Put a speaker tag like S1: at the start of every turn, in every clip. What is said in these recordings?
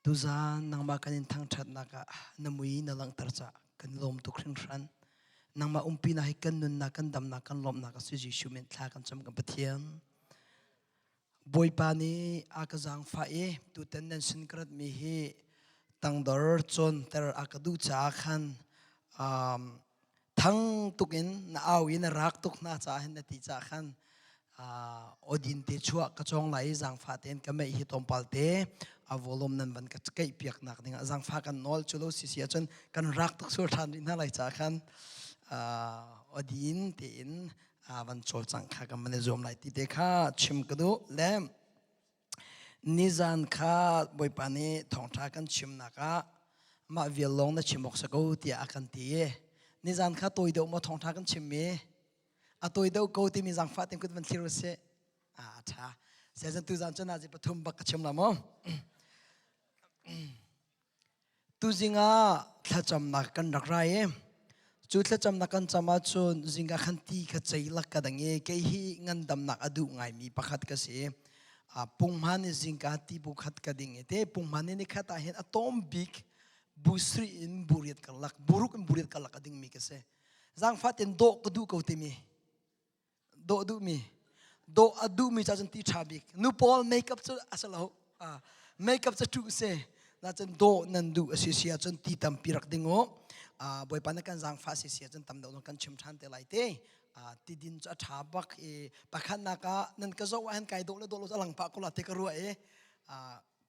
S1: Tuzaan nangmah kan in thangṭhatnak ah na mui na langhter caah kan lawm tuk hringhran. Nangmah umpinak hi kan nunnak, kan damnak, kan lawmhnak a si Jesuh min thla kan cam kan Pathian. Bawipa nih a ka zaangfah i tutan nan sin ka ratmi hi tangdor cawnter a ka duh caah khan um, thang tuk in na au i na rak tuk hna caah hin na ti caah khan odin te chuah ka cawng lai i zaangfah tein ka meih hi tlawmpal te a volume nan van ka keih piak nak dingah zaangfah kan nawl cu lo sisi ahcun kan rak tuk sual ṭhan rih hna lai caah khan odin tein van cawlcangh kha kan van i zuam lai ti te kha chim ka duh le Nizan kha Bawipa nih thawngṭha kan chimnak ah mah vial lawng na chim awk si ko tiah a kan ti i nizan kha tawi deuh maw thawngṭha kan chimmi a tawi deuh ko timi zaangfah tein kut van thlir u sih. A ṭha. Season tuzan cu nazi pathum bak ka chim la maw? Tuzing ah thlacamnak kan rak rai i cu thlacamnak kan cam ahcun zingka khan ti kha ceilak ka dang i kei hi ngandamnak a duh ngaimi pakhat ka si. Punghman i zingka ti bu khat ka ding i te punghman i nikhat ah hin a tawm bik busri in buriat karlak buruk in buriat karlak a dingmi ka si. Zaangfah tein dawh ka duh ko timi dawh duhmi dawh a duhmi ca cun ti ṭha bik nu pawl makeup cu a si lo makeup cu ṭuh si na cun dawh nan duh a si si ahcun ti tampi rak ding u bawipa na kan zaangfah si si ahcun tam deuh zong kan chim ṭhan te lai te ti din cu a ṭha bak i pakhatnak ah nan ka zoh ah hin kai dawh le dawh lo cu a lang pah ko la te ka ruah i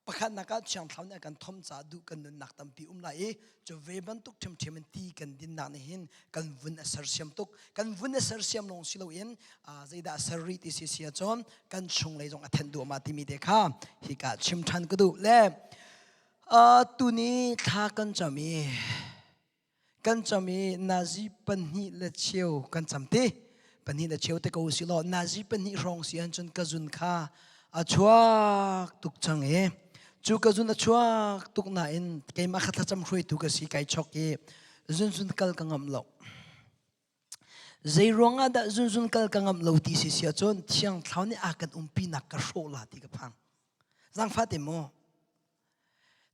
S1: Pakhatnak ah Thiang Thlarau nih a kan thom caah duh kan nunnak tampi um lai i cu ve bantuk ṭhiamṭhiam in ti kan dinnak nih hin kan vun a sersiam tuk. Kan vun a sersiam lawng si loin zeidah a ser rih ti si si ahcun kan chunglei zong a thenh duahmah timi te kha hika chim ṭhan ka duh. Le tuni thla kan cam i kan cam i nazi pahnih le cheu kan cam te pahnih le cheu te ko si law nazi pahnih hrawng si ahcun ka zun kha a chuak tuk cang i cu ka zun a chuak tuk nain keimah kha thlacam hruaitu ka si kai chok i zunzun kal ka ngam lo zei ruangah dah zunzun kal ka ngam lo ti si si ahcun thiang thlau nih a kan umpi nak ka hrawh la ti ka phang zangfa te maw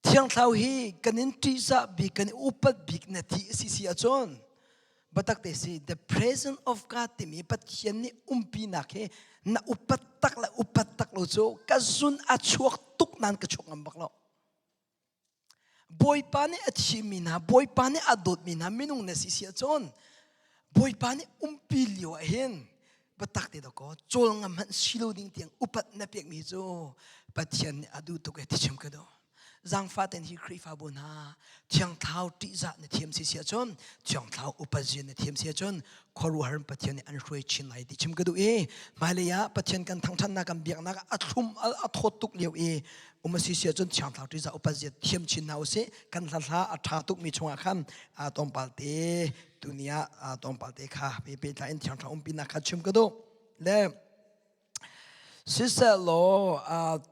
S1: Thiang Thlarau hi kan in ṭihzah bik, kan i upat bik na thi a si si ahcun biatak te si the presence of God timi Pathian nih umpinak hi na upat tak le upat tak lo cu ka zun a chuak tuk nan ka chuak ngam bak lo. Bawipa nih a thimmi hna, Bawipa nih a dawtmi hna minung na si si ahcun Bawipa nih umpi lio ah hin biatak te dakaw cawl ngam hmanh si lo ding tiang upat na pekmi cu Pathian nih a duh tuk e ti chim ka duh. Zaangfah ten hi Khrihfabu hna thiangthlau ṭihzah na thiam si si ahcun thiangthlau upat zia na thiam si ahcun khuaruahhar in Pathian nih an hruai chin lai ti chim ka duh i hmailei ah Pathian kan thangṭhatnak kan biaknak a thlum a thawt tuk lio i um a si si ahcun thiangthlau ṭihzah upat zia thiam chin hna usih kan hla hla a ṭha tukmi chungah khan tlawmpal te tuni ah tlawmpal te kha pehtlai in thiang thlarau umpinak kha chim ka duh le sisehlaw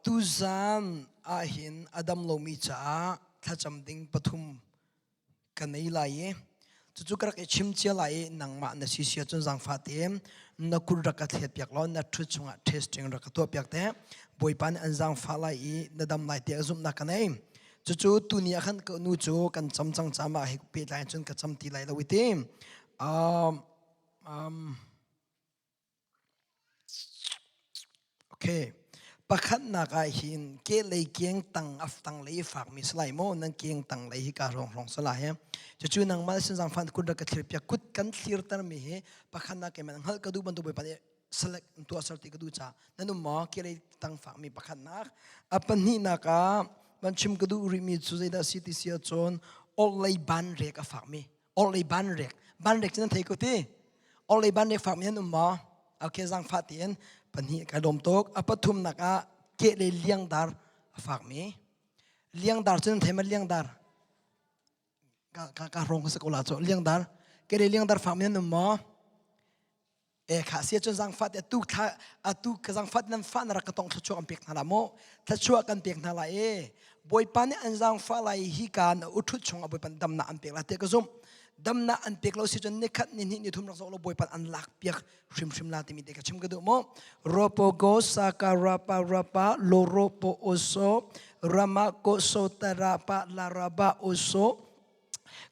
S1: tuzan ahhin a dam lomi caah thlacam ding pathum ka nei lai i cucu ka rak i chim cia lai i nangmah na si sia cun zaangfah tein na kut rak ka thlet piak law na ṭhut chungah testing rak ka tuah piak te Bawipa nih an zaangfah lai i na dam lai tiah zumhnak ka nei Cucu tuni ah khan ka nu cu kan cam cang caah hi pehtlai cun ka cam ti lai lo i ti. Um, um, okay. Pakhatnak ah hin ke lei keng tang af tang lei fak mi salai mo nan keng tang lei hi ka rong rong sala he cucu nangmah sin zang fan kun rak ka thlir piak kut kan thlir tar mi hi pakhatnak ke man hngal ka du bantuk bai select tuah ser ti ka duh ca nan um maw kelei tang fakmi pakhatnak a pahnihnak ah van chim ka duh rihmi cu zeidah si ti si ahcun orhlei ban rek a fakmi orhlei ban rek ban rek cu nan thei ko ti orhlei ban rek fakmi nan um maw okay zangfah tiin pahnih ka lawm tuk a pathumnak ah kehlei liangdar a fakmi liangdar cu nan thei ma liangdar ka ka ka rong ka sa ko la cu liangdar kehlei liangdar fakmi nan um maw E kha sia cun zangfah te atu thla atu ka zangfah nan fa na rak ka tong thluachuah kan pek hna la mu thluachuah kan pek hna la e bawipa nih an zangfah lai hi ka na uthut chungah bawipa damnak an pek la te ka zumh. Damnak an pek lo si cun nikhat ni hnih ni thum rak zoh lo Bawipa an lak piak hrimhrim la timi te ka chim ka duh mu. Ropo go saka rapa rapa loropo oso rama ko so tarapa laraba oso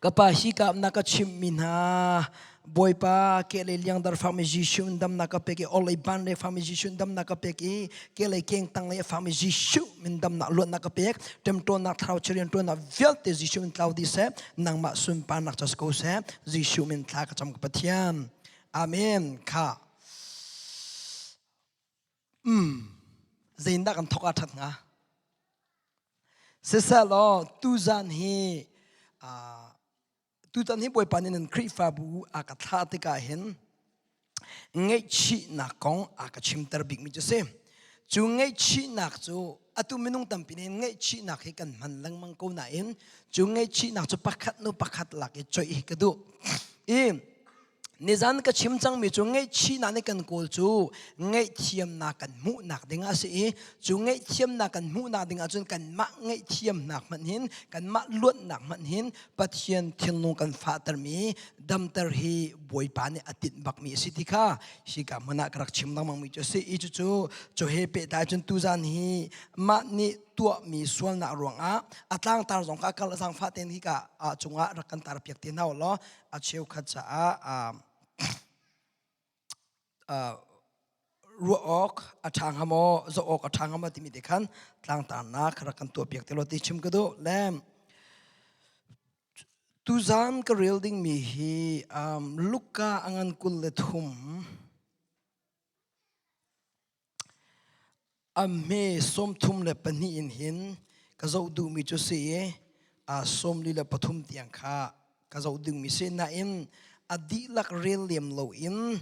S1: Ka pa hi ka na ka chimhmi hna Bawipa kehlei liangdar fakmi Jesuh in damnak ka pek i orhlei ban le fakmi Jesuh in damnak ka pek i kehlei keng tanglei a fakmi Jesuh min damnak luatnak ka pek ṭemṭawnnak thlarau chia rianṭuannak vialte Jesuh min tlau dih seh nangmah sunparnak ca si ko seh Jesuh min thla ka cam ka Pathian Amen kha um zeindah kan thok ah ṭhat hnga Siseh law tuzan hi tutan hi Bawipa nih nan Khrihfabu a ka thlah tikah hin ngaihchihnak kong a ka chimter bikmi cu si. Cu ngaihchihnak cu atu minung tampi nih ngaihchihnak hi kan hman lengmang ko nain cu ngaihchihnak cu pakhat nu pakhat lak i coih hi ka duh. I Nizan ka chim cangmi cu ngaihchihnak nih kan kawl cu ngaihthiamnak kan hmuhnak ding a si i cu ngaihthiamnak kan hmuhnak ding ahcun kanmah ngaihthiamnak hmanh hin kanmah luatnak hmanh hin Pathian thinlung kan fahtermi damter hi Bawipa nih a tinh bakmi a si ti kha hika hmun ah ka rak chim lengmangmi cu a si i cucu cu he pehtlai cun tuzan hi mah nih tuahmi sualnak ruangah a tlangtar zong kha kal zaangfah tein hika cungah rak kan tar piak te hna u law a cheukhat caah ruah awk a ṭha hnga maw zoh awk a ṭha hnga maw timi te khan tlangtarnak rak kan tuah piak te law ti chim ka duh le tuzan ka rel dingmi hi Luka a ngan 23 A hme 32 in hin ka zoh duhmi cu si i 43 tiang kha ka zoh dingmi si. Nain a dihlak rel lem loin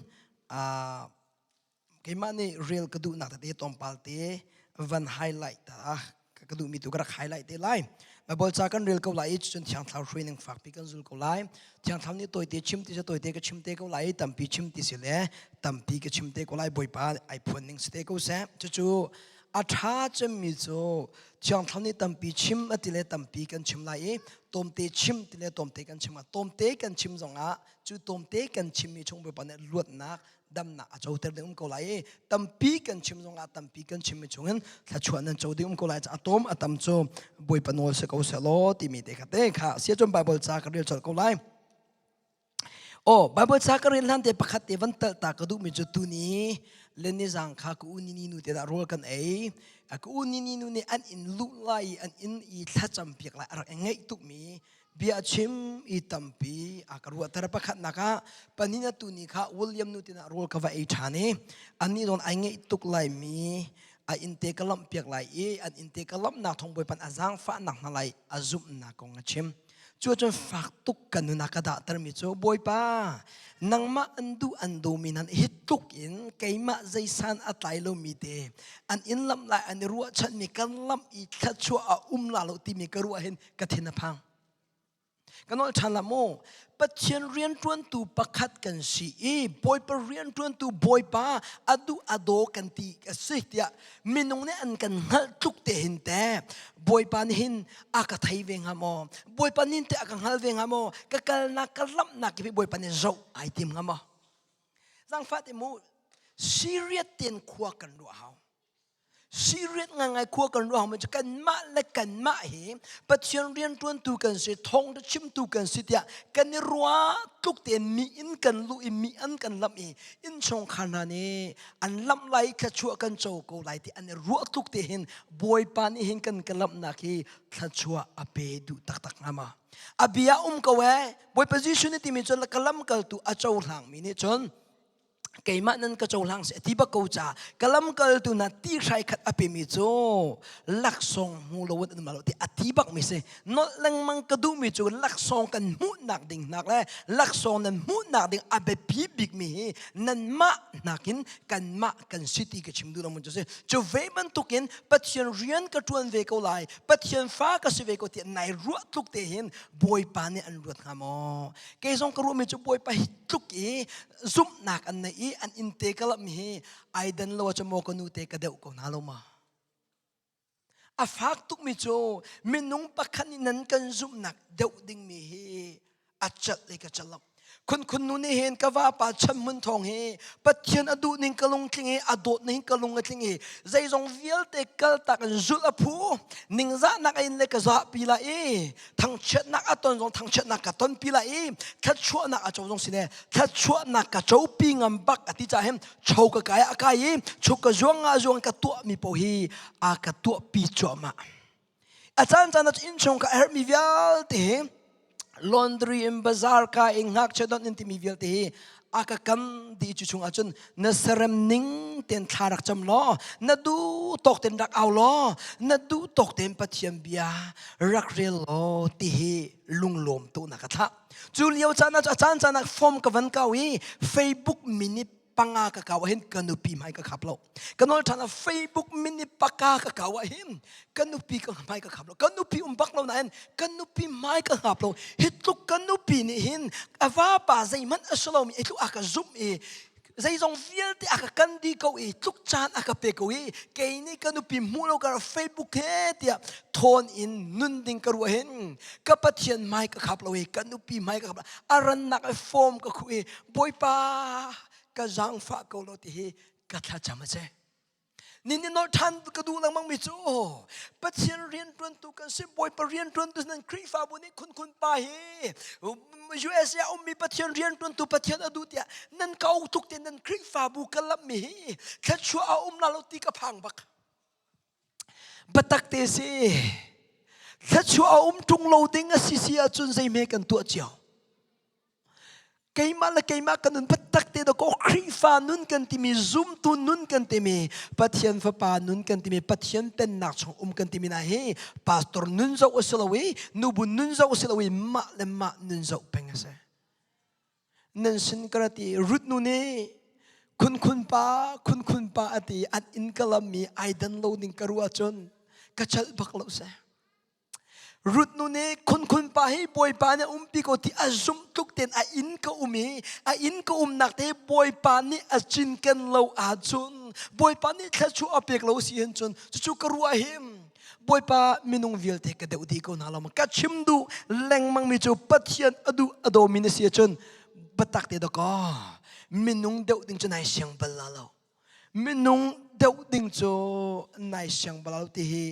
S1: keimah nih rel ka duhnak tete tlawmpal te van highlight ta ka duhmi tu ka rak highlight te lai. Bible ca kan rel ko lai i cun Thiang Thlarau hruai ning fakpi kan zul ko lai. Thiang Thlarau nih tawite chim ti si tawite ka chim te ko lai i tampi chim ti si le tampi ka chim te ko lai Bawipa ai phuan ning si te ko seh. Cucu a ṭha cemmi cu Thiang Thlarau nih tampi chim a ti le tampi kan chim lai i tawmte chim ti le tawmte kan chim tawmte kan chim zongah cu tawmte kan chimmi chung Bawipa nih luatnak damnak a coter ding um ko lai i tampi kan chim zongah tampi kan chimmi chungin thluachuah nan co ding um ko lai a tom a tam cu Bawipa nawl si ko seh law timi te kha te kha sia cun Bible ca ka rel colh ko lai Oh Bible ca ka rel hlan te pakhat te van tal ta ka duhmi cu tuni le nizang kha ka u ni ni nu te dah rawl kan ei ka u ni ni nu nih an inn luh lai i an inn i thlacam piak lai a rak i ngaih tukmi bia chim i tampi a ka ruahter pakhatnak ah panina tu ni kha William nu tinah rawl ka va ei ṭhan i annih zong ai ngeih tuk laimi a innte ka lamh piak lai i an innte ka lamhnak thawng Bawipa a zaangfahnak hna lai a zumhnak kong a chim cu cun fak tuk ka nun ah ka dahtermi cu Bawipa nangmah an duh an dawmi nan hi tluk in keimah zeisan a tlai lomi te an inn lamh lai an i ruahchanmi kan lamh i thluachuah a um la lo timi ka ruah hin ka thin a phang ka nolh ṭhan la mu Pathian rianṭuantu pakhat kan si i Bawipa rianṭuantu Bawipa a duh a daw kan ti a si tiah minung nih an kan hngalh tluk te hin te Bawipa nih hin a ka thei ve hnga maw Bawipa nih te a ka hngal ve hnga maw ka kalnak ka lamhnak hi Bawipa nih zoh ai tim hnga maw Zangfah te mu serious ten khua kan ruah hau Serious ngangai khua kan ruah cu kanmah le kanmah hi Pathian rianṭuantu kan si, thawngṭha chimtu kan si tiah kan i ruah tluk tein mi inn kan luh i mi an kan lamh i innchungkhar hna nih an lamh lai i thluachuah kan co ko lai ti an i ruah tluk te hin Bawipa nih hin kan ka lamhnak hi thluachuah a pe duh taktak hnga ma? A bia um ko ee. Bawipa Jesuh nih timi cu ka lamkaltu a cohlangmi nih cun keimah nan ka cohlang seh ti bak ko ca ka lamkaltu hna ti hrai khat a pemi cu laksawng hmu lo in an um lo ti a ti bak mi si nolh lengmang ka duhmi cu laksawng kan hmuhnak ding hnak le laksawng nan hmuhnak ding a biapi bik mi hi nanmah nakin kanmah kan si ti ka chim duh lo mun cu si cu ve bantukin Pathian rian ka ṭuan ve ko lai Pathian fa ka si ve ko ti nai ruah tluk te hin Bawipa nih an ruat hnga maw kei zong ka ruahmi cu Bawipa hi tluk i zumhnak an nei i an inn te ka lamh hi ai dan lo ahcun maw ka nu te ka deuh ko hna lo ma a fak tukmi cu minung pakhat nih nan kan zumhnak deuh dingmi hi A celh le ka celh lo. Khun khun nu nih hin ka vapa Chan Hmun Thawng hi Pathian a duh ning ka lungtling i a dawt ning ka lung a tling i zeizong vialte kaltak in zulh a phu ningzahnak a in le ka zahpi lai i thangchiatnak a ton zong thangchiatnak ka tonpi lai i thluachuahnak a co zong sine thluachuahnak ka copi ngam bak a ti caah hin cho ka kai a kai i chuk ka zuang nga zuang ka tuah mi paoh hi a ka tuahpi cuahmah. A caan caan ah innchung ka herhmi vialte hi laundry in bazaar ka in ngakchia don in timi vialte hi a ka kam di cu chung ahcun na serem ning ten thla rak cam law na duh tawk ten rak au law na duh tawk ten Pathian bia rak rel law ti hi lunglawm tu na ka thlah. Cu lio caan ah a caan caan ah form ka van kau i Facebook minute panga ka kau hin ka nupi hmai ka khap lo. Ka nawl ṭhan ah Facebook minute paka ka kau ah hin ka nupi ka hmai ka khap lo. Ka nupi um bak lo nain ka nupi hmai ka khap lo. Hi tluk ka nupi nih hin a vapa zeihmanh a si lomi i tluk a ka zumh i zeizong vialte a ka kan di ko i tluk caan a ka pe ko i kei nih ka nupi hmuh lo kar Facebook he tiah thawn in nun ding ka ruah hin ka Pathian hmai ka khap lo i ka nupi hmai ka khap lo. A rannak i form ka khuh i Bawipa ka zaangfah ko lo ti hi ka thlacam a si. Nini nolh ṭhan ka duh lengmang mi cu Pathian rianṭuantu kan si Bawipa rianṭuantu nan Khrihfabu nih khunkhun pa hi USA ummi Pathian rianṭuantu Pathian a duh tiah nan ka tuk te nan Khrihfabu ka lammi hi thluachuah a um la lo ti ka phang bak. Biatak te si thluachuah a um ṭung lo ding a si si ahcun zeihme kan tuah cio. Keimah le keimah kan nun biatak te dakaw Khrihfa nun kan timi zumtu nun kan timi Pathian fapa nun kan timi Pathian pennak chung um kan timi na hi pastor nun zoh a si lo i nubu nun zoh a si lo i mah le mah nun zoh peng a si. Nan sin ka ra ti Ruth nu nih khun khun pa khun khun pa a ti an inn ka lam mi ai dan lo ning ka ruah cun ka chalh bak lo seh. Ruth nu nih khunkhun pa hi Bawipa nih umpi ko ti a zumh tluk tein a inn ka um i a inn ka umnak te Bawipa nih a cinken lo ahcun Bawipa nih thluachuah a pek lo si hin cun cucu ka ruah him Bawipa minung vialte ka deuh dih ko hna lo ka chim duh lengmang mi cu Pathian a duh a dawmi na si ahcun biatak te dakaw minung deuh ding cu nai siang bal la lo. Minung deuh ding cu nai siang bal lo ti hi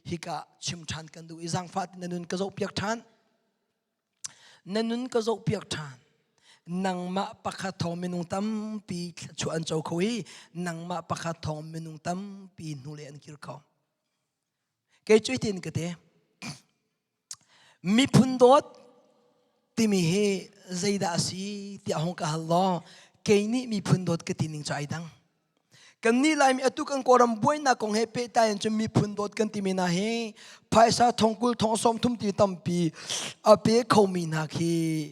S1: hika chim ṭhan kan duh i zaangfah ti na nun ka zohpiak ṭhan. Na nun ka zohpiak ṭhan. Nangmah pakhat thawng minung tampi thluachuah an co kho i nangmah pakhat thawng minung tampi hnulei an kir kho. Kei cu hitin ka ti. Miphun dawt timi hi zeidah a si tiah hung ka hal law kei nih miphun dawt ka ti ning cu ai dang. Kannih Laimi atu kan Kawlram buainak kong he pehtlai in cun miphun dawt kan timi hna hi phaisa thongkul thong 30 ti tampi a pe khomi hna khi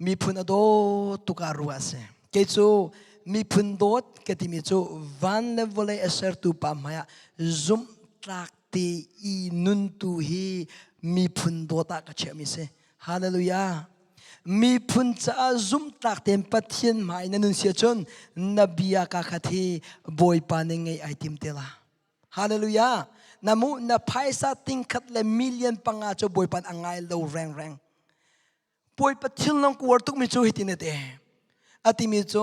S1: miphun a dawt tuk ah ruah a si. Kei cu miphun dawt ka timi cu van le vawlei a sertu pa hmaiah zumhtlak te i nuntu hi miphun dawt ah ka chiahmi si. Hallelujah. Miphun caah zumhtlak tein Pathian hmai na nun si ahcun na bia ka khat hi Bawipa nih ngeih ai tim te la. Hallelujah. Na mu na phaisa tingkhat le million panga cu Bawipa a ngai lo rengreng. Bawipa thinlung kuar tukmi cu hitin a ti. A timi cu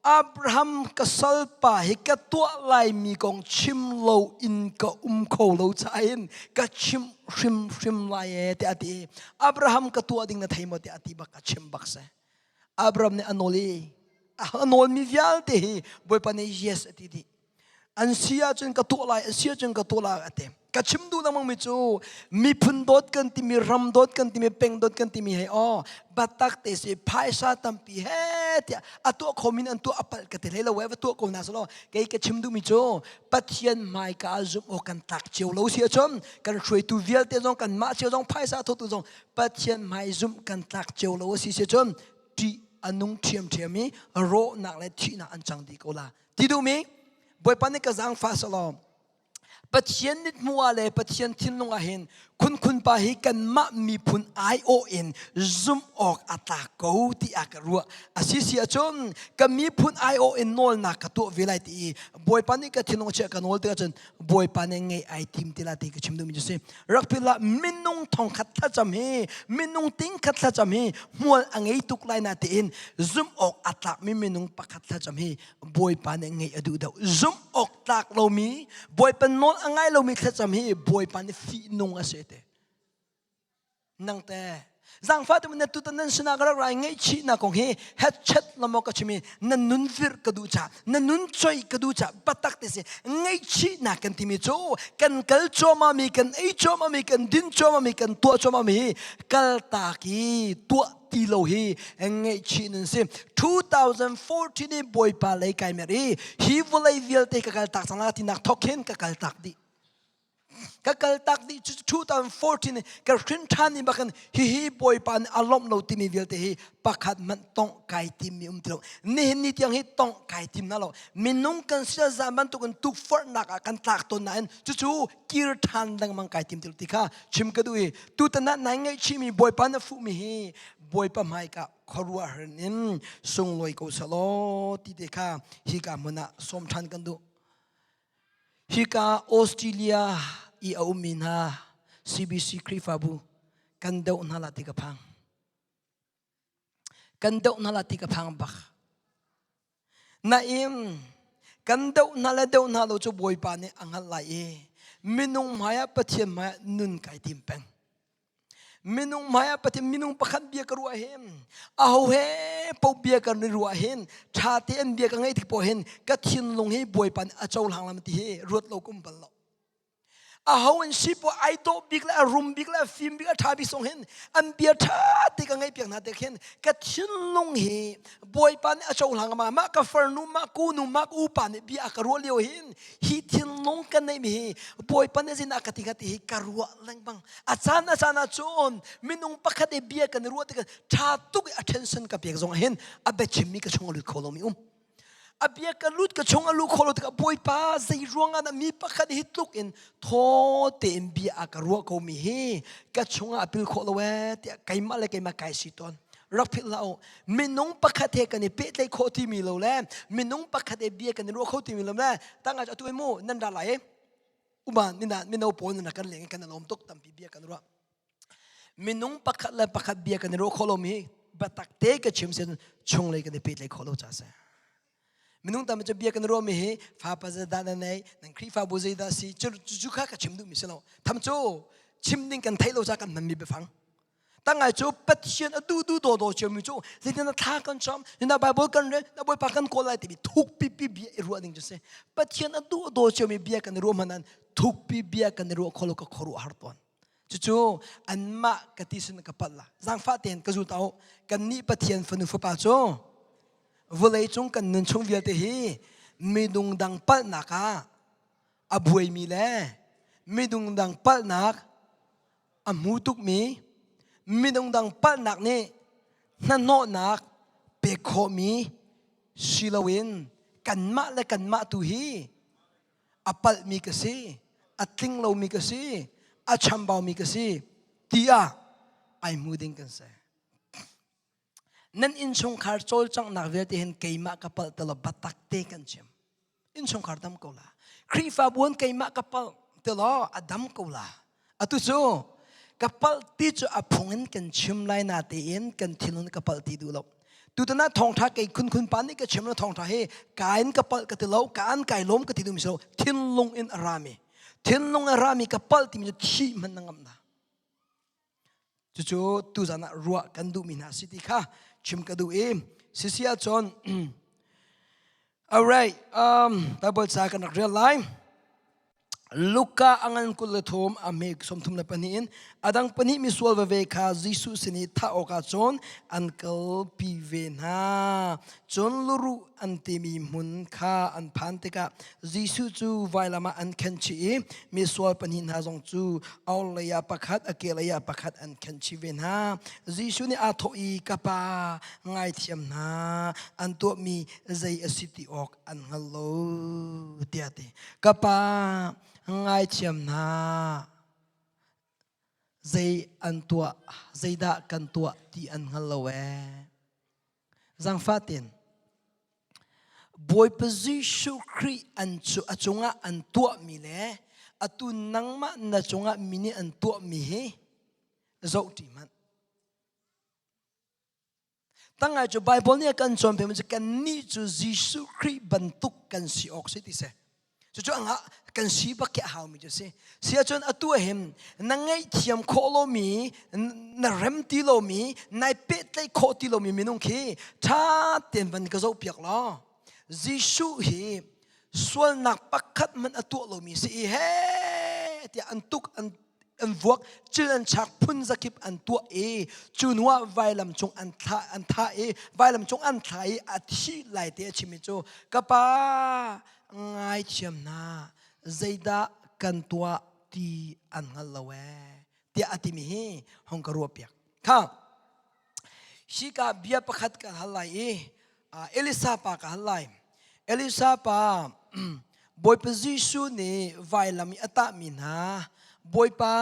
S1: Abraham ka salpa hi ka tuah laimi kong chim lo in ka um kho lo caah hin ka chimh hrimhrim lai ee tiah a ti. Abraham ka tuah ding na thei maw tiah a ti bak a chim bak si. Abraham nih a nawl i a nawlmi vialte hi Bawipa nih yes a ti dih. An si ahcun ka tuah lai, an si ahcun ka tuah lai a ti. Ka chim duh lengmang mi cu miphun dawt kan timi, ram dawt kan timi, peng dawt kan timi he aw batak te si phaisa tampi he tiah a tuah kho min an tuah a palh ka ti hlei lo va tuah ko hna selaw kei ka chim duhmi cu Pathian hmaika ah zumh awk kan tlak cio lo si ahcun kan hruaitu vialte zong kan mah cio zong phaisa thotu zong Pathian hmai zumh kan tlak cio lo a si si cun ṭih a nung ṭhiamṭhiam i rawhnak le thihnak an cang dih ko la. Ti duhmi Bawipa nih ka zaangfah selaw. Pathian mithmuh ah le Pathian thinlung ah hin khunkhun pa hi kanmah miphun aiawh in zumh awk a tlak ko tiah ka ruah. A si si ahcun ka miphun aiawh in nawlnak ka tuah ve lai ti i Bawipa nih ka thinlung chiah ka nawl tikah cun Bawipa nih ngeih ai tim ti la ti ka chim duhmi cu si. Rak philh hlah minung thongkhat thlacam hi minung tingkhat thlacam hi hmual a ngei tuk lai na tiin zumh awk a tlakmi minung pakhat thlacam hi Bawipa nih ngeih a duh deuh. Zumh awk tlak lomi, Bawipa nawl a ngai lomi thlacam hi Bawipa nih fihnung a si te. Nang te zaangfah te na tutan nan sinah ka rak rai ngaihchihnak kong hi hetchet lamo ka chim i na nun virh ka duh ca na nun choi ka duh ca batak te si ngaihchihnak kan timi cu kan kal cuahmah mi kan ei cuahmah mi kan din cuahmah mi kan tuah cuahmah mi hi kaltak i tuah ti lo hi ngaihchih nan si. 2014 i Bawipa lei kai mer i hi vawlei vialte ka kal tak cang la tinak thok hin ka kal tak dih. Ka kal tak dih 2014 ka hrin ṭhan ni bakin hihi Bawipa nih a lawmh lo timi vialte hi pakhat hmanh tongh kai tim mi um ti lo. Nihin ni tiang hi tongh kai tim na lo. Minung kan si zan bantukin tukforhnak ah kan tlak tawn nain cucu kir ṭhan lengmang kai tim ti lo ti kha chim ka duh i tutan ah nai ngaihchihmi Bawipa na fuhmi hi Bawipa hmaika khuaruahhar in sunglawi ko selaw ti te kha hika hmun ah sawm ṭhan kan duh. Hika Australia i a ummi hna CBC Khrihfabu kan doh hna la ti ka phang. Kan doh hna la ti ka phang bak. Nain kan doh hna le doh hna lo cu Bawipa nih a hngalh lai i minung hmaiah Pathian hmaiah nun kai tim peng. Minung hmaiah Pathian minung pakhat bia ka ruah hin aho he paoh bia kan i ruah hin ṭha tein bia ka ngeih tik poah hin ka thinlung hi Bawipa nih a cohlang lam ti hi ruat lo ka um bal lo. Aho in si poah ai dawh bik le a rum bik le a fim bik a ṭha bik song hin an bia ṭha te ka ngaih piak hna te khin ka thinlung hi Bawipa nih a cohlang ma mah ka farnu mah kunu mah ka upa nih bia a ka ruah lio hin hi thinlung ka neih mi hi Bawipa nih zin a ka ti ka ti hi ka ruah lengmang. A caan a caan ah cun minung pakhat i bia kan i ruah tikah ṭha tuk i attention ka pek zong ah hin a biachim mi ka chung a lut kho lomi um. A bia ka lut ka chung a luh khawh lo tikah Bawipa zei ruangah dah mi pakhat hi tluk in thaw tein bia a ka ruah ko mi hi ka chungah a pil khawh lo ee tiah keimah le keimah kai si tawn. Rak philh hlah u. Minung pakhat he kan i pehtlaih khawh timi lo le minung pakhat he bia kan i ruah kho timi lo le tangah atu mu nan ra lai uma nina mino pawl nan kan leng kan lawm tuk tampi bia kan ruah. Minung pakhat le pakhat bia kan i ruah khawh lomi biatak te ka chim sin chunglei kan i pehtlaih khawh lo ca si. Minung tam cu bia kan ruahmi hi fa pa zeidah na nei, nan Khrihfabu zeidah si, cu cu kha ka chim duhmi si lo. Tham cu chim ding kan theih lo ca kan hmanmi biafang. Tangai cu Pathian a duh duh daw daw ciomi cu zeitin na thla kan cam, na Bible kan rel, na Bawipa kan kawl lai timi thukpi pi bia i ruah ding cu si. Pathian a duh daw ciomi bia kan i ruah hmanh an thukpi bia kan i ruah khawh lo ka khuaruah har tawn. Cucu anmah ka ti sun ka palh la. Zaangfah tein ka zul ta u. Kannih Pathian fanu fapa cu vawlei cung kan nun chung vialte hi midung dang palhnak ah a buaimi le midung dang palhnak a hmu tukmi minung dang palhnak nih hnahnawhnak pek khawhmi si loin kanmah le kanmah tu hi a palhmi ka si, a tling lomi ka si, a chambaumi ka si tiah ai hmu ding kan si. Nan innchungkhar cawlcanghnak vialte hin keimah ka palh tilo batak te kan chim. Innchungkhar dam ko la. Khrihfabu an keimah ka palh tilo a dam ko la. Atu cu ka palh ti cu a phung in kan chim lai na tein kan thinlung ka palh ti duh lo. Tutan ah thawngṭha kei khunkhun pa nih ka chim lo thawngṭha hi ka in ka palh ka ti lo, ka an kai lawm ka ti duhmi si lo, thinlung in a rami. Thinlung a rami ka palh timi cu thih hmanh na ngamh na. Cucu tuzan ah ruah kan duhmi hna si ti kha chim ka duh i sisi ahcun alright um, Bible ca kan rak rel lai. Luka a ngan 23 a hme 32 in a dang pahnih misual veve kha Jesuh sin i thah awkah cun an kalpi ve hna. Cun luruh an timi hmun kha an phan tikah Jesuh cu vailam ah an khenchih i misual pahnih hna zong cu a orhlei ah pakhat a kehlei ah pakhat an khenchih ve hna. Jesuh nih aa thawh i ka Pa ngaithiam hna an tuahmi zei a si ti awk an hngal lo tiah a ti. Ka pa. Ngaithiam hna. Zei an tuah, zeidah kan tuah ti an hngal lo ee. Zaangfah tein Bawipa Jesuh Khrih an cu a cungah an tuahmi le atu nangmah na cungah mi nih an tuahmi hi zoh ṭi hmanh. Tangai cu Bible nih a kan cawnpiakmi cu kannih cu Jesuh Khrih bantuk kan si awk si ti si. Cucu angah kan si bak khi a haumi cu si. Si ahcun atu ahhin na ngaihthiam khawh lomi, na rem ti lomi, nai pehtlaih khawh ti lomi minung khi ṭha tein van ka zohpiak law Jesuh hi sualnak pakhat hmanh a tuah lomi si i he tiah an tuk an an vuak cil an chak phun zakip an tuah i cu hnuah vailam cung an thlah an thah i vailam cung an thlah i a thi lai te a chimmi cu ka pa ngaithiam hna zeidah kan tuah ti an hngal lo ee tiah a timi hi hong ka ruah piak kha hika bia pakhat ka hal lai i Elisa pa ka hal lai Elisa pa Bawipa Jesuh nih vailam i a tahmi hna Bawipa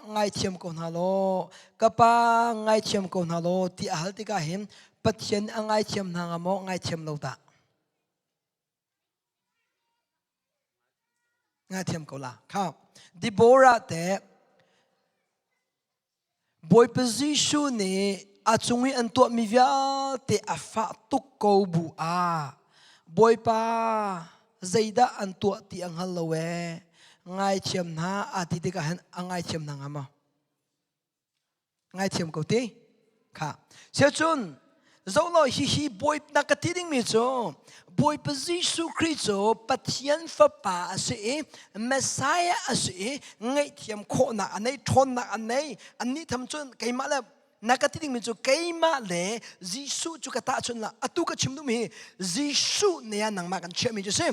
S1: ngaithiam ko hna law ka pa ngaithiam ko hna law ti a hal tikah hin Pathian a ngaithiam hna hnga maw ngaithiam lo dah Ngaithiam ko la. Kha Deborah te Bawipa Jesuh nih a cung i an tuahmi vialte a fah tuk ko bu ah Bawipa zeidah an tuah ti a hngal lo ee ngaithiam hna a ti tikah hin a ngaithiam hna hnga maw? Ngaithiam ko ti. Kha. Siacun zoh law hihi bawi na ka ti dingmi cu Bawipa Jesuh Khrih cu Pathian Fapa a si i Messiah a si i ngaihthiam khawhnak a nei ṭhawnnak a nei annih tham cun keimah le na ka ti dingmi cu keimah le Jesuh cu ka tahchunh la atu ka chim duhmi hi Jesuh ne ah nangmah kan chiahmi cu si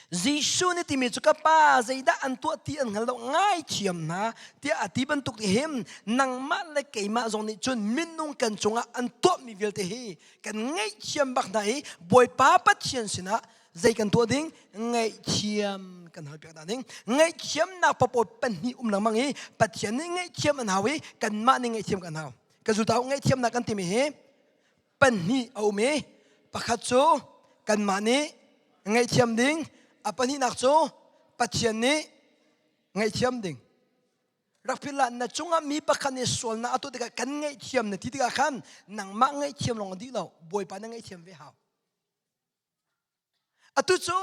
S1: Jesuh nih timi cu ka pa zeidah an tuah ti an hngal lo ngaithiam hna tiah a ti bantuk hin nangmah le keimah zong nih cun minung kan cungah an tuahmi vialte hi kan ngaihthiam bak hna i Bawipa Pathian sinah zei kan tuah ding ngaihthiam kan halpiak hna ding ngaihthiamnak papaw pahnih um lengmang i Pathian nih ngaihthiam an hau i kanmah nih ngaihthiam kan hau ka zultau ngaihthiamnak kan timi hi pahnih a um i pakhat cu kanmah nih ngaihthiam ding a pahnihnak cu Pathian nih ngaihthiam ding rak philh hlah na cungah mi pakhat nih sualnak a tuah tikah kan ngaihthiam na ti tikah khan nangmah ngaihthiam lawng a dih lo Bawipa na ngaihthiam ve hau Atu cu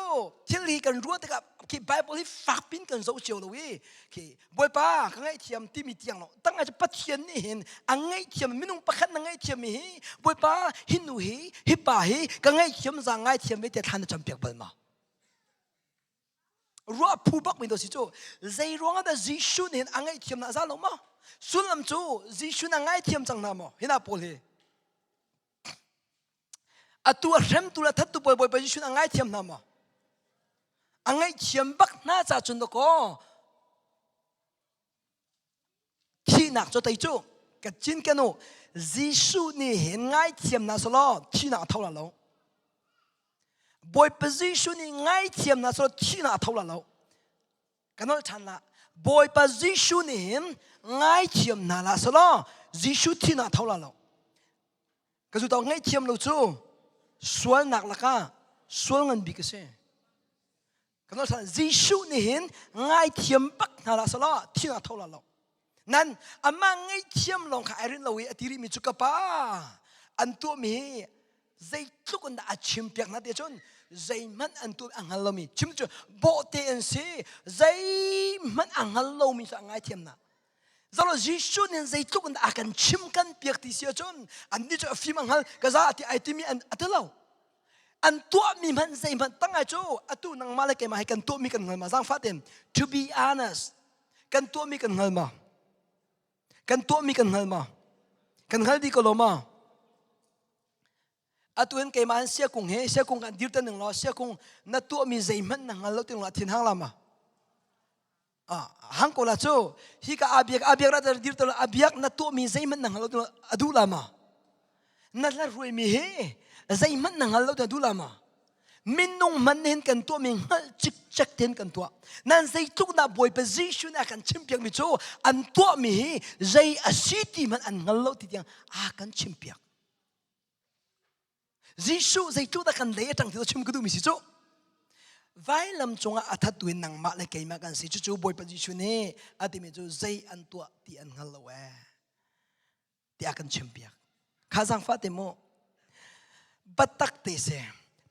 S1: thil hi kan ruah tikah khi Bible hi fak pin kan zoh cio lo i khi Bawipa ka ngaihthiam timi tiang lo tang ah Pathian nih hin a ngaihthiam minung pakhat na ngaihthiam mi hi Bawipa hi nu hi hi pa hi ka ngaihthiam za ngaithiam ve tiah thla na campiak bal ma ruah phu bak mi do si cu zei ruangah dah Jesuh nih hin a ngaihthiam na za lo ma sullam cu Jesuh na ngaithiam cang hna maw hina pawl hi Atu a hremtu le a thattu pawl Bawipa Jesuh a ngaithiam hna maw? A ngaihthiam bak hna ca cun dakaw thihnak cu tei cu ka cinken u Jesuh nih hin ngaithiam hna selaw thihnak a tho la lo. Bawipa Jesuh nih ngaithiam hna selaw thihnak a tho la lo. Ka nolh ṭhan la. Bawipa Jesuh nih hin ngaithiam hna la selaw Jesuh thihnak a tho la lo. Ka zu tawk ngaihthiam lo cu sualnak lakah sual ngan bik a si. Kan nawl Jesuh nih hin ngaithiam bak hna la sala thing ah tho la lo. Nan amah ngaihthiam lawng kha ai rin lo i a ti rihmi cu ka pa an tuahmi hi zeitluk in dah a chim piak hna ti cun zeihmanh an tuah a hngal lomi chim cu bawhte an si zeihmanh a hngal lomi cu a ngaithiam hna Zalo Jesuh nih zeitluk in a kan chim kan piak ti si ahcun annih cu a fim a hngal ka za ti ai timi an a ti lo an tuahmi hmanh zeihmanh tangai cu atu nangmah le keimah hi kan tuahmi kan hngal ma zaangfah tein to be honest kan tuahmi kan hngal ma kan tuahmi kan hngal ma kan hngal dih ko lo ma atu hin keimah hin siakung he siakung kan dir ning law siakung na tuahmi zeihmanh na hngal lo ti thin hang la ma hang ko la cu hi ka abiak abiak ra dir to abiak na tuahmi zeihmanh na hngal lo a duh la ma na hla ruaimi hi zeihmanh na hngal lo na duh la ma? Minung hman hin kan tuahmi hngalh cikcek tein kan tuah. Nan zeitluk dah Bawipa Jesuh nih a kan chimpiakmi cu an tuahmi hi zei a si ti hmanh an hngal lo ti tiang a kan chimpiak. Jesuh zeitluk dah kan lei a ṭang ti chim ka duhmi si cu. Vailam cungah a thattu in nangmah le keimah kan si. Cucu Bawipa Jesuh nih a timi cu zei an tuah ti an hngal lo ee. Tiah kan chimpiak. Kha zaangfah te mu. Biatak te si.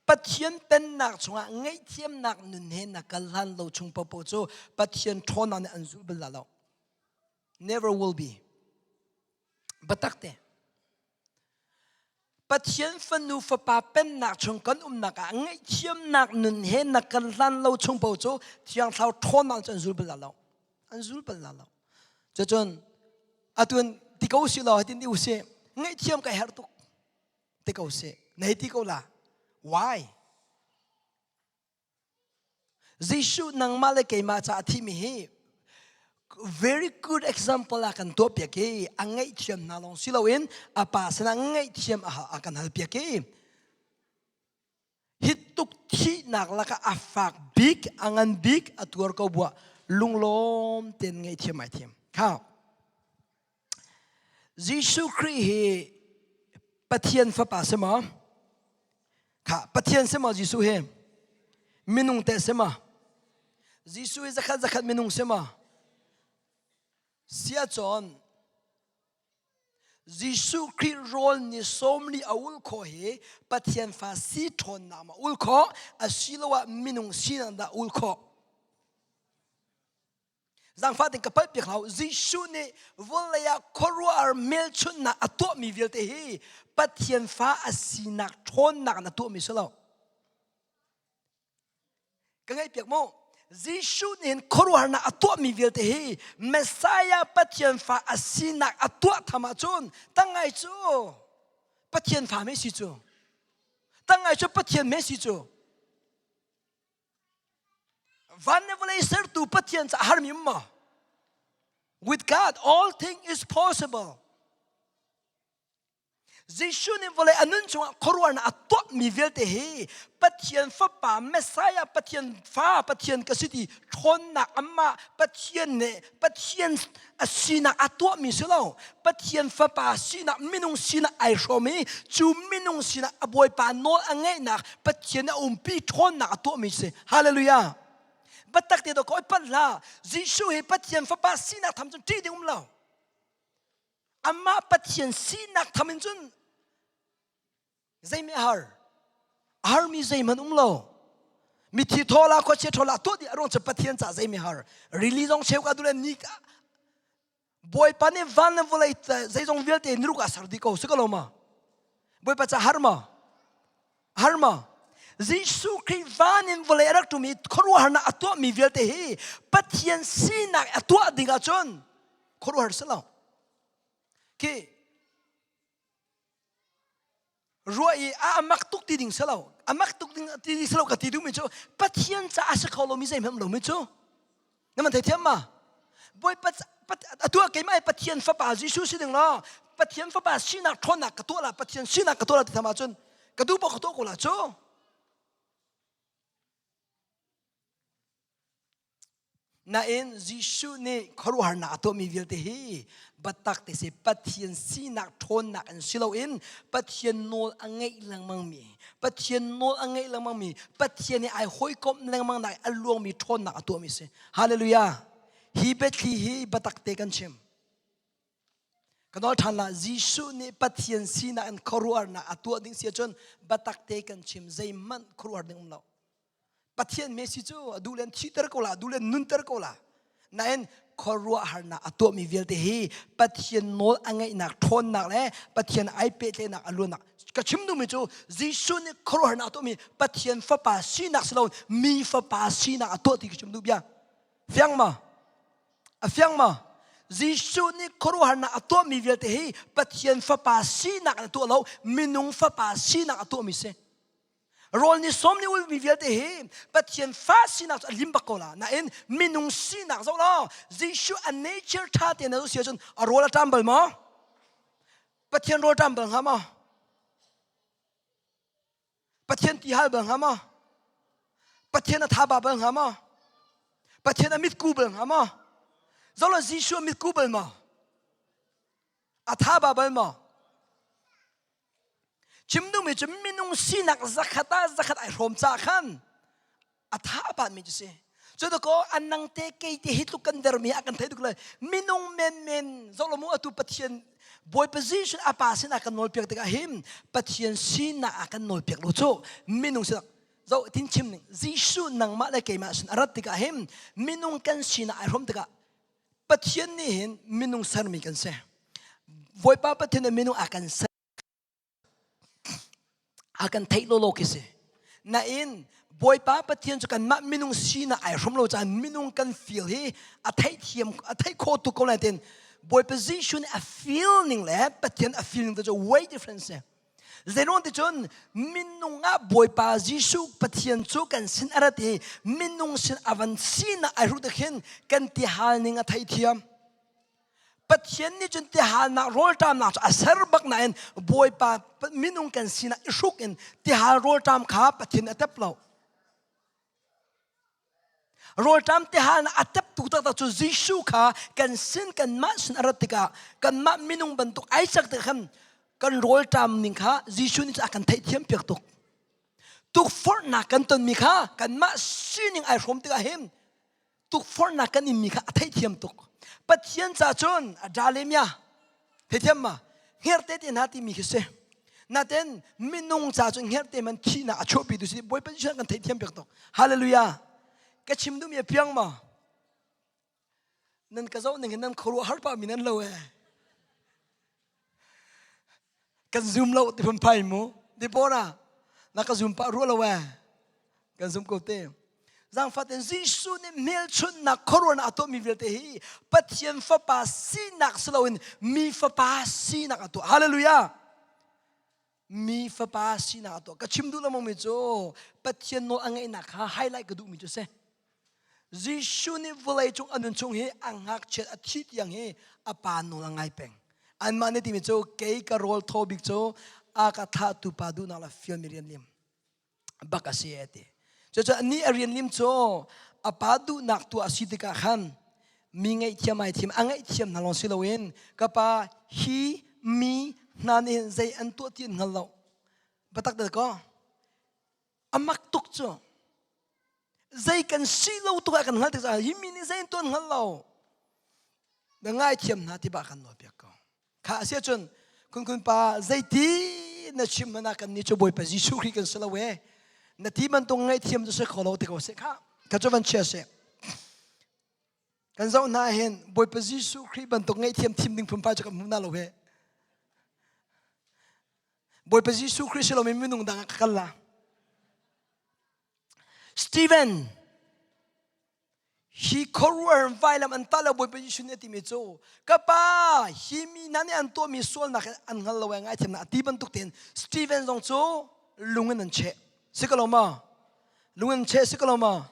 S1: Pathian pennak chungah ngaihthiamnak nun he na kal hlan lo chung popo cu Pathian ṭhawnnak nih an zul bal lo. Never will be. Biatak te. Pathian fanu fapa pennak chung kan umnak ah ngaihthiamnak nun he na kal hlan lo chung po cu Thiang Thlarau ṭhawnnak cu an zul bal lo. An zul bal lo. Cucun atun ti ko si law hitin ti usih ngaihthiam kai herh tuk ti ko sih na hei ti ko la why Jesuh nangmah le keimah ca a thimi hi very good example a kan tuah piak i a ngaihthiam hna lawng si loin a pa sinah ngaihthiam a kan hal piak i Hi tuk thihnak lakah a fak bik, a ngan bik, a tuar ko buah lunglawm tein ngaihthiam ai thiam. Kha. Jesuh Khrih hi Pathian fapa si maw? Kha Pathian si maw Jesuh hi? Minung te si maw? Jesuh hi zakhat zakhat minung si maw? Sia cawn Jesuh Khrih rawl ni 40 a ul khawh hi Pathian fa si ṭhawnnak ma ul khawh asiloah minung sinak dah ul khawh? Zaangfah tein ka palh piak hlah u. Jesuh nih vawlei ah khuaruahhar hmelchunhnak a tuahmi vialte hi Pathian fa a sinak ṭhawnnak in a tuahmi si lo. Ka ngaihpiak mu. Jesuh nih hin khuaruahharnak a tuahmi vialte hi Messiah Pathian fa a sinak a tuah tham ahcun tangai cu Pathian fa mei si cu. Tangai cu Pathian mei si cu. Van le vawlei sertu Pathian ca harmi um maw? With God all thing is possible. Jesuh nih vawlei a nun chungah khuaruahnak a tuahmi vialte hi Pathian Fapa Messiah Pathian Fa Pathian ka si ti ṭhawnnak amah Pathian nih Pathian a sinak a tuahmi si lo Pathian Fapa sinak minung sinak ai hrawm i cu minung sinak a Bawipa nawl a ngeihnak Pathian a umpi ṭhawnnak a tuahmi si Hallelujah Biatak te do ko panh hlah Jesuh hi Pathian Fapa sinak tham cun ṭih ding um lo Amah Pathian sinak tham in cun zeimi a har? A harmi zeihmanh um lo. Mithi thawl ah khuachia thawl ah tuah dih a ruang cu Pathian ca zeimi har. Rili zong cheu ka duh ni Bawipa nih van le vawlei zeizong vialte niruk ah ser dih ko si ko lo ma? Bawipa ca har ma? Har ma? Jesuh Khrih van in vawlei a rak ṭum i khuaruahharnak a tuahmi vialte hi Pathian sinak a tuah ding ahcun khuaruahhar si lo. Khi ruah i a mak tuk ti ding si lo. A mak tuk ding ti ding si lo ka ti duhmi cu Pathian ca a si kho lomi zeihmanh lomi cu Na man theithiam ma? Bawipa atu ah keimah Pathian fapa Jesuh si ding law Pathian fapa sinak ṭhawnnak ka tuah la Pathian sinak ka tuah la ti tham ahcun ka duh paoh ka tuah ko la cu. Nain Jesuh nih khuaruahharnak a tuahmi vialte hi biatak te si Pathian sinak ṭhawnnak in si loin Pathian nawl a ngeih lengmangmi Pathian nawl a ngeih lengmangmi Pathian he ai hawikomh lengmang nak a luangmi ṭhawnnak a tuahmi si. Hallelujah. Hi biathli hi biatak te kan chim. Ka nawl ṭhan la Jesuh nih Pathian sinak in khuaruahharnak a tuah ding si ahcun biatak te kan chim zeihmanh khuaruahhar ding um lo. Pathian Messi cu a duh len thihter ko la, a duh len nunter ko la. Nain khuaruahharnak a tuahmi vialte hi Pathian nawl a ngeihnak ṭhawnnak le Pathian ai pehtlaihnak a luannak ka chim duhmi cu Jesuh nih khuaruahharnak a tuahmi Pathian fapa sinak si lo mi fapa sinak a tuah ti ka chim duh bia. Fiang ma? A fiang ma? Jesuh nih khuaruahharnak a tuahmi vialte hi Pathian fapa sinak a tuah lo, minung fapa sinak a tuahmi si. Rawl ni sawm ni ulmi vialte hi Pathian fa sinak cu a lim bak ko la. Nain minung sinak zoh law Jesuh a nature ṭha tein a si ahcun a rawl a ṭam bal maw? Pathian rawl ṭam bal hnga maw? Pathian ti hal bal hnga maw? Pathian a tha ba bal hnga maw? Pathian a mitku bal hnga maw? Zolo Jesuh a mitku bal maw? A tha ba bal maw? Chim duhmi cu minung sinak zakhat ah zakhat ai hrawm ca khan a tha bat mi cu si. Cu ko an nang te kei te hi tluk kan dermi a kan thei tuk le minung menmen zolo mu atu Pathian bawi position a pa sin a kan nawl piak tikah hin Pathian sinak a kan nawl piak lo cu minung sinak zo tin chim ning Jesuh nangmah le keimah sin a rat tikah hin minung kan sinak ai hrawm tikah Pathian nih hin minung sermi kan si. Bawipa Pathian nih minung a kan ser a kan theih lawlaw khi si. Nain Bawipa Pathian cu kanmah minung sinak ai hrawm lo caah minung kan feel hi a theihthiam a theih khawh tuk ko lai tin Bawipa Jesuh nih a feel ning le Pathian a feel ning te cu way difference si. Zeiruang ti cun minung ah Bawipa Jesuh Pathian cu kan sin a rat i minung sin a van sinak ai hruh tik hin kan tihal ning a theithiam. Pathian nih cun tihalnak rawlṭamnak cu a ser bak nain Bawipa minung kan sinah i hruk in tihal rawlṭam kha Pathian a tep lo. Rawlṭam tihalnak a teptu taktak cu Jesuh kha kan sin kanmah sin a rat tikah kanmah minung bantuk ai cak tik khan kan rawlṭam ning kha Jesuh nih a kan theihthiam piak tuk. Tukforhnak kan tonmi kha kanmah sining ai hrawm tikah hin tukforhnak kan inmi kha a theihthiam tuk. Pathian ca cun a dalemia Theithiam ma? Hngerhte te hna timi khi si. Naten minung ca cun hngerhte man thihnak a chuahpi tu si. Bawipa Jesuh kan theihthiam piak tuk. Hallelujah. Ka chim duhmi a piang ma? Nan ka zoh ning hin nan khuaruah har pah mi nan lo eh. Kan zoom lo ti phun mu. Deborah, na ka zoom pah rua lo eh. Kan zum ko te. Zaangfah tein Jesuh nih hmelchunhnak khuaruahnak a tuahmi vialte hi Pathian Fapa sinak si loin mi Fapa sinak a tuah. Hallelujah! Mi Fapa sinak a tuah. Ka chim duh lengmang mi cu Pathian nawl a ngeihnak kha highlight ka duhmi cu si. Jesuh nih vawlei cung a nun chung hi a ngakchiat a thih tiang hi a pa nawl a ngai peng. Anmah nih timi cu kei ka rawl thaw bik cu a ka thlahtu pa duhnak le fialmi rian lim. Bak a si a ti. Cucu ni a rian lim cu a pa duhnak tuah a si tikah khan mi ngaihthiam ai thim a ngaihthiam hna lawng si loin ka pa hi mi hna nih zei an tuah ti an hngal lo. Biatak dah kaw a mak tuk cu zei kan si lo tuk ah kan hngal tik caah hi mi nih zei an tuah an hngal lo. Na ngaithiam hna ti bah kan nawlpiak ko. Kha a si ahcun khunkhun pa zeiti na chim hmanh ah kannih cu Bawipa Jesuh Khrih kan si lo e. Na ti bantuk ngaihthiam cu si kho lo ti ko seh kha. Kha cu van chia seh. Kan zoh hna hin Bawipa Jesuh Khrih bantuk ngaihthiam thim ding phunphai cu kan hmu hna lo he. Bawipa Jesuh Khrih si lomi minung dang ah ka kal la. Stephen Hi khuaruahhar vailam an tah lo Bawipa Jesuh nih a timi cu ka pa hi mi hna nih an tuahmi sualnak hi an hngal lo e ngaithiamnak a ti bantuk tein Stephen zong cu lung in an cheh si ko lo maw lung in cheh si ko lo maw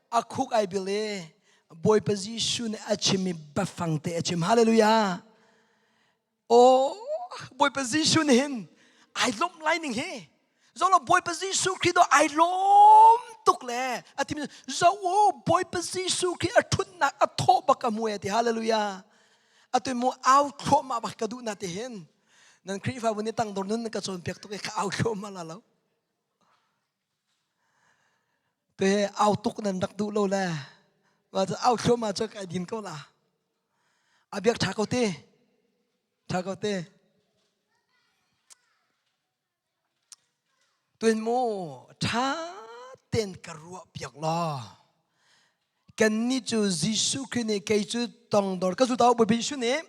S1: a khuk ai bil i Bawipa Jesuh nih a chimmi biafang te a chim hallelujah Aw Bawipa Jesuh nih hin ai lawmh lai ning hi zolo Bawipa Jesuh Khrih do ai lawm tuk le a timi zo u Bawipa Jesuh Khrih a ṭhutnak a thawh bak a mu e ti hallelujah atu mu au thluahmah bak ka duh na ti hin nan Khrihfabu nih tangdor nun ka cawnpiak tuk i ka au thluahmah la lo te au tuk nan rak duh lo le au thluahmah cu kai din ko la A biak ṭha ko te. Ṭha ko te. Tuin mu ṭha tein ka ruah piak law. Kannih cu Jesuh Khrih nih kei cu tongdor ka zu tau Bawipa Jesuh nih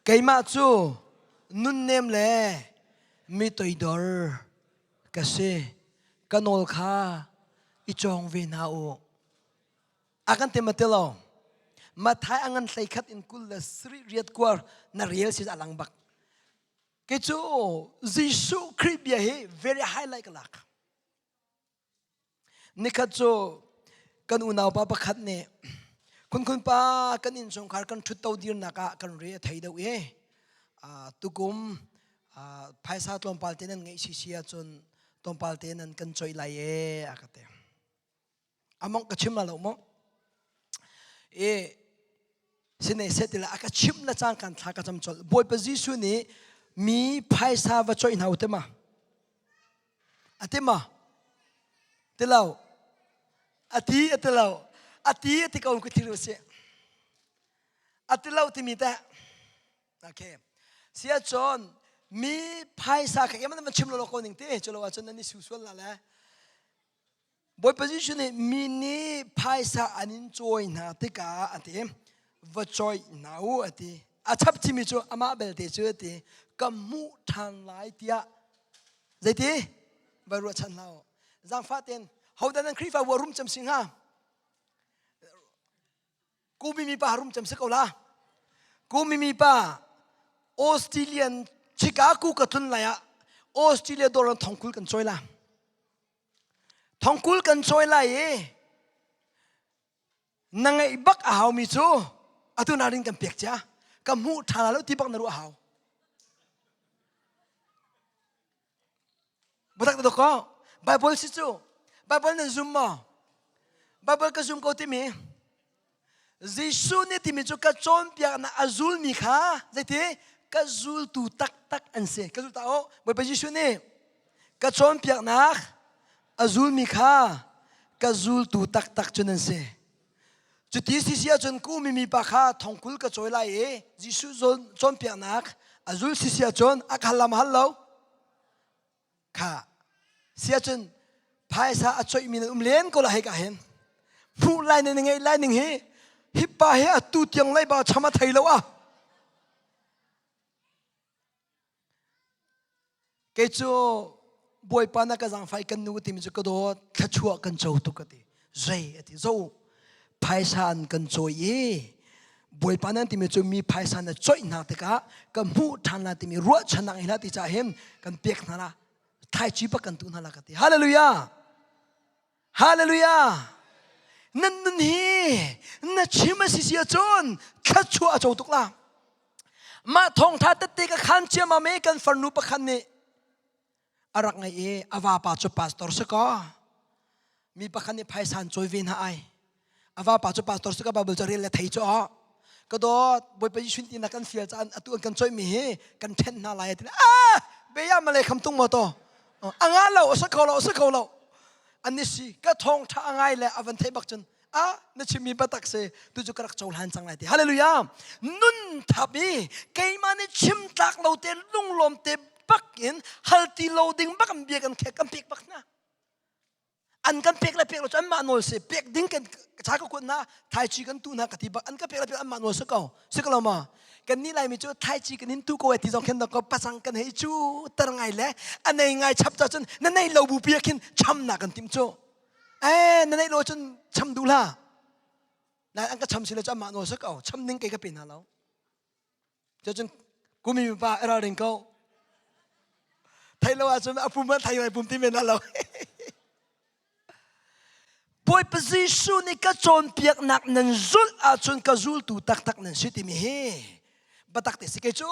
S1: keimah cu nunnem le mi toidor ka si. Ka nawl kha i cawng ve hna u. A kan ti ma ti lo. Mathai a ngan hlei khat in 20 le sarih riat kuar na rel si a lang bak. Kei cu Jesuh Khrih bia hi very highlight ka lak. Nikhat cu kan unau pa pakhat nih khunkhun pa kan innchungkhar kan ṭhutto dirnak ah kan re a thei deuh i tukum phaisa tlawmpal te nan ngeih sisi ahcun tlawmpal te nan kan coih lai e a ka ti. Among ka chim la lo mo. E sinei se tila a ka chim la cang kan thla ka cam chol. Bawipa Jesuh nih mi phaisa va choi hna u te ma. A ti ma? Ti lo. A ti a ti lo. A ti a ti ko ku thil si. A ti lo timi teh. Okay. Sia cun mi phaisa kha keman man chim lo ko ning te chulo ahcun nan i su sual la le. Bawipa Jesuh nih mi nih phaisa an in cawi hna tikah a ti va cawi hna u a ti. A chap chimi cu amah belte cu a ti ka hmuh ṭhan lai tiah zeiti va ruahchan hlah u. Zaangfah tein hodah nan Khrihfabu a rum cem si hnga? Kumimi pa rum cem si ko la. Kumimi pa Australian Chicago ka tlun lai ah Australia dollar thongkul kan cawi la. Thongkul kan cawi lai i na ngeih bak a haumi cu atu na rin kan pek cia ka hmuh ṭha lo ti bak na ruah hau. Batak na ko Bible si cu Bible nan zum maw? Bible ka zum ko timi Jesuh nih timi cu ka cawnpiaknak a zulmi kha zeiti ka zultu taktak an si. Ka zul ta o Bawipa Jesuh nih ka cawnpiaknak a zulmi kha ka zultu taktak cu nan si. Cuti si si ahcun ku mi pa kha thongkul ka cawi lai i Jesuh cawnpiaknak a zul si si ahcun a ka hal lam hal lo. Kha si ahcun phaisa a coihmi nan um len ko la hei ka hin. Hmuh lai nan ngeih lai ning hi hi pa hi atu tiang leiba cham a thei lo ah. Kei cu Bawipa na ka zaangfai kan nu timi cu ka dawt thluachuah kan co tuk ka ti. Zei a ti zo phaisa an kan cawi i Bawipa nan timi cu mi phaisa na coih hna tikah ka hmuh ṭhan la timi ruahchannak hi hlah ti caah hin kan pek hna la thlaici pak kan tuh hna la ka ti. Hallelujah! Hallelujah! Nan nun hi na chim a si si ahcun thluachuah a co tuk la. Mah thawngtha tette ka khan ciammam i kan farnu pakhat nih a rak ngaih i a vapa cu pastor si kaw mi pakhat nih phaisa an cawi ve hna ai. A vapa cu pastor si ka Bible cu rel le thei cu aw. Ka dawt Bawipa Jesuh ti na kan fial caan atu an kan cawihmi hi kan ṭhen hna lai ti ah beya malay kham tung maw to a nga lo a si kho lo a si kho lo an ni si ka thawng ṭha a ngai le a van theih bak cun a na chimmi biatak si tu cu ka rak cohlan cang lai ti hallelujah nun thap i keimah nih chim tlak lo te lunglawm te bak in hal ti lo ding bak an bia kan khek kan pek bak hna an kan pek le pek lo cu anmah nawl si pek ding kan cha ka kuat na thaichi kan tu na ka ti bak an ka pek le pek anmah nawl si ko si ko lo ma kan nih laimi cu thaichi kan in tu ko ti zong khin ko pasang kan hei cu tar ngai le a nei ngai chap cha cun na nei lo bu pi khin cham na kan tim cu eh na nei lo cun cham duh la na an ka cham si le cu anmah nawl si ko cham ning kei ka pe hna lo Cucun kumi pa i ralring ko. Thei lo ahcun a pum a thei lai pum ti men lo. Bawipa Jesuh nih ka cawnpiaknak nan zulh ahcun ka zultu taktak nan si timi hi batak te si kei cu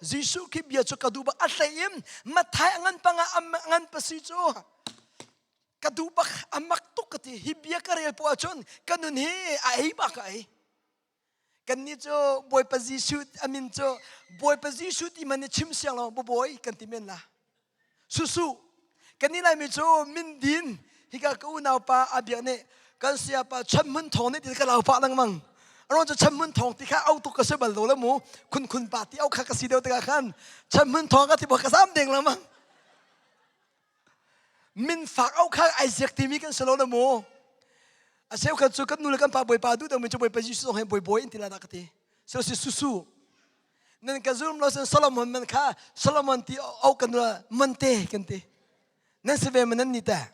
S1: Jesuh khi bia cu ka duh bak a hlei in Mathai a ngan panga a ngan pasi cu ka duh bak a mak tuk ka ti hi bia ka rel poah ahcun ka nun hi a ei bak ka ei Kannih cu Bawipa Jesuh a min cu Bawipa Jesuh ti man nih chim siang lo bawi kan ti men la. Susu kannih Laimi cu min din hika ka unau pa a biak nih kan saya pa Chan Hmun Thawng nih ti ka lau pah lengmang. Aron cu Chan Hmun Thawng ti kha au tuk ka si bal lo le mu khun khun pa ti au kha ka si deuh tikah khan Chan Hmun Thawng ka ti ka zam deng lengmang. Min fak au kha ai ziak timi kan si lo na mu. A cheukhat cu kan nu le kan pa bawipa duh deuhmi cu bawipa Jesuh zong he bawibawi in ti la dah ka ti. So si susu. Nan ka zum lo sin Solomon man kha Solomon ti au kan nu man te kan ti. Nan si ve man nan ni ta.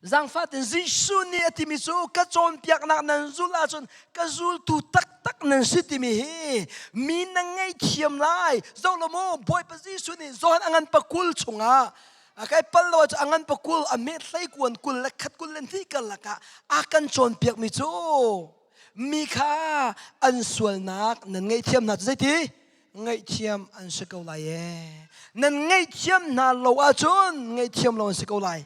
S1: Zaangfah tein Jesuh nih a timi cu ka cawnpiaknak nan zulh ahcun ka zultu taktak nan si timi hi mi na ngaihthiam lai. Zoh lo maw Bawipa Jesuh nih Johan a ngan pakul chungah kai pal lo ahcun a ngan pakul a met hlei kuan kul le khat kul le hnih karlak ah a kan cawnpiakmi cu mi kha an sualnak nan ngaihthiam hna cu zeiti ngaihthiam an si ko lai ee. Nan ngaihthiam hna lo ahcun ngaihthiam lo an si ko lai.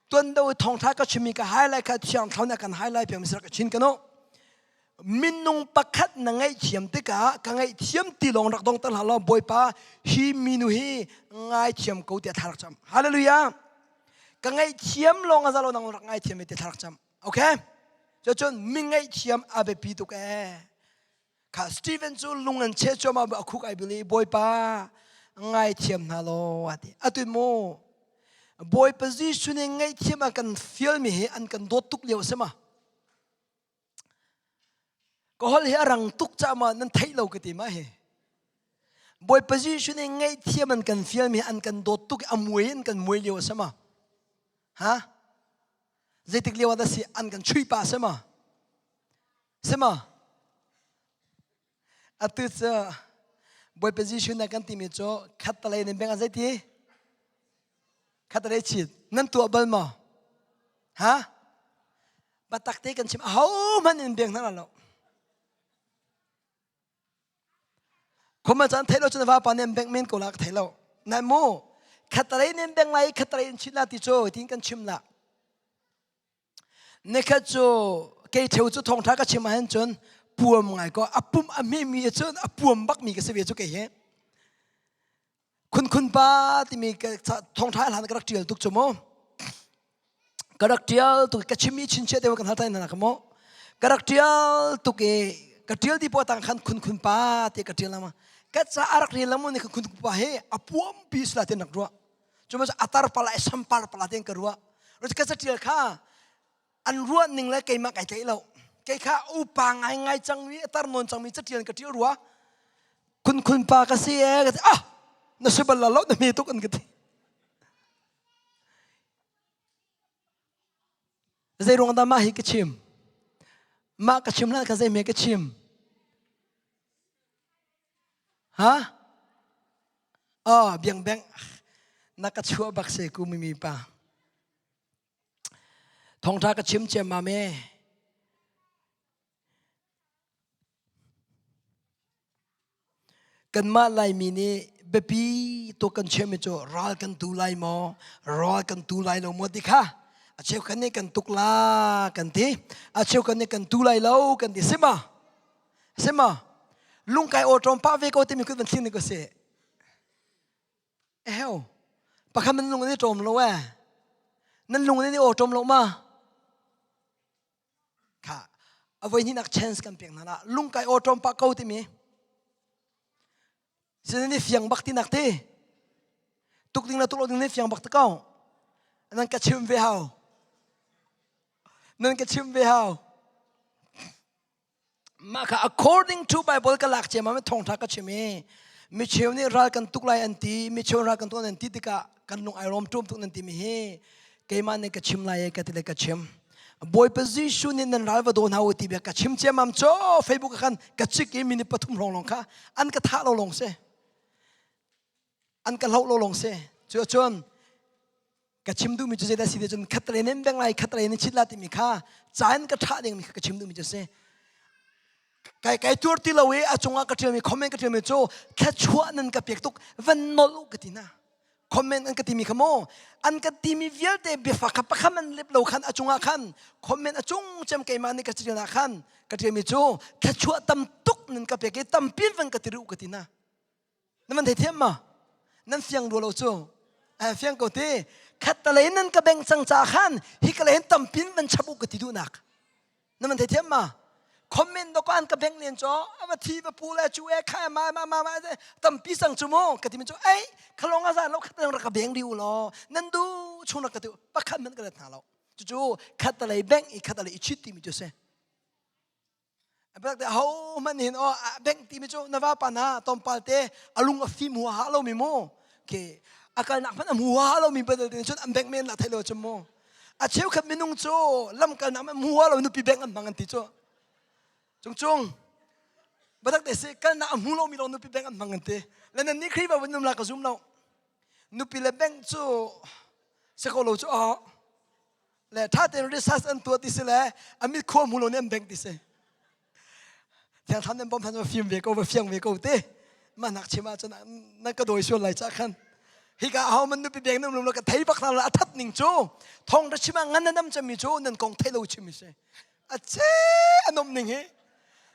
S1: Tuan do thawngtha ka chimmi ka highlight kha thiang thlarau nih a kan highlight piakmi si rak ka chin kan u. Minung pakhat na ngaihthiam tikah ka ngaihthiam ti lawng rak dong ter hlah law Bawipa hi minu hi ngaithiam ko tiah thla rak cam. Hallelujah. Ka ngaihthiam lawng a za lo nang rak ngaithiam ti thla rak cam. Okay? Cucun mi ngaihthiam a biapi tuk ee. Kha Stephen cu lung an cheh cuahmah a khuk ai bil i Bawipa ngaithiam hna law a ti. Atu mu Bawipa Jesuh nih ngaihthiam a kan fialmi hi an kan dawt tuk lio a si ma? Ka holh hi a rang tuk caah ma nan theih lo ka ti ma hi. Bawipa Jesuh nih ngaihthiam an kan fialmi an kan dawt tuk i a muai in kan muai lio a si ma? Ha? Zeitik lio ah dah si an kan chui pa si ma? Si ma? Atu cu Bawipa Jesuh na kan timi cu khattalei nan beng ah zeiti? Khattalei chit nan tuah bal maw? Ha? Batak te kan chim ahohmanh in beng hna lo. Khuma caan thei lo cun vapa nih an bengh men ko la ka thei lo. Nai mu khatalei nih an beng lai khatalei in chit la ti cu tin kan chim la. Nikhat cu kei theu cu thawngtha ka chim ahhin cun puam ngai ko a pum a hmi mi cun a puam bak mi ka si ve cu kei hi. Khun khun pa timi thawngtha hlan ka rak tial tuk cu mu. Ka rak tial tuk ka chimmi chinchiah te kan hal tai na ka mu. Ka rak tial tuk i ka tial di po tang khan khun khun pa ti ka tial lama. Ka ca a rak rian lamu ni khun khun pa he a puam pi sila ten rak ruah. Cu ma atar pala sampar pala ten ka ruah. Ka ca tial kha an ruah ning le keimah kai tlaih lo kei kha upa ngaingai cangmi a tar nawn cangmi catial ka tial rua khun khun pa ka si e ka ti ah na si bal lo na hme tuk an ka ti zei ruang dah mah hi ka chim mah ka chim hlan ka zei me ka chim ha oh biang beng na ka chuah bak se ku mi mi pa Thawngṭha ka chim ciammam ee. Kanmah Laimi nih biapi tuk kan chiahmi cu ral kan tu lai maw, ral kan tu lai lo maw ti kha a cheukhat nih kan tuk la kan ti, a cheukhat nih kan tu lai lo kan ti. Si ma? Si ma? Lungkai awṭawm pah ve ko timi kut van thling ni ko sih. Eheu, pakhat nan lung an i ṭawm lo ee. Nan lung an i awṭawm lo ma? Kha, a voi hnihnak chance kan pek hna la. Lung kai awṭawm pah ko timi. Sin i fiang bak tinak ti. Tuk ding le tuk lo ding ni fiang bak te ko. Nan ka chim ve hau. Nan ka chim ve hau. Mah kha according to Bible ka lak ciammam i thawngṭha ka chim i micheu nih ral kan tuk lai an ti micheu ral kan tuk nan ti tikah kan lung ai rawm ṭum tuk nan timi hi keimah nih ka chim lai ka ti le ka chim Bawipa Jesuh nih nan ral va daw hna u ti bia ka chim ciammam cu Facebook ah khan ka cik i minute pathum hrawng lawng kha an ka thah lo lawng si an ka hloh lo lawng si cu cun ka chim duhmi cu zeidah si ti cun khatlei nin beng lai khatlei nin chit la timi kha ca in ka ṭhah dingmi kha ka chim duhmi cu si kai kai tuar ti lo i a cungah ka ṭialmi comment ka ṭialmi cu thluachuah nan ka pek tuk van nolh u ka ti hna comment an ka timi kha maw an ka timi vialte biafak kha pakhat an lep lo khan a cungah khan comment a cung cem keimah nih ka ṭial ah khan ka ṭialmi cu thluachuah tam tuk nan ka pek i tampi van ka ti rih u ka ti hna Nan van theithiam ma? Nan fiang rua lo cu. Eh, fiang ko ti. Khattalei nan ka beng cang ca khan hi ka lei tampin van chap u ka ti duhnak. Nan van theithiam ma? Comment do ko an ka beng len cho ava thi va pu le chu e kha ma ma ma ma tampi sang chu mo ka ti min chu ei khalong a za lo khat rak ka beng riu lo nan du chung rak ka ti pakhat man ka let hna lo cucu khattalei beng i khattalei i chit ti mi chu si Biak te ho hmanh hin aw bengh timi cu na vapa na tompal te a lung a fim huaha lo mi mu ke a kalnak hmanh a hmu huaha lo mi badal te cun an bengh men la thei lo cu mu a cheukhat minung cu lam kalnak hmanh hmu huaha lo nupi bengh an hmang an ti cu cung cung batak te si kalnak a hmu lo mi lawng nupi bengh an hmang an ti le nan nih Khrihfa vun um la ka zum lo nupi le bengh cu si ko lo cu aw le ṭha tein research an tuah ti si le a mit khua hmu lo nih an bengh ti si thiang thlam nan bawm hlan va fim ve ko va fiang ve ko te mah nak chim ahcun nan ka dawi sual lai ca khan. Hika aho man nupi beng nan um lo ka thei bak hna lo a that ning cu thong ra chim ah ngan na dam cemmi cu nan kong thei lo chim si. A ce an um ning hi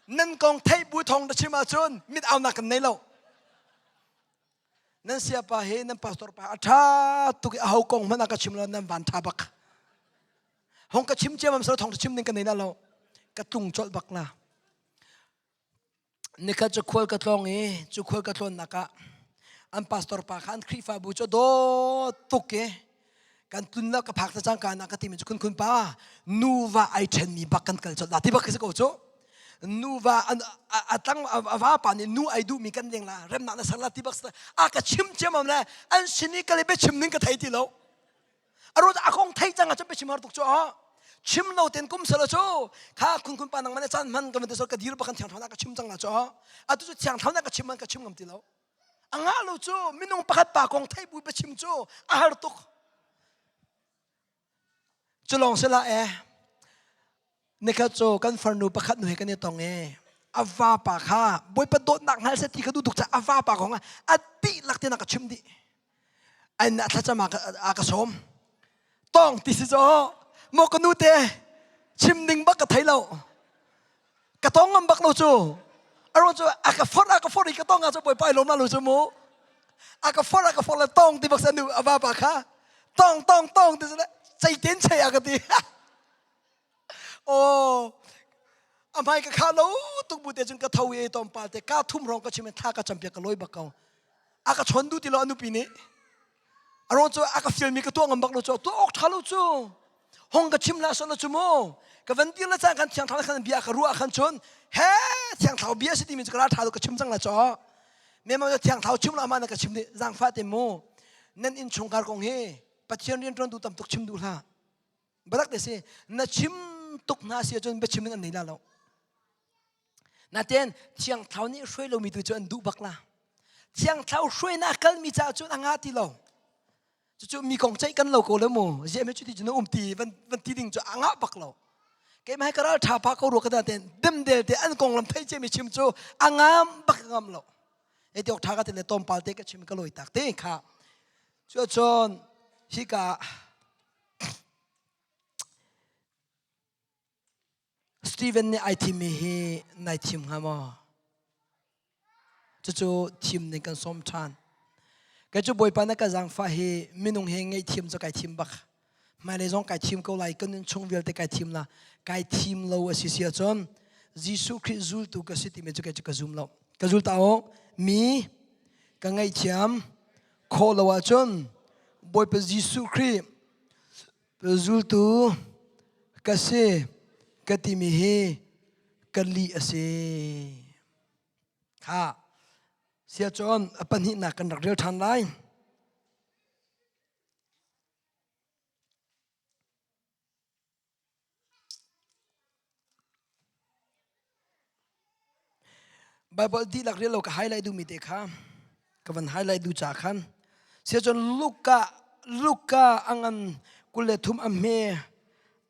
S1: nan kong theih bu thong ra chim ahcun mit au nak kan nei lo. Nan siapa he nan pastor pa a ṭha tuk i aho kong hmanh ah ka chim lo nan van ṭha bak. Hong ka chim ciamam sal thong chim ding ka nei na lo. Ka tlung colh bak la. Nikhat cu khual ka tlawng i cu khual ka tlawnnak ah an pastor pa kha an Khrihfabu cu dawt tuk i kan tlun la ka phak ta cangka na ka timi cu khun khun pa nuva ai ṭhenmi bak kan kal colh la ti bak khi si ko cu nuva an a tlang a va pa nih nu ai duhmi kan leng la remnak na ser la ti bak a ka chim ciamam le an sin i kal i biachim ning ka thei ti lo a ruat a kong thei cang ah cun biachim har tuk cu a chim lo ten kum sala cu kha khun khun pa nang man caan hman ka van te ka dir pa kan thiang thau na ka chim cang la cu atu cu thiang thau na ka chim man ka chim ngam ti lo a ngah lo cu minung pakhat pa kong thei bu biachim cu a har tuk cu lawng sila e Nikhat cu kan farnu pakhat nu he kan i tong i a vapa kha Bawipa dawtnak hngal seh ti ka duh tuk caah a vapa kong ah a dihlak tein a ka chimh dih. An a thlacam a ka sawm. Tong ti si caw maw ka nu te chim ding bak ka thei lo. Ka tong ngam bak lo cu. A ruang cu a ka forh a ka forh i ka tong ah cu Bawipa ai lawm la lo cu mu. A ka forh a ka forh le tong ti bak sa nu a vapa kha tong tong tong ti le ceiten chei a ka ti. Aw, a hmai ka khah lo tuk bu te cun ka tho i tlawmpal te ka thum rong ka chim i thla ka campiak ka lawi bak ko. A ka chawn duh ti lo a nupi nih. A ruang cu a ka fialmi ka tuah ngam bak lo cu tuah awk ṭha lo cu. Hong ka chim la sawh cu mu. Ka van dir le cang kan thiang thlau khan bia ka ruah khan cun he thiang thlau bia si timi cu ka ral ṭha lo ka chim cang la caw. Mema cu thiang thlau chim lo ama na ka chim nih zaangfah te mu. Nan inn chungkhar kong hi Pathian rian ṭuan tu tam tuk chim duh hlah. Biatak te si na chim tuk hna si ahcun biachim ding an nei la lo. Natein Thiang Thlarau nih hruai lomi tu cu an duh bak la. Thiang Thlarau hruainak kalmi caah cun a nga ti lo. Cucu mi kong ceih kan lo ko le mu. Ziah me cuti cun na um ti van van ti ding cu a ngah bak lo. Keimah hi ka ral ṭha pah ko rua ka ten demdel te an konglam thei cia mi chim cu a ngam bak ngam lo. E ti ok ṭha ka ti le tlawmpal te ka chim ka lawi tak te kha. Cuacun hika Steven nih ai thimmi hi nai thim hnga maw? Cucu thim ning kan sawm ṭhan. Kei cu Bawipa na ka zaangfah hi minung he ngaihthiam cu kai thim bak. Hmailei zong kai thim ko lai, ka nun chung vialte kai thim la. Kai thim lo a si si ahcun Jesuh Khrih zultu ka si timi cu kei cu ka zum lo. Ka zul ta u, mi ka ngaihthiam khawh lo ahcun Bawipa Jesuh Khrih zultu ka si ka timi hi ka lih a si. Kha siacun a pahnihnak kan rak rel ṭhan lai. Baibal dihlak rel lo ka highlight duhmi te kha ka van highlight duh ca khan siacun Luka Luka a ngan 23 a hme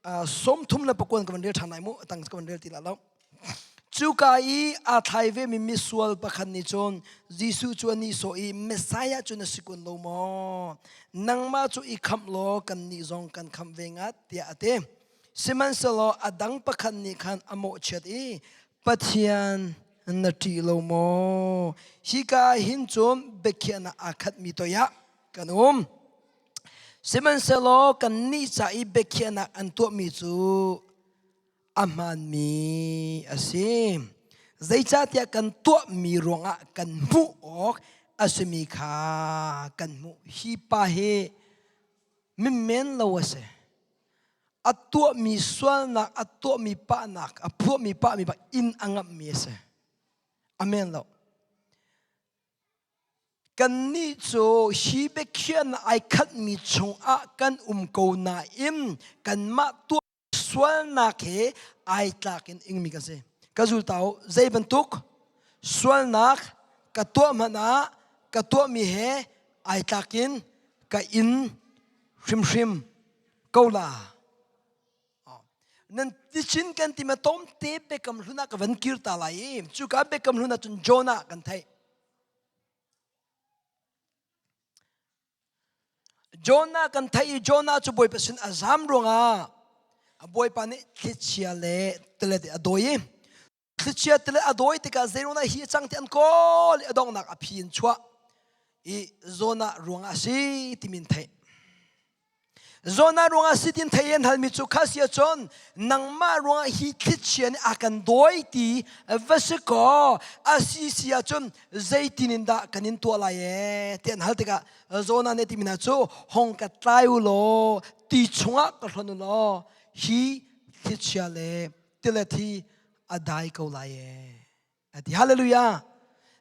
S1: 34 ka van rel ṭhan lai mu tang ka van rel ti la lo Cuka i aa thlai vemi misual pakhat nih cun Jesuh cu a nihsawh i Messiah cu na si kun lo maw? Nangmah cu i khamh law kannih zong kan khamh ve ngat tiah a ti. Sihmanhsehlaw a dang pakhat nih khan a mawhchiat i Pathian na ṭih lo maw? Hika ah hin cun biakhiahnak aa khatmi toiah kan um. Sihmanhsehlaw kannih ca i biakhiahnak an tuahmi cu a hmaanmi a si. Zeicahtiah kan tuahmi ruangah kan hmuh awk a simi kha kan hmuh. Hi pa hi mimmen lo a si. A tuahmi sualnak, a tuahmi pahnak, a phuahmi pahmi bak inn a ngamhmi a si. Amen lo. Kannih cu hi biakhiahnak ai khatmi chungah kan um ko nain kanmah tuah sualnak he ai tlak in ingmi kan si. Ka zultau zei bantuk sualnak ka tuah hmanh ah ka tuahmi he ai tlak in ka in hrimhrim ko la. Nan tichin kan ti ma tomte biakam hlun ah ka van kir ta lai i cuka biakam hlun ah cun Jonah kan theih. Jonah kan theih i Jonah cu Bawipa sin a zam ruangah Bawipa nih thlichia le tilet a dawi i thlichia tilet a dawi tikah zeiruangah hi a cang ti an kawl i a donghnak a phi in chuah i Jonah ruangah a si timi an theih. Jonah ruangah si tin thei an halmi cu kha si ahcun nangmah ruangah hi thlichia nih a kan dawi ti va si kaw a si si ahcun zeitin in dah kan in tuah lai ee ti an hal tikah Jonah nih timi hna cu hong ka tlai u law ti chungah ka hlonh u law hi thlichia le tilet hi a dai ko lai ee A ti hallelujah.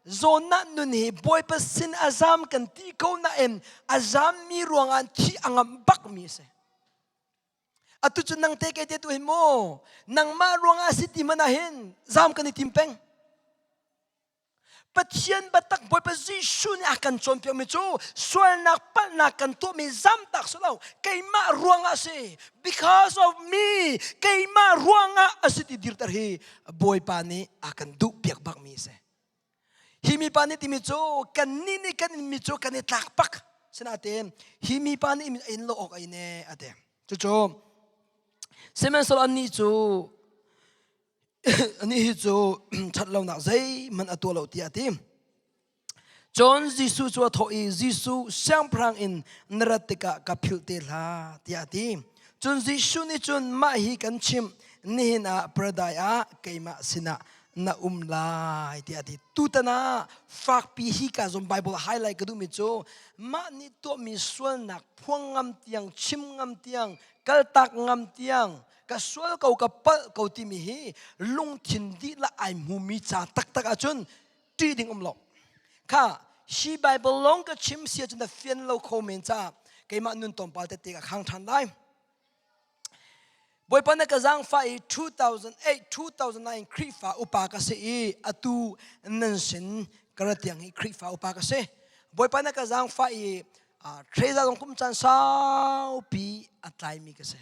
S1: Zawnnak nun hi Bawipa sin a zam kan ti ko nain a zammi ruangah thi a ngamh bakmi a si. Atu cu nang te kei te tu hin mu nangmah ruangah a si ti hmanh ah hin zam kan i tim peng. Pathian biatak Bawipa Jesuh nih a kan cawnpiakmi cu sualnak palhnak kan tuahmi zamtak si lo keimah ruangah a si because of me keimah ruangah a si ti dirter hi Bawipa nih a kan duh piak bakmi a si. Hi mipa nih timi cu kannih nih kan inmi cu kan i tlak bak sinain hi mipa nih a in lo awk a in e a ti. Cucu sihmanhsehlaw annih cu anih hi cu ṭhatlonak zeihmanh a tuah lo tiah a ti. Cun Jesuh cu a thawh i Jesuh siangpahrang in na rat tikah ka philh te hlah tiah a ti. Cun Jesuh nih cun mah hi kan chimh nihin ah paradise ah keimah sinah na um lai tiah a ti. Tutan ah fakpi hi ka zawn Bible highlight ka duhmi cu mah nih tuahmi sualnak phuang ngam tiang chim ngam tiang kaltak ngam tiang ka sual ko ka palh ko timi hi lungthin dihlak ai hmumi ca taktak ahcun ṭih ding um lo kha hi Bible lawng ka chim si ahcun na fian lo kho men caah keimah nun tlawmpal tete ka khang ṭhan lai Bawipa na ka zaangfah i 2008 2009 Khrihfa upa ka si i atu nan sin ka ra tiang hi Khrihfa upa ka si Bawipa na ka zaangfah i Treza zong kum caan saupi a tlaimi ka si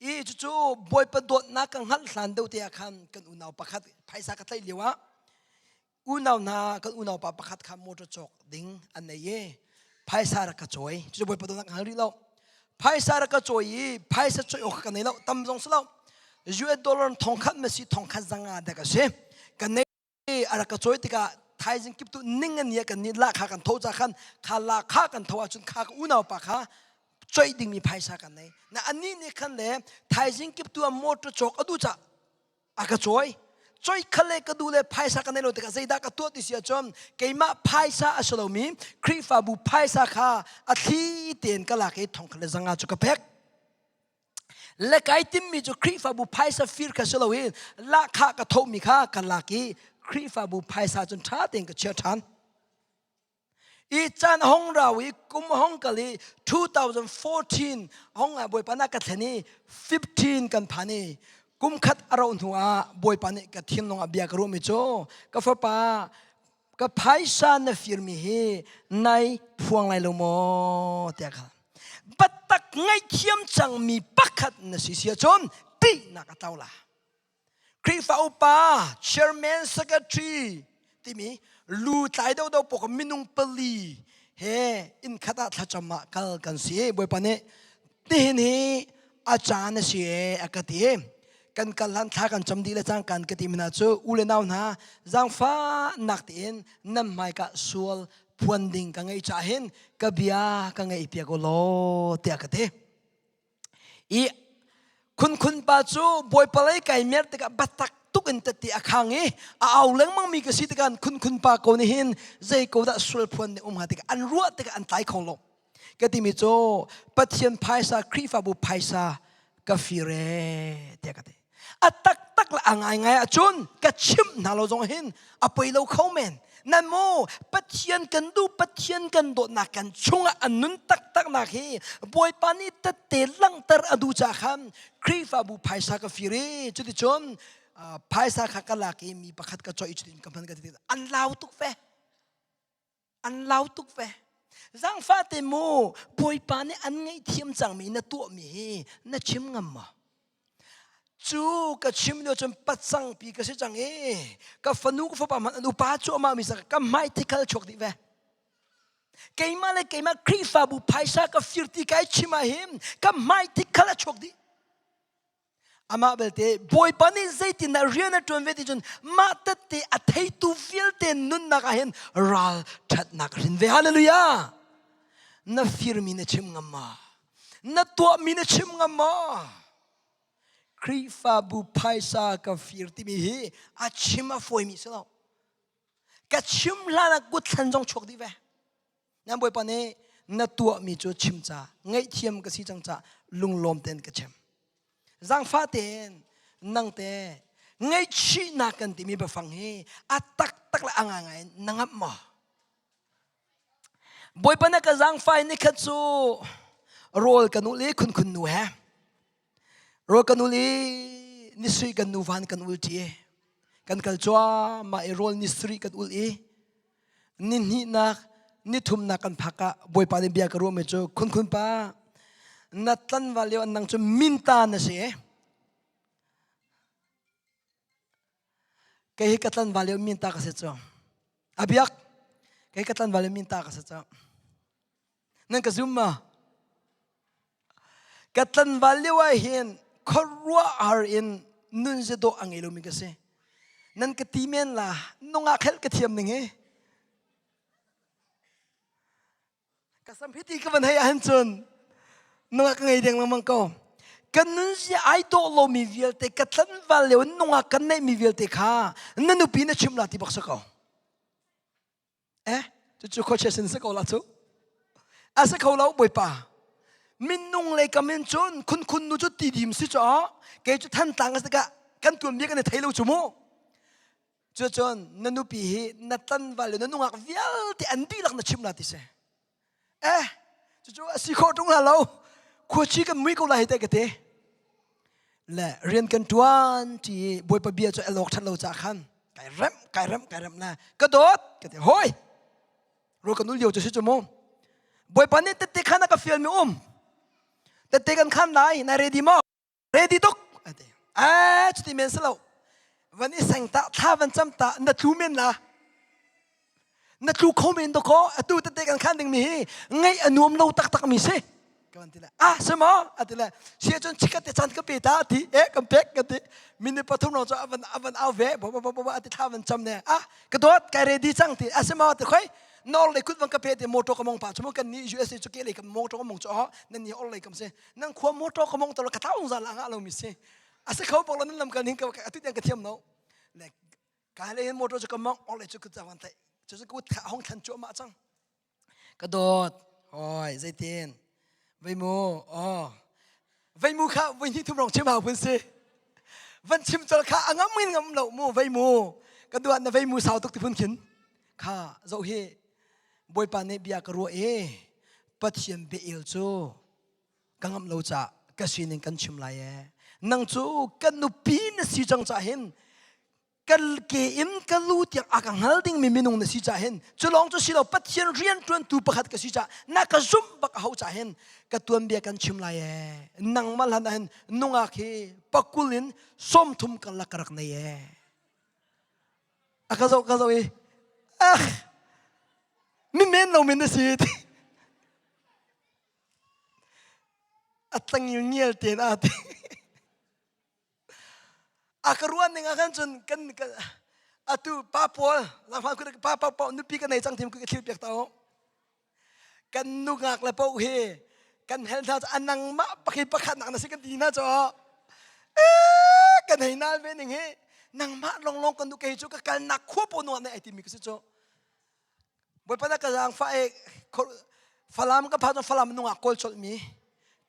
S1: i cucu Bawipa dawtnak ka hngalh hlan deuh te ah khan kan unau pakhat phaisa ka tlaih lio ah unau hna kan unau pa pakhat kha motor cawk ding an nei i phaisa rak ka cawi cucu Bawipa dawtnak ka hngal rih lo phaisa rak ka cawi i phaisa cawi awk ka nei lo tam zong si lo US dollar thongkhat ma si thongkhat zanga dek a si kan nei a rak ka cawi tikah thaizing kip tu ning an nia kan nih la kha kan tho ca khan kha la kha kan tho ahcun kha ka unau pa kha coih dingmi phaisa kan nei na anih nih khan le thaizing kip tu a motor cawk a duh ca a ka cawi choi khale ka du le phaisa ka nei lo tikah zeidah ka tuah ti si ahcun keimah phaisa a si lomi Khrihfabu phaisa kha a thli tein ka lak i thong khat le zanga cu ka pek Le kai timmi cu Khrihfabu phaisa fir kha si loin lahkhah ka thohmi kha ka lak i Khrihfabu phaisa cun ṭha tein ka chia ṭhan. I caan a hong rau i kum a hong kal i 2014 hong ah Bawipa na ka thlen i 15 kan phan i kum khat a rauh hnu ah Bawipa nih ka thinlung ah bia ka ruahmi cu ka fapa ka phaisa na firmi hi nai phuang lai lo maw tiah ka biatak ngaihthiam cangmi pakhat na si si ahcun tihnak a tlo la Khrihfa upa chairman secretary timi lu tlai deuhdeuh pawk minung pali he inn khat ah thlacam ah kal kan si Bawipa nih nihin hi a caan a si e a ka ti kan kal hlan thla kan cam dih le cang kan ka ti mina cu u le nau hna zaangfahnak tiin nan hmaika sual phuan ding ka ngeih ca hin ka bia ka ngeih piak u law tiah ka ti i khunkhun pa cu bawipa lei kai mer tikah batak tuk in tette a khang i a au lengmang mi ka si tikah khunkhun pa ko nih hin zei ko dah sual phuan nih um hnga tikah an ruah tikah an tlai kho lo ka timi cu Pathian phaisa Khrihfabu phaisa ka fir ee tiah ka ti a taktak le a ngaingai ahcun ka chimh hna lo zong hin a poi lo kho men nan mu Pathian kan duh Pathian kan dawtnak kan chungah an nun taktak nak hi Bawipa nih tette langhter a duh ca khan Khrihfabu phaisa ka fir i cuticun phaisa kha ka lak i mi pakhat ka coih cutin ka hman ka ti an lau tuk ve An lau tuk ve. Zaangfah te mu Bawipa nih an ngaihthiam cangmi na tuahmi hi na chim ngam maw? Cu ka chim lio cun pacangpi ka si cang i ka fanu ka fapa hmanh an upa cuahmah mi ka hmai thikhal chuak dih ve. Keimah le keimah Khrihfabu phaisa ka fir ti kai chim ah hin ka hmai tik khal a chuak dih. Amah belte Bawipa nih zeitindah rian a ṭuan ve ti cun mah tette a theitu vialte nunnak ah hin ral ṭhatnak a hrin ve. Hallelujah! Na firmi na chim ngam ma? Na tuahmi na chim ngam maw? Khrihfabu phaisa ka fir timi hi a chim a fawimi si lo. Ka chim hlan ah kut thlan zong chuak dih ve. Nan Bawipa nih na tuahmi cu chim ca, ngaihthiam ka si cang ca lunglawm tein ka chim. Zaangfah tein nang te ngaihchihnak kan timi biafang hi a taktak le a ngaingai in na ngamh maw? Bawipa na ka zaangfah in nikhat cu rawl kan ul i khunkhun nu he Rawl kan ul i nisui kan nu van kan ul ṭi. Kan kal cuahmah i rawl nisarih kan ul i ni hnihnak ni thumnak kan phak ah Bawipa nih bia ka ruahmi cu khunkhun pa na tlanval lio an nang cu minta na si. Kei hi ka tlanval lio minta ka si cu. A biak kei ka tlanval lio minta ka si cu. Nan ka zum ma? Ka tlanval lio ah hin khuaruahhar in nun dawh a ngei lomi ka si. Nan ka ti men la, nungak helh ka thiam ning hi. Ka sam hiti ka van hei ahhin cun nungak ka ngei deng lengmang ko. Ka nunzia ai dawh lomi vialte, ka tlanval lio in nungak kan neihmi vialte kha na nupi na chimh la ti bak si ko. Eh, cucu khuachia sin si ko la cu. A si kho lo Bawipa. Minung lei kam in cun khunkhun nu cu ti dim si caw kei cu thantlang a si tikah kan tuanbia kan i thei lo cu mu. Cucun na nupi hi na tlanval le na nungak vialte an dihlak na chim la ti si. Eh, cucu a si khawh ṭung hna lo. Khuachi kan mui ko lai hi te ka ti. Le rian kan ṭuan ti Bawipa bia cu elawk ṭhat lo ca khan kai remh kai remh kai remh na ka dawt ka ti hoi ro kan ul lio cu si cu mu Bawipa nih tette khan a ka fial mi um tette kan khan lai na ready maw ready tuk ati eh cuti men si lo van i seng ta thla van cam ta na tlu men la na tlu kho men do ko atu tete kan khan ding mi hi ngaih a nuam lo taktak mi si ka van ti le ah si maw ati le si cun chikat te chan ka pe ta ti eh kan pek ka ti minute pathum lo cu avan avan au ve bo bo bo bo ati thla van cam ne ah ka dawt kai ready cang ti a si maw ti khoi nor le kut van ka pe ti motor ka mong pa chu kan ni USA chu ke le ka motor ka mong chu nan ni or le kam se nan khua motor ka mong to ka thaung za la nga lo mi si a se kho bok lo nan lam kan hin ka atu tiang ka thiam no le ka le hin motor chu ka mong or le chu ka chawan thai chu chu ku tha hong than chu ma chang ka dawt hoi zeitin vei mu oh vei mu kha voi ni thum rong chim hau phun si van chim chol kha angam in ngam lo mu vei mu ka duat na vei mu sau tuk ti phun khin kha zo hi bawipa nih bia ka ruah i pathian bia cu ka ngamh lo ca ka sining kan chim lai ee nang cu ka nupi na si cang ca hin ka ke in ka lu tiang a ka hngal dingmi minung na si ca hin cu lawng cu si lo pathian rian ṭuantu pakhat ka si ca na ka zumh bak a ho ca hin ka tuanbia kan chim lai ee nangmah hlan ah hin nungak hi pakul in sawmthum karlak ka rak nei ee a ka zoh ka zoh i ah mi men lo men na si a tangil ngial tein aa ti a ka ruan ning ah khan cun kan atu pa pawl langfang pa pa pa nupi ka nei cang tim ka thil piak ta kan nungak le poh hi kan hel hna cu a nangmah pakhi pakhat nak na si kan ti hna cu eh kan hei nal ve ning hi nangmah longlong kan nu kei cu ka kalnak khua po nuam ne ai timi ka si cu Bawipa na ka zaangfah i Falam ka phan Falam nungak kawl colh mi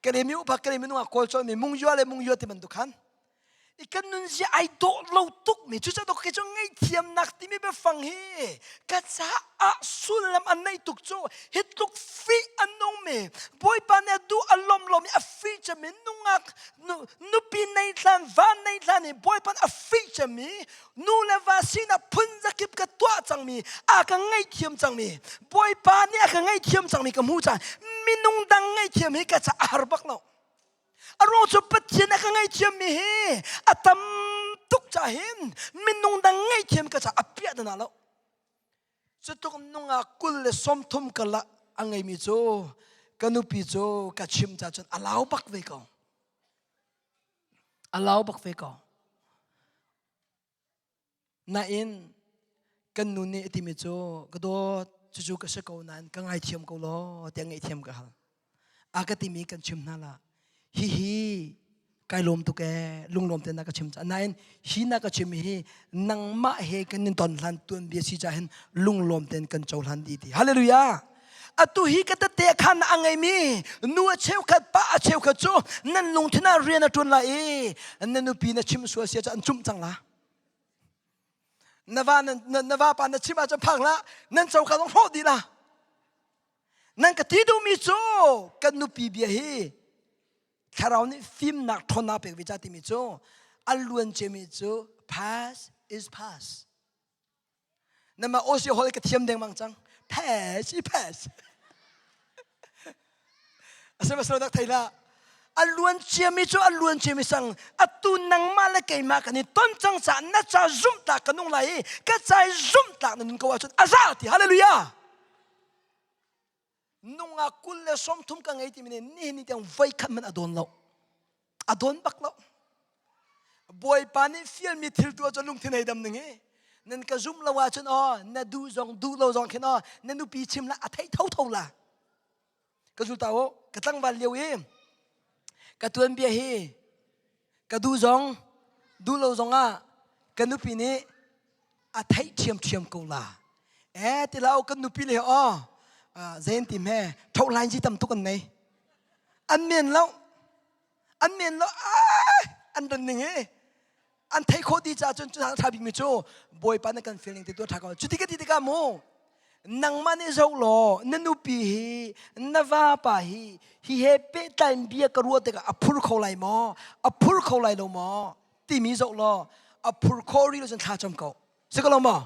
S1: Kalemi upa Kalemi nungak kawl colh mi Mungyua le Mungyua ti bantuk khan i kan nun zia ai dawh lo tuk mi cucaah ke cu ngaihthiamnak timi biafang hi ka caah sullam an neih tuk cu hi tluk fih an nung mi Bawipa nih a duh a lawm lomi a fih cemi nungak nupi nei hlan van nei hlan i Bawipa nih a fih cemi nu le va sinak phun zakip ka tuah cangmi a ka ngaihthiam cangmi Bawipa nih a ka ngaihthiam cangmi ka hmu cang minung dang ngaihthiam hi ka ca a har bak lo a ruang cu Pathian a ka ngaihthiam mi hi a tam tuk ca hin minung dang ngaihthiam ka ca a piah dana lo cutuk nungak 33 karlak. a ngeimi cu ka nupi cu ka chim ca cun a lau bak ve ko. A lau bak ve ko. Nain kan nu nih a timi cu ka dawt cucu ka si ko nain ka ngaithiam ko law tiah ngaihthiam ka hal. A ka timi kan chim hna la. Hihi kai lawm tuk ee lunglawm te na ka chim ca nain hi na ka chim hi nangmah he kan in ton hlan tuan bia si ca hin lunglawm ten kan cohlan di ti hallelujah atu hi ka tette khan a ngeimi nu a cheukhat pa a cheukhat cu nan lungthin ah rian a ṭuan lai i na nupi na chim sual sia cu an cumh cang la na va na va pa na chim ahcun phak la nan coka zong hrawh dih la nan ka ti duhmi cu kan nupi bia hi thlarau nih fimnak ṭhawnnak pek ve ca timi cu a luan ciami cu past is past Nama osi hol ka thiam dengmang cang. Pes i pes. Asema dak thei la. A luan ciami cu a luan ciami sang atu nangmah le keimah kan i ton cang ca na ca zumhtlak ka nung lai i ka ca i zumhtlak na nun ko ahcun a za ti hallelujah nungak 30 ka ngei timi nih nihin ni tiang voi khat hmanh a dawn lo a dawn bak lo bawipa nih fialmi thil tu ahcun lungthin hei dam ning hi nan ka zum lo ahcun aw na duh zong duh lo zong khin aw na nupi chim la a theih tho tho la ka zul ta o ka tlangval lio i ka tuanbia hi ka duh zong duh lo zong ah ka nupi nih a theih ṭhiamṭhiam ko la eh ti la kan nupi le aw zein ti hme tho line ji tam tuk an nei an men lo an men lo an ran ning hi an thei khawh ti ca cun cu tha bik mi cu bawipa na kan feeling te tu tha ko cuti ka ti tikah mu nangmah nih zoh law na nupi hi na vapa hi hi he pehtlai bia ka ruah tikah a phur kho lai maw a phur kho lai lo maw timi zoh law a phur khawh rih lo cun thla cam ko si ko lo maw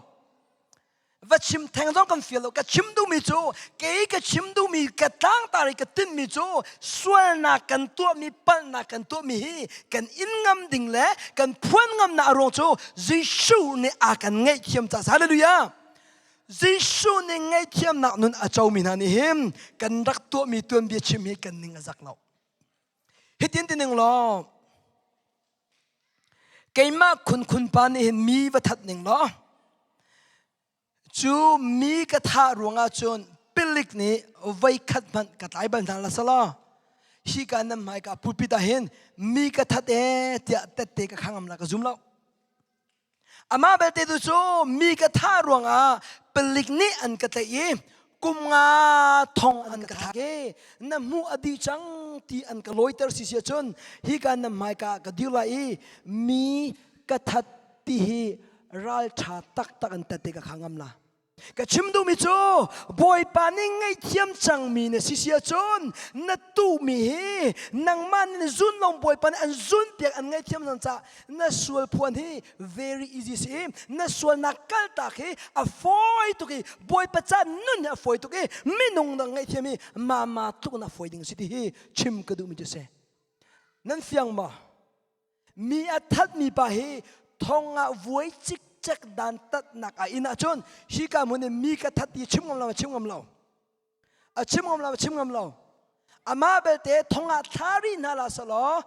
S1: va chim theng zong kan fial lo ka chim duhmi cu kei ka chim duhmi ka tlangtar i ka tinhmi cu sualnak kan tuahmi palhnak kan tuahmi hi kan in ngam ding le kan phuan ngamnak a ruang cu Jesuh nih a kan ngaihthiam caah hallelujah Jesuh nih ngaihthiamnak nun a comi hna nih hin kan rak tuahmi tuanbia chim hi kan ning a zak lo hitin ti ning law Keimah khunkhun pa nih hin mi va that ning law cu mi ka thah ruangah cun pilik nih voikhat hmanh ka tlai bal hna la selaw hi ka nan hmaika pulpit ah hin mi ka that ee tiah tette ka khangam la ka zum lo. Amah belte tu cu mi ka thah ruangah palik nih an ka tlaih i kum nga thong an ka thlak i na hmuh a dih cang ti an ka lawiter si si ahcun hika na hmaika ka dir lai i mi ka that ti hi ralṭha taktak an tat te ka kha ngam la. Ka chim duhmi cu Bawipa nih ngaihthiam cangmi na si si ahcun na tuhmi hi nangmah nih na zun lawng Bawipa nih an zunpiak an ngaihthiam cang caah na sual phuan hi very easy si i na sualnak kaltak hi a fawi tuk i Bawipa ca nun hi a fawi tuk i minung dang ngaihthiam hi mama tluk in a fawi ding a si ti hi chim ka duhmi cu a si. Nan fiang maw? Mi a thatmi pa hi thong ah vuai cikcek dantatnak a inn ahcun hika hmun in mi ka that ti chim ngam lo a chim ngam lo a chim ngam lo a chim ngam lo amah belte thong ah thla rih hna la selaw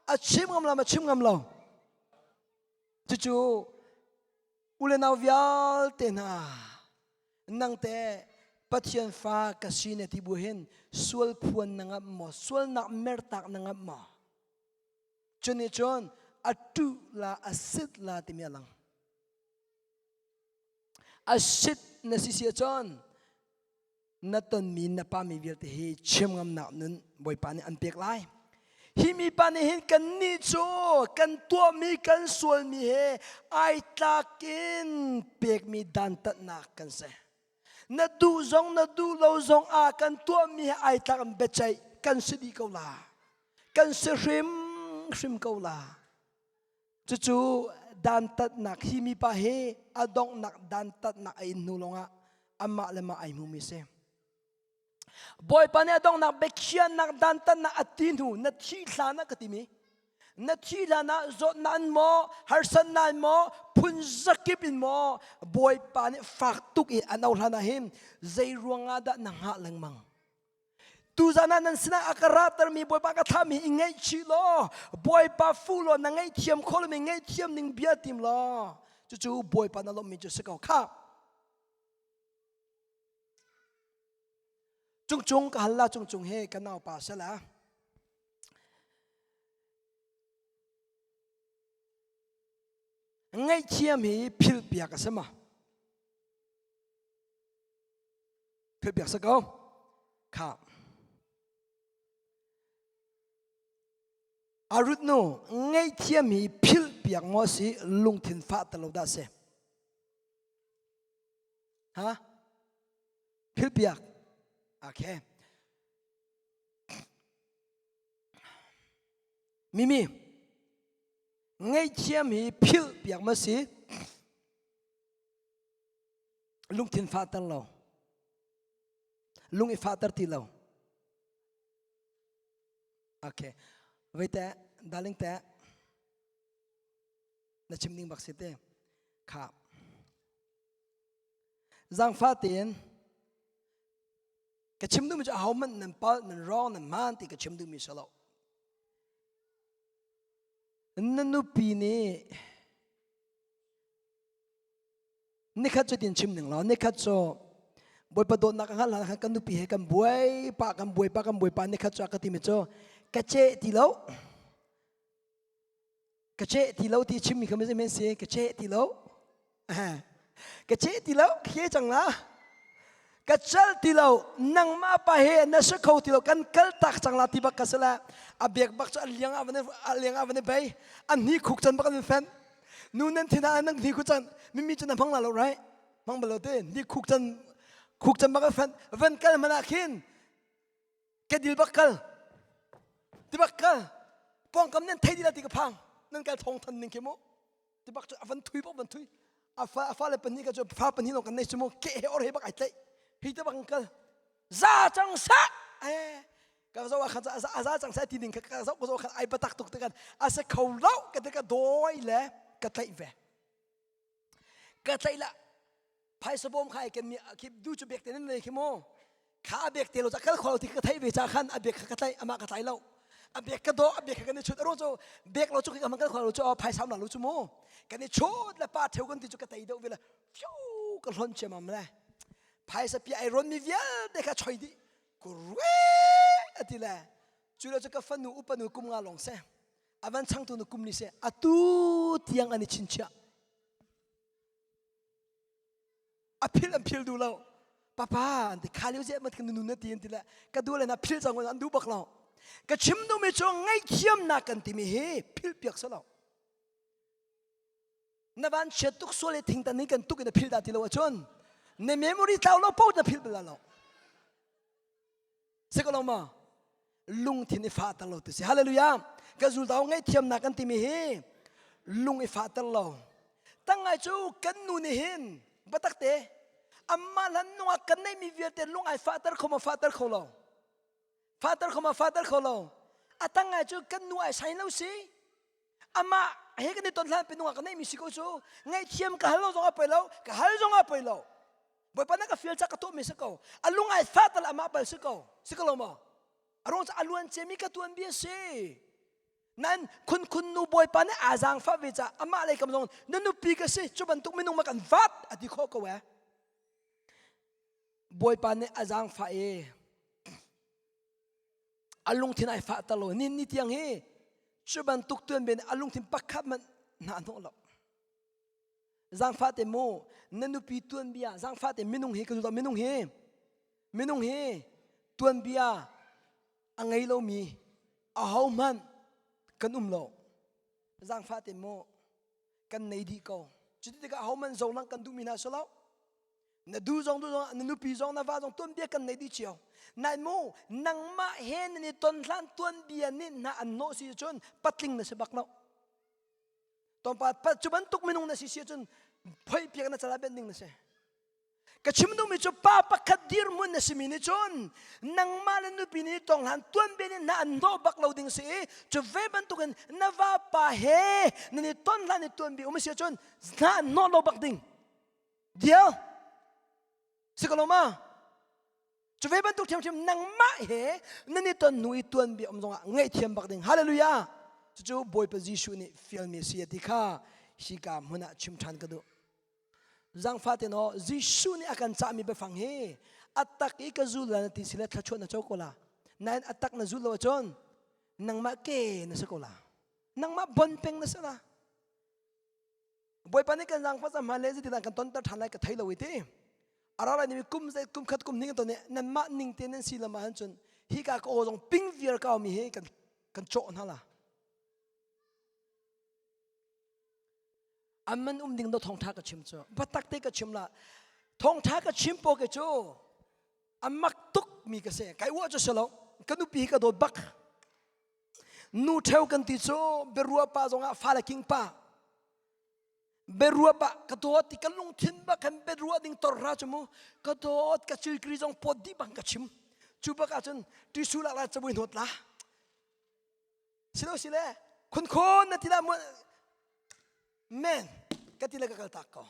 S1: a chim ngam lo a chim ngam lo cucu u le nau vialte hna nangte Pathian fa ka si ne ti bu hin sual phuan na ngamh maw sualnak mertak na ngamh maw Cu nih cun a ṭuh la a sit la timi a lang. A sit na si si ahcun na tonmi na pami vialte hi chim ngamnak nun Bawipa nih an pek lai. Hi mipa nih hin kannih cu kan tuahmi kan sualmi he ai tlak in pekmi dantatnak kan si. Na duh zong na duh lo zong ah kan tuahmi he ai tlak in biaceih kan si dih ko la. Kan si hrimhrim ko la. Cucu dantatnak hi mipa hi a donghnak dantatnak a in hnu lawngah amah le mah ai hmumi si. Bawipa nih a donghnak biakhiahnak dantatnak a ti hnu na thih hlan ah ka timi na thih hlan ah zawtnak in maw harsatnak in maw phun zakip in maw Bawipa nih fak tuk in an auh hlan ah hin zei ruangah dah na hngah lengmang? Tuzan ah nan sinah a ka ratermi Bawipa ka thlahmi i ngaihchih law Bawipa fu law na ngaihthiam kho lomi ngaihthiam ning bia tim law cucu Bawipa na lawmhmi cu si ko kha. Cungcung ka hal la cungcung he ka naupa sala. Ngaihthiam hi philhpiak a si ma? Philhpiak si ko. Kha. Arut nu ngaihthiam hi philhpiak maw si lungthin fah te lo dah si? Ha? Philhpiak. Okay. Mimi, ngaihthiam hi philhpiak ma si? Lungthin fahter lo. Lung i fahter ti lo. Okay. Vei te, darling te, na chim ding bak si te. Kha. Zangfah tein ka chim duhmi cu ahohmanh nan palh nan wrong nan hmaan ti ka chim duhmi si lo na nupi nih nikhat cu tin chim ning law nikhat cu bawipa dawtnak ka hngalh hlan kan nupi he kan buai pa kan buai pa kan buai pa nikhat cu a ka timi cu ka ceh ti lo Ka ceh ti lo ti chimmi kha men si ka ceh ti lo. Ka ceh ti lo khi cang la. Ka cal ti lo nangmah pa he na si kho ti lo kan kal tak cang la ti bak ka si la. A bek bak cu a liang ah van a liang ah van bei. An hni khuk can bak an fen. Nu nan thin ah nan hni khuk can mimi cu na hmang la lo right? Hmang bal lo te hni khuk can khuk can bak an fen. Van kal man ah khin Ka dil bak kal. Ti bak kal. Pawngkam nan thei dila ti ka phang. Nan kal thong than ning khi mu. Ti bak cu a van thui bak van thui. A fa a fa le pahnih ka cu fa pahnih lawng kan nei cu mu. Ke he or he bak ai tlaih. Hi te bak kan kal. Za cang sa. Eh ka zo khan a za cang sa ti ding ka zo ka zo khan ai batak tuk te kan a se kho lo ka te ka doi le ka tlaih ve. Ka tlaih la phaisa bawm kha ai ken mi khi du cu bek te nan nei khi mu kha a bek te lo kal kho ti ka thei ve cha khan a bek kha ka tlai ama ka tlai lo a bek ka do a bek kha kan i chut aro cu bek lo cu ka man kal kho lo cu phaisa la lo cu mu kan i chut le pa theu kan ti cu ka tei deuh ve le fiu ka hlon chiamam le phaisa pi ai ron mi vialte kha choi dih kurwe ati le cu lo cu ka fanu upanu kum nga long se avan changtu nu kum ni se atu tiang an i chinchiah a phil an phil duh lo papa an ti kha lio zeh mat kan nun na ti an ti le ka duh le na phil cang an duh bak lo ka chim duhmi cu ngaihthiamnak kan timi hi phil piak si lo na van chiat tuk sual i thingtan ning kan tuk in na phil dah ti lo ahcun na memory tlau lo po na phil bal lo Si ko lo ma? Lungthin i fahter lo ti si. Hallelujah. Ka zultau ngaihthiamnak kan timi hi lung i fahter lo. Tangai cu kan nu nih hin batak te amma hlan nungah kan neihmi vialte lung ai fahter kho ma fahter kho lo. Fahter kho ma fahter kho lo. A tangai cu kan nu ai sain lo si. Amah he kan i ton hlan pinung ah ka neihmi si ko cu ngaihthiam ka hal lo zong a poi lo ka hal zong a poi lo Bawipa na ka fial cak ka tuahmi si ko. A lung ai fah tal amah bal si ko. Si ko lo maw? A ruang cu a luan ciami ka tuan bia si. Nan khun khun nu Bawipa nih aa zaangfah ve caah amah lei kam zong na nupi ka si cu bantuk minung ma kan vat a ti khawh ko eh. Bawipa nih a zaangfah i a lungthin ai fah ter lo ni ni tiang hi cu bantuk tuan bia nih a lungthin pakhat hmanh hna hnawh lo. Zaangfah te mu na nupi tuanbia zaangfah te minung hi ka duh minung hi minung hi tuanbia a ngei lomi ahohmanh kan um lo zaangfah te mu kan nei dih ko cuti tikah ahohmanh zolang kan duhmi hna si lo na du zong du zong na nupi zong na va zong tuanbia kan nei dih cio nain mu nangmah he nan i ton hlan tuanbia nih hna an nawh si cun patling na si bak lo Tonpa cu bantuk minung na si si ahcun phoih piak na cala benh ding na si. Ka chim duhmi cu pa pakhat dirhmun na simi nih cun nangmah le nupi nih tong hlan tuanbia nih na an hnawh bak lo ding si i cu ve bantukin na vapa he nan i ton hlan i tuanbia um a si ahcun hna an hnawh lo bak ding. Deal? Si ko lo ma? Cu ve bantuk ṭhiamṭhiam nangmah he nan i ton hnu i tuanbia um zongah ngaihthiam bak ding. Hallelujah! Cucu Bawipa Jesuh nih fialmi a si a ti kha hika hmun ah chim ṭhan ka duh. Zangfah te naw Jesuh nih a kan cahmi biafang hi a tak i ka zul la na ti si le thluachuah na co ko la. Nain a tak na zul lo ahcun nangmah ke na si ko la. Nangmah bon peng na si la. Bawipa nih kan zaangfah cang hmai le zeitindah kan tonter ṭhan lai ka thei lo i ti. A ra lai ni kum zei kum khat kum hnih kan ton i nanmah ning te nan si lam ahcun cun hika ka aw zong ping viar kau mi hi kan kan cawh hna la. An man um ding do thawngṭha ka chim cu. Biatak te ka chim la. Thawngṭha ka chim po ke cu a mak tuk mi ka si. Kai uah cu si lo. Ka nupi hi ka dawt bak. Nu ṭheo kan ti cu biarua pa zongah fale king pa biarua pa ka dawt ti ka lungthin bak khan biarua ding tor ra cu mu ka dawt ka cilkri zong pawt dih bang ka chim cu bak ahcun tisu lak la cabui hnawt la silo sile khun khun na ti la mu men ka ti le ka kal tak ko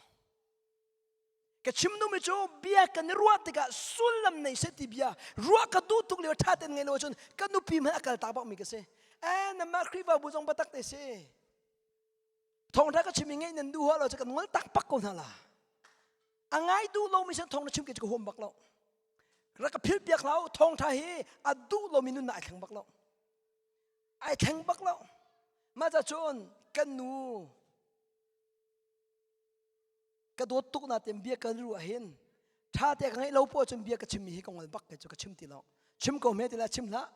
S1: Ka chim duhmi cu bia kan i ruah tikah sullam nei seh ti bia ruah ka duh tuk lio ṭha tein ngei lo ahcun ka nupi hmanh a kal tak bakmi ka si. Eh namah Khrihfabu zong biatak te si. Thawngṭha ka chim i ngeih nan duh lo cu kan ngol tak pak ko hna la. A ngai duh lomi sin thawng na chim ke cu ka huam bak lo. Rak ka phil piak hlah u thawngṭha hi a duh lomi nunnak ai thleng bak lo. Ai thleng bak lo. Mah ca cun kan nu ka dawt tuk natin bia kan ruah hin ṭha te ka ngeih lo poah cun bia ka chimmi hi ka ngol bak ke cu ka chim ti lo chim ko hme ti la chim hlah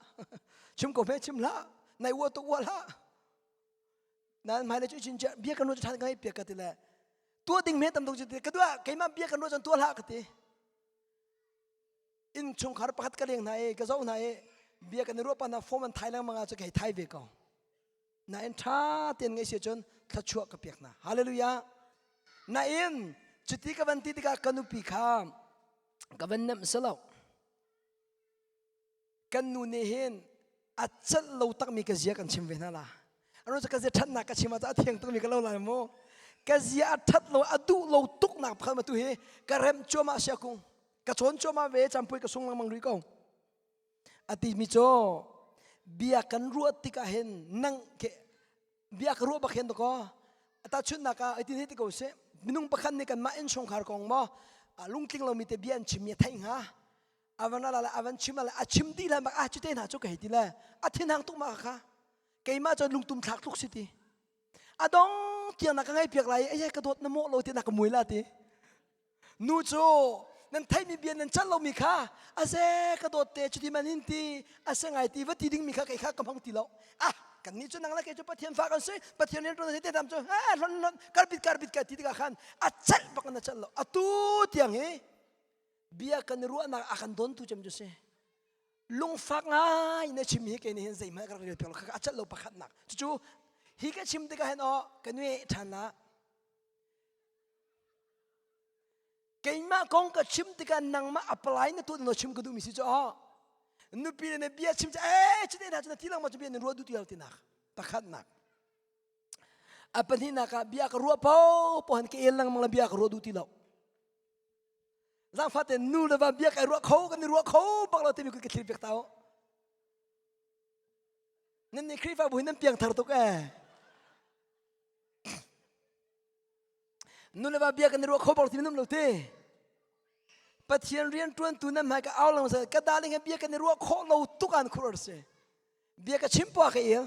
S1: chim ko hme chim hlah nai ua tuk ua hlah nan hmai le cu chin bia kan ruah cu ṭhan ka ngeih piak ka ti le tuah ding hme tam tuk cu ti ka duah keimah bia kan ruah cun tuah hlah ka ti inn chungkhar pakhat ka leng hna i ka zoh hna i bia kan i ruah pa hna form an thai lengmang ah cu ka hei thai ve ko Nain ṭha tein ngaih si ahcun thluachuah ka pek hna. Hallelujah. Nain cuti ka van ti tikah ka nupi kha ka van nemh si lo. Kan nu nih hin a celh lo takmi ka zia kan chim ve hna la. Anu cu ka zia ṭhatnak ka chim ah a thiang tukmi ka lo lai mu. Ka zia a ṭhat lo a duh lo tuknak pakhat ma tu hi ka remh cuahmah sia kung. Ka cawn cuahmah ve campui ka sung lengmang rih ko. A timi cu bia kan ruah tikah hin nang ke bia ka ruah bak hin dakaw tahchunhnak ah itin hi ti ko sih minung pakhat nih kanmah innchungkhar kong maw lungtling lomi te bia an chimmi a theih hnga avan ala le avan chim ala a chim dih le bak ah cute hna cu ka hei ti le a thinhang tuk ma kha keimah cu lungtum thlak tluk si ti a dong tiang na ka ngaih piak lai ai ka dawt na mawh lo ti na ka mui la ti Nu cu nan theihmi bia nan chan lomi kha a ze ka dawt te cuti man hin ti a se ngai ti va ti dingmi kha kei kha ka hmang ti lo. Ah kan nih cu nang le kei cu Pathian fa kan si Pathian rian ṭuan te tam cu he hlon hlon karbit karbit ka ti tikah khan a celh bak in a celh lo. Atu tiang hi bia kan i ruahnak a kan dontu cem cu si. Lungfak ngai na chim hi kei nih hin zeihmanh ka rak rel piak lo kha a celh lo pakhatnak. Cucu hi ka chim tikah hin aw ka nui ṭhan la Keimah kong ka chim tikah nangmah apply na tuah na chim ka duhmi si cu aw nupi le na bia chim cu ee cite hna cu na ti lengmang cu bia na ruah duh ti lo tinak pakhatnak a pahnihnak ah bia ka ruah paoh han ka el lengmang le bia ka ruah duh ti lo zaangfah tein nu le va bia kai ruah kho kan i ruah kho bak lo timi ka thlir piak ta u nan nih Khrihfabu hi nan piangthar tuk ee Nu le va bia kan i ruah kho bak ti minum lo te. Pathian rian ṭuantu nan hmai ka au lang sa ka darling he bia kan i ruah khawh lo tuk an khur ar si. Bia ka chim puah ka el.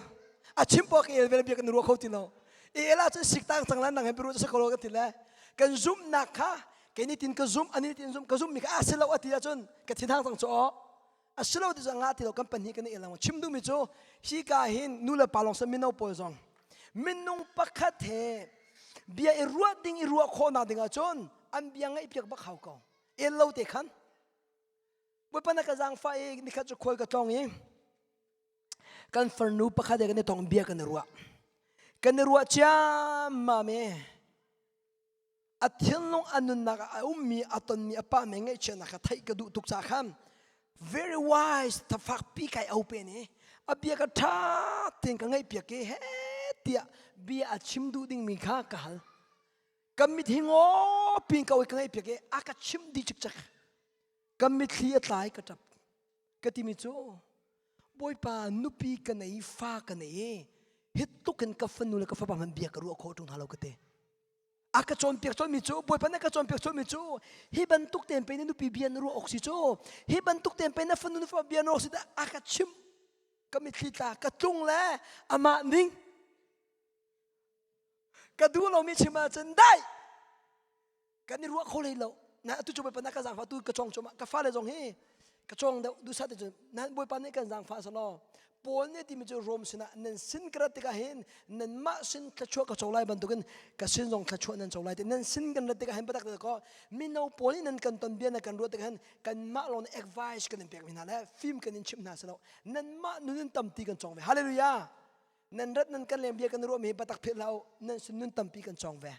S1: A chim puah ka el vel bia kan i ruah kho ti lo. I el ahcun siktang cang lan nang he biaruah cu si ko lo ka ti le. Kan zumhnak kha kei nih tin ka zumh ani tin zumh ka zumh mi kha a si lo a ti ahcun ka thinhang cang cu aw. A si lo ti cu ngah ti lo kan pahnih kan i el lengmang. Chim duhmi cu hi ka hin nu le pa lawng san mino pawl zong minung pakhat he bia i ruah ding i ruah khawhnak ding ahcun an bia ngaih piak bak hau ko. El lo te khan Bawipa na ka zaangfah i nikhat cu khual ka tlawng i kan farnu pakhat he kan i tong bia kan i ruah. Kan i ruah ciammam i a thinlung a nunnak ah a ummi a tonmi a pahmi ngaihchiatnak kha theih ka duh tuk caah khan very wise thafakpi kai au pen i a bia ka ṭha tein ka ngaihpiak i he tiah bia a chim duh dingmi kha ka hal ka mit hi ngaw pin ko i ka ngaihpiak i a ka chim dih cikcek. Ka mitthli a tlai ka ṭap. Ka timi cu Bawipa nupi ka nei fa ka nei i hi tluk in ka fanu le ka fapa hmanh bia ka ruah khawh ṭung hna lo ka ti. A ka cawnpiak colhmi cu Bawipa nih a ka cawnpiak colhmi cu hi bantuk tein pei na nupi bia na ruah awk si cu hi bantuk tein pei na fanu na fapa bia na ruah awk si a ka chimh ka mitthli tla ka tlung le amah ning ka duh lomi chim ahcun dai kan i ruah kho hlei lo na atu cu bawipa na ka zaangfah tu ka cawng cuahmah ka fale zong hi ka cawng deuh duhsah te cun nan bawipa nih kan zaangfah selaw Paul nih timi cu Rom sinah nan sin ka rat tikah hin nanmah sin thluachuah ka co lai bantukin ka sin zong thluachuah nan co lai ti nan sin kan rat tikah hin biatak te ko mino pawl nih nan kan ton bia na kan ruah tikah hin kanmah lawng nih advice kan in pek mi hna le fim kan in chimh hna silo nanmah nun in tampi kan cawng ve hallelujah nan rat nan kan leng bia kan ruah mi hi biatak philh hlah u nan sin nun tampi kan cawng ve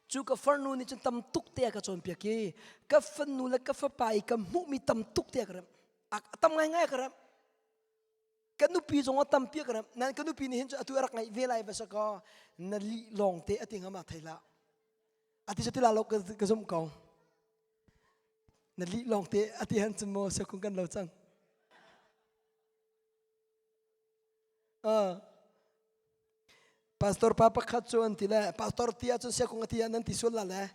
S1: Cu ka farnu nih cun tam tuk te a ka cawnpiak i ka fanu le ka fapa i ka hmuhmi tam tuk te a ka remh. A tam ngaingai a ka remh. Ka nupi zong a tampi a ka remh. Nain ka nupi nih hin cun atu a rak ngaih ve lai va si kaw na lih lawng te a ti hnga ma thei hlah. A ti cu ti la lo ka zumh ko. Na lih lawng te a ti han cun maw siakung kan lo cang. Uh, pastor pa pakhat cu an ti le pastor ti ahcun siakung a ti ah nan ti sual la le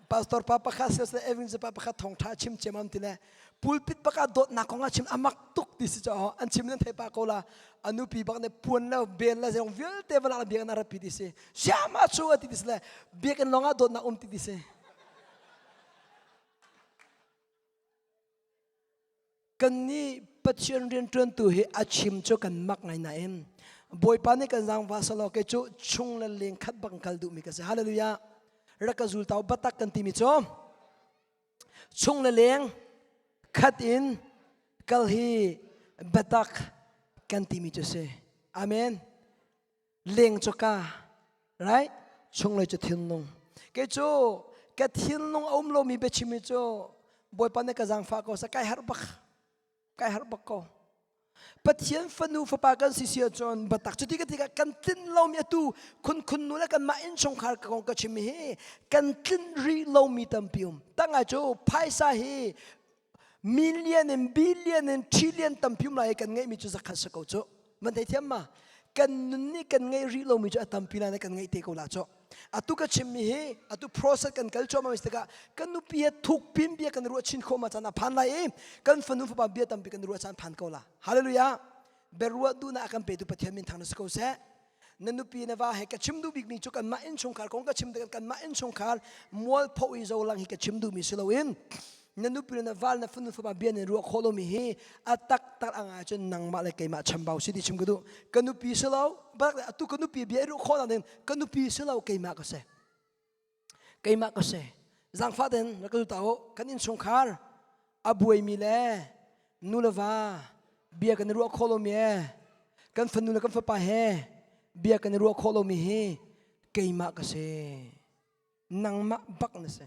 S1: pastor pa pakhat sias le evangelist pa pakhat thawngtha chim cem am ti le pulpit bak ah dawtnak kong ah chim amak tuk ti si cho an chim nan thei pa ko la anupi bak ne puan le bel le zong vialte va lak biakinn ah rat pi ti si siama chu ati ti si le biakinn lawng ah dawtnak um ti ti si Kannih Pathian rianṭuantu hi a chim cu kan mak ngai nain Bawipa nih kan zaangfah selaw kei cu chung le leng khat bak in kal duhmi ka si. Hallelujah. Rak ka zul tau batak kan timi cu chung le leng khat in kal hi biatak kan timi cu si. Amen. Leng cu ka, right? Chunglei cu thinlung. Kei cu ka thinlung a um lomi biachim hi cu Bawipa nih ka zaangfah ko sa kai harh bak. Kai harh bak ko. Pathian fanu fapa kan si si ahcun batak cuti ka tikah kan tlin lomi atu khun khun nu le kanmah innchungkhar ka kong ka chim hi kan tlin rih lomi tampi um. Tangai cu phaisa hi million in billion in trillion tampi um lai kan ngeihmi cu zakhat si ko cu man thei thiam ma kan nun nih kan ngeih rih lomi cu a tampi lai kan ngeih te ko la cu atu ka chimmi hi atu process kan kal cuahmah mi tikah kan nupi he thuk pin bia kan ruah chin khawh ma caan a phan lai i kan fanu fapa bia tampi kan ruah caan phan ko la hallelujah beruah duhnak a kan petu Pathian min thang na si ko seh na nupi na va he ka chim duh bikmi cu kanmah innchungkhar kong ka chim tikah kanmah innchungkhar mualpho i zolang hi ka chim duhmi si loin na nupi le na val na fanu fapa bia nan ruah khawh lomi hi a taktak ang ahcun nangmah le keimah chambau si ti chim ka duh ka nupi si lo atu ka nupi bia i ruah khawh nak ding ka nupi si lo keimah ka si keimah ka si zaangfah ten rak ka ta u kan innchungkhar a buaimi le nu le va bia kan i ruah khawh lomi e kan fanu le kan fapa he bia kan i ruah khawh lomi hi keimah ka si nangmah bak na si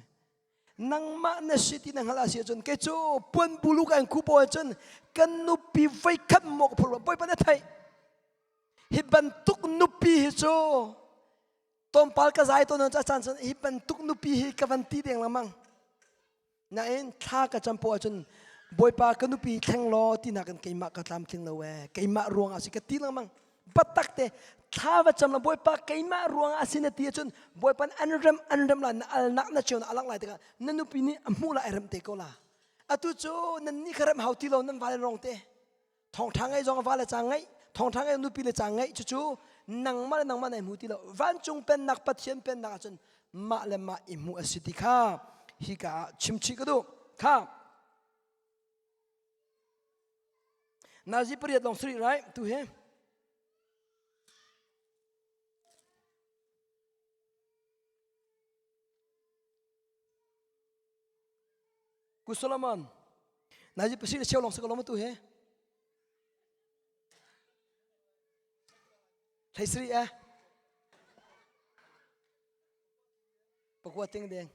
S1: nangmah na si ti na hngalh a si ahcun kei cu puan bulu ka in khupo ahcun kan nupi voikhat maw ka phur bawipa na theih hi bantuk nupi hi cu Tlawmpal ka zai tawn a caan cun hi bantuk nupi hi ka van ti deng lengmang. Nain thla ka cam poah ahcun Bawipa ka nupi thleng law tinak in keimah ka tlamtling lo ee keimah ruang ah si ka ti lengmang. Batak te thla va cam la Bawipa keimah ruang ah si na ti ahcun Bawipa an rem an rem la na alnak na cheu na alak lai tikah na nupi nih a hmuh la ai rem te ko la. Atu cu nan nih kha rem hau ti lo nan vale rong te. Thawngṭha ngeih zong va le ca ngeih, thawngṭha ngeih nupi le ca ngeih cucu nangmah le nangmah nai hmu ti lo. Vancung pennak Pathian pennak ahcun mah le mah i hmuh a si ti kha hika ah chimchih ka duh. Kha Nazi pariat lawng suri right tu hi. Ku Solomon, nazi pasir cheu long sa tu he. Thaisri eh. Pakua ting deng.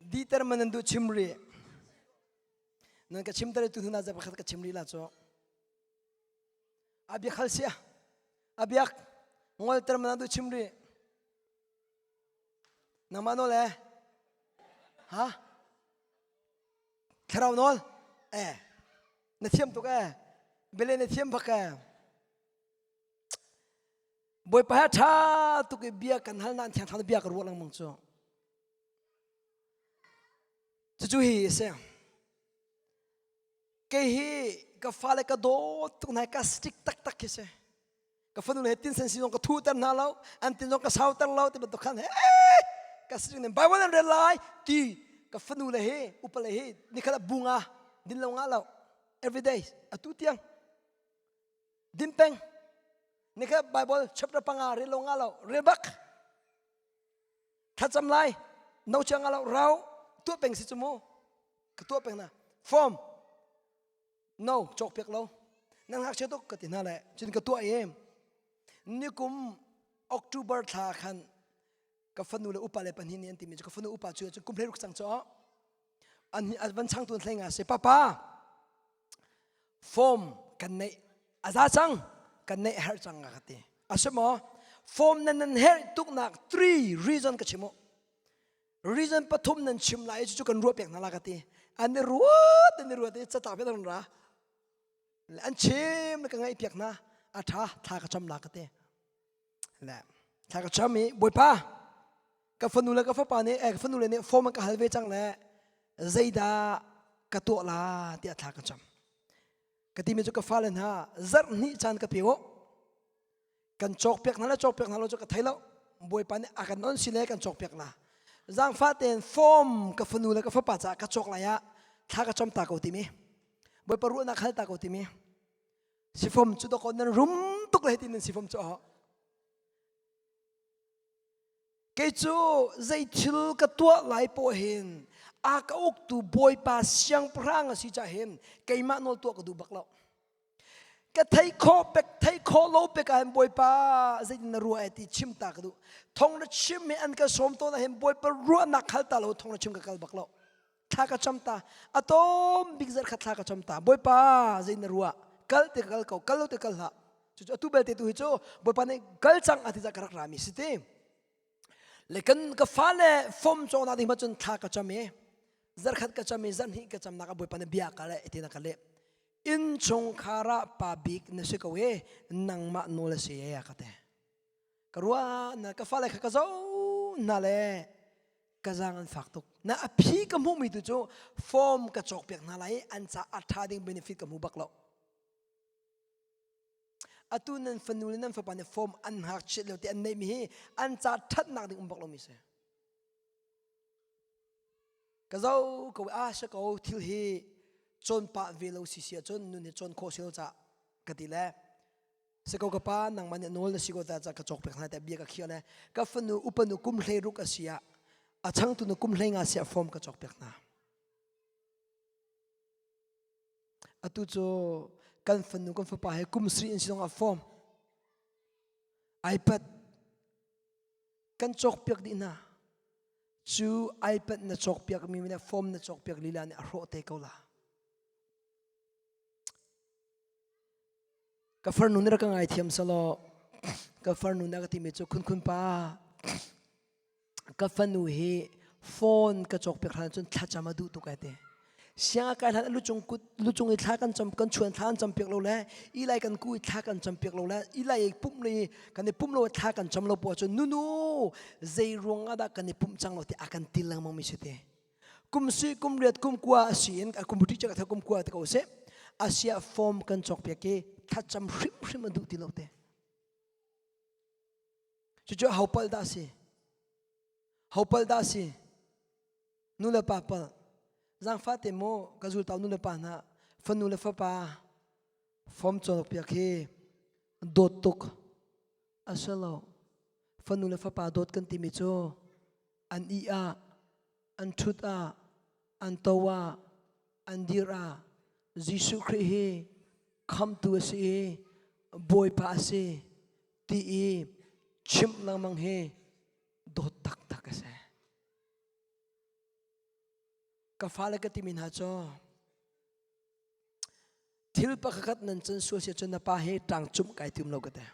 S1: Di ter man du chimri. Nan ka chim tar tu hna za pakhat ka chimri la cho. Abiak hal sia. Abiak ngol ter man du chimri. Nangmah nawl eh? Ha? Thlarau nawl. Eh, na thiam tuk eh. Bele na thiam bak eh. Bawipa he ṭha tuk i bia kan hal nain thiang thlarau bia ka ruah lengmang cu. Cucu hi a si. Kei hi ka fale ka dawt tuk hna ka strict taktak khi si. Ka fanu le tin sen si zong ka thuter hna lo, an tin zong ka sauter lo ti bantuk khan he ka strict ning Bible an rel lai ti ka fanu le hi upa le hi nikhat ah bunga din lo nga lo every day atu tiang din peng nikhat Bible chapter panga rel lo nga lo rel bak thlacam lai no chiang nga lo rau tuah peng si cu mu ka tuah peng na form no cawk piak lo nan ngakchia tuk ka ti hna le cun ka tuah i nikum October thla khan ka fanu le upa le pahnih nih an timi cu ka fanu upa cu cun kum 16 cang cu an van changtu hlei nga si papa form kan neih a za cang kan neih herh cang ka ti a si maw form nan nan herh tuknak three reason ka chim u reason pathum nan chim lai cu kan ruah pek hna la ka ti an i ruat an i ruat i catlak pe ra an chim ka ngaih piak hna a tha thla ka cham la ka ti Le thla ka cham i Bawipa ka fanu le ka fapa nih eh, ka fanu le nih form an ka hal ve cang le zeidah ka tuah la tiah thla ka cam. Ka timi cu ka fale hna zarh hnih caan ka pe u. Kan cawkpiak hna le cawkpiak hna lo cu ka thei lo. Bawipa nih a kan on si le kan cawkpiak la. Zaangfah tein form ka fanu le ka fapa caah ka cawk lai ah thla ka cam ta ko timi. Bawipa ruahnak hal ta ko timi. Sifom cu dawkaw nan rum tuk le hitin nan sifom cu a Kei cu zei thil ka tuah lai poah hin a ka uktu Bawipa siangpahrang a si cah hin keimah nawl tuah ka duh bak lo. Ka thei khawh pek thei khawh lo pek ah hin Bawipa zeitin na ruah ai ti chim ta ka duh. Thong na chim hi an ka sawm tawn ah hin Bawipa ruahnak hal ta lo thong na chim ka kal bak lo. Thla ka cam ta a tom bik zarh khat thla ka cam ta bawipa zei na ruah kal te kal ko kal lo te kal hlah cucu atu belte tu hi cu bawipa nih kal cang a ti ka rak rami si ti le kan ka fale fom cawna ding ma cun thla ka cam i zarkhat ka cam i zarhnih ka cam nak ah bawipa nih bia ka le ti na ka leh inn chungkhar ah pa bik na si ko e nangmah nawl a si e a ka te ka ruah na ka fale kha ka zo na le ka zaang an fak tuk na a phi ka hmuhmi tu cu form ka cawk piak hna lai i an ca a ṭha ding benefit ka hmu bak lo atu nan fanu le nan fapa nih form an hngak chiat lio te an neihmi hi an ca ṭhatnak ding um bak lomi si ka zo ko a si ko thil hi cawn pah ve lo si si ahcun nun hi cawn khawh si lo ca ka ti le Si ko ka pa nangmah nih nawl na si ko ta ca ka cawk pek hna tiah bia ka khiah le ka fanu upanu kum hlei ruk a si ah a changtu nu kum hlei nga si ah form ka cawk piak hna. Atu cu kan fanu kan fapa he kum sri in si zong ah form iPad kan cawk piak dih hna. Cu iPad na cawk piak mi le form na cawk piak lila nih a hrawh te ko la. Ka farnu nih rak ka ngaithiam selaw ka farnu nih a ka timi cu khunkhun pa ka fanu hi phone ka cawk piak hlan cun thlacam a duh tuk ai ti. Siang a kai hlan lucung kut lucung i thla kan cam kan chuan thla an cam piak lo le ilai kan ku i thla kan cam piak lo le ilai i pumh le kan i pumh lo thla kan cam lo poah cun nunu zei ruang ah dah kan i pumh cang lo ti a kan ti lengmang mi si ti. Kum si kum riat kum kua a si in kum teacher ka kum kua te ko seh asia form kan cawk piak i thlacam hrimhrim a duh ti lo te cucu ho pal dah si ho pal dah si nu le pa pal zaangfah te mu ka zultau nu le pa hna fanu le fapa form cawk piak hi dawt tuk a si lo fanu le fapa dawt kan timi cu an ih ah an ṭhut ah an to ah an dir ah Jesuh Khrih hi khamtu a si i Bawipa a si ti i chimh lengmang hi dawt taktak a si. Ka fale ka timi hna cu thil pakhat nan can sual si cun na pa hi ṭang cumh kai tim lo ka ti.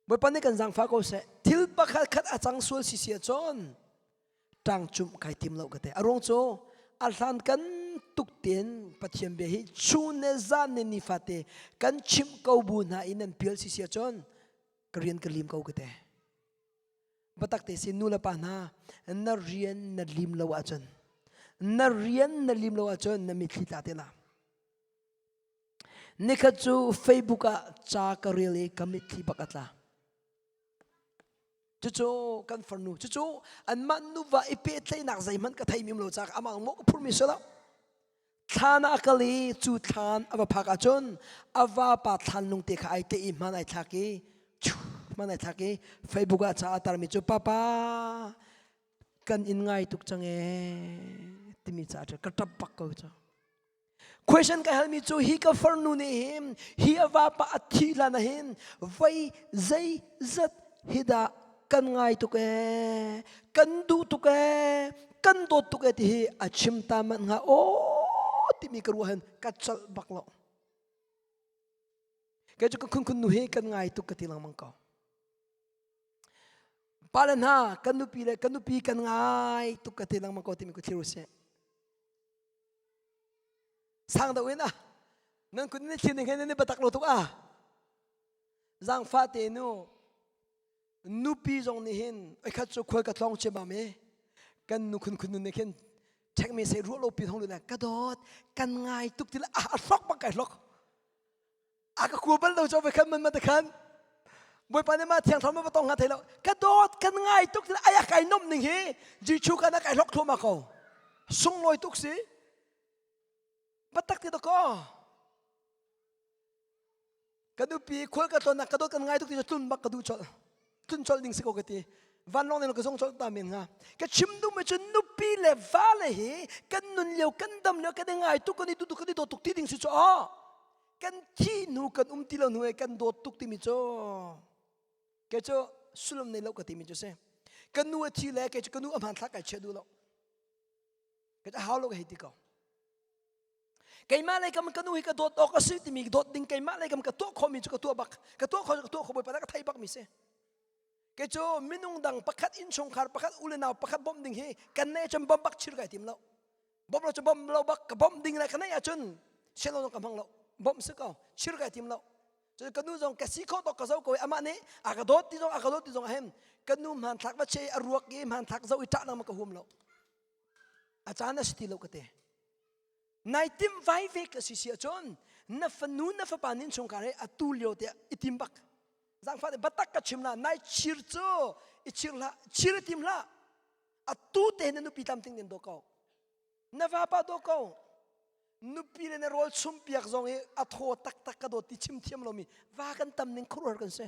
S1: Bawipa nih kan zaangfah ko seh. Thil pakhat khat a cang sual si si ahcun ṭang cumh kai tim lo ka ti. A ruang cu A hlan kan tuk tein Pathian bia hi chun le zan le nifate kan chimh ko bu hna in nan pial si si ahcun ka rian ka lim ko ka te. Batak te si nu le pa hna na rian na lim lo ahcun na rian na lim lo ahcun na mitthli tla te la. Nikhat cu Facebook ah ca ka rel i ka mitthli bak a tla. Cucu kan farnu, cucu anmah nuva i pehtlaihnak zeihmanh ka thei mim lo caah amah mawh ka phurmi si lo. Thlan ah a kal i cu thlan a va phak ahcun a vapa thlan lungte kha ai teh i hman ai thlak i hman ai thlak i Facebook ah ca a tarmi cu papa kan in ngai tuk cang ee timi ca a ka ṭap bak ko cu. Question ka halmi cu hi ka farnu nih hin hi a vapa a thih hlan ah hin voi zeizat hi dah kan ngai tuk ee kan duh tuk ee kan dawt tuk ee ti hi a chim ta manh hnga aw timi ka ruah hin ka colh bak lo. Kei cu ka khunkhun nu hi kan ngai tuk ka ti lengmang ko. Pale hna kan nupi le kan nupi kan ngai tuk ka ti lengmang ko timi ku thlir usih. Sang deuh in ah nan kun ni thin hin nan batak lo tuk ah zangfa te nu nupi zong nih hin oi khat cu khual ka tlong che ma me kan nu khun khun nu nih khin check me sei ruah lo pi thong lu na ka dawt kan ngai tuk ti la a hlok bak kai hlok a ka kua bal lo cho ve khan man ma te khan Bawipa nih ma thiang thlarau ma tong nga thei lo ka dawt kan ngai tuk ti aya kai nom ning hi Jesu kan kai hlok thluahmah ko sunglawi tuk si batak ti ko ka nupi khual ka tlawn ka dawt kan ngai tuk ti tlun bak ka duh chol tlun chol ding si ko ka ti vanlawng nih ka zong chol ta men nga ka chim duh mi cu nupi le va le hi kan nun lio kan dam lio kan i ngai tuk kan i duh tuk kan i dawt tuk ti ding si cu aw kan thi hnu kan um ti lo hnu kan dawt tuk timi cu kei cu sullam nei lo ka timi cu si kan nu a thi le kei cu ka nu a hmanthlak kai chia duh lo kei cu hau lo ka hei ti ko keimah lei kam ka nu hi ka dawt awk a si timi dawt ding keimah lei kam ka tuah khawhmi cu ka tuah bak ka tuah khawh ka tuah khawh bawipa ka thei bak mi si kei cu minung dang pakhat innchungkhar pakhat u le nau pakhat bawmh ding hi kan nei cun bawmh bak chir kai tim lo bawmh lo cu bawmh lo bak ka bawmh ding le ka neih ahcun sian ka hmang lo bawmh si ko chir kai tim lo cun ka nu zong ka si kho tok ka zo ko i amah nih a ka dawt ti zong a ka dawt ti zong ahem ka nu hmanthlak va che a ruak i hmanthlak zo i ṭah nang ma ka huam lo a caan a si ti lo ka te nai tim vai ve ka si si ahcun na fanu na fapa nin chungkhar he atu lio te i tim bak zangfah te batak ka chim la nai chir cu i chir hlah chir i tim hlah atu te na nupi tlamtling den daw ko na vapa daw ko nupi le na rawl chum piak zong i a thaw taktak ka dawt ti chim thiam lomi va kan tam ning khuaruahar kan si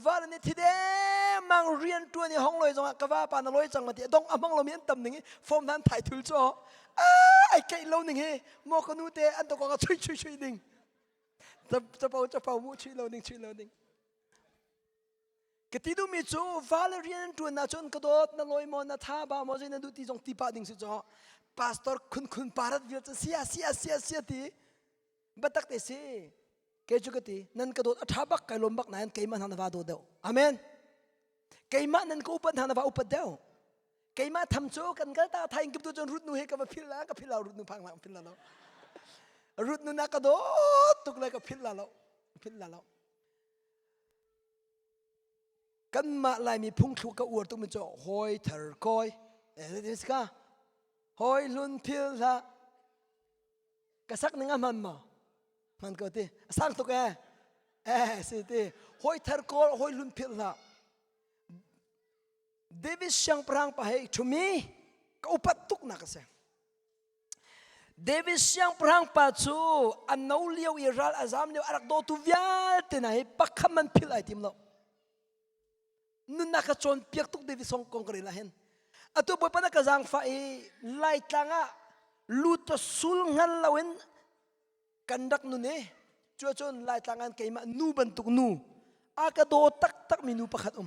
S1: va le nih thi dengmang rian tuan i hong loi zongah ka vapa na loi cang ma ti dong a hmang lomi an tam ning i form hna an thai thul cu ai keih lo ning hi maw ka nu te an to ka chui chui chui ding capo capo mu chui lo ding chui lo ding Ka ti duhmi cu va le rian an ṭuan ahcun ka dawt na lawi maw na tha ba maw zei na duh ti zong ti pah ding si cu pastor khunkhun parat vial cu sia sia sia sia ti biatak te si kei cu ka ti nan ka dawt a ṭha bak kai lawm bak nain keimah hna na va daw deuh amen keimah nan ka upat hna na va upat deuh keimah tham cu kan kal ta thain kip tu cun rut nu he ka va phil la ka phil la rut nu phang la phil la lo rut nu na ka dawt tuk le ka phil la lo phil la lo Kanmah Laimi phungthluk ka uar tukmi cu hawi thar kawi ka hawi hlun phil hlah ka sak ning a hman maw hman ko ti a sang tuk eh eh si ti hawi thar kawl hawi hlun phil hlah David siangpahrang pa hei thumi ka upat tuk nak a si David siangpahrang pa cu a no lio i ral a zam lio a rak dawtu vialte hna hi pakhat man philh ai tim lo. Nunnak ka cawnpiak tuk David song kong ka rel ah hin. Atu Bawipa na ka zaangfah i Laitlang ah luta sul hngal loin kan rak nun i cuacun Laitlang ah keimah nu bantuk nu a ka daw taktak mi nu pakhat um.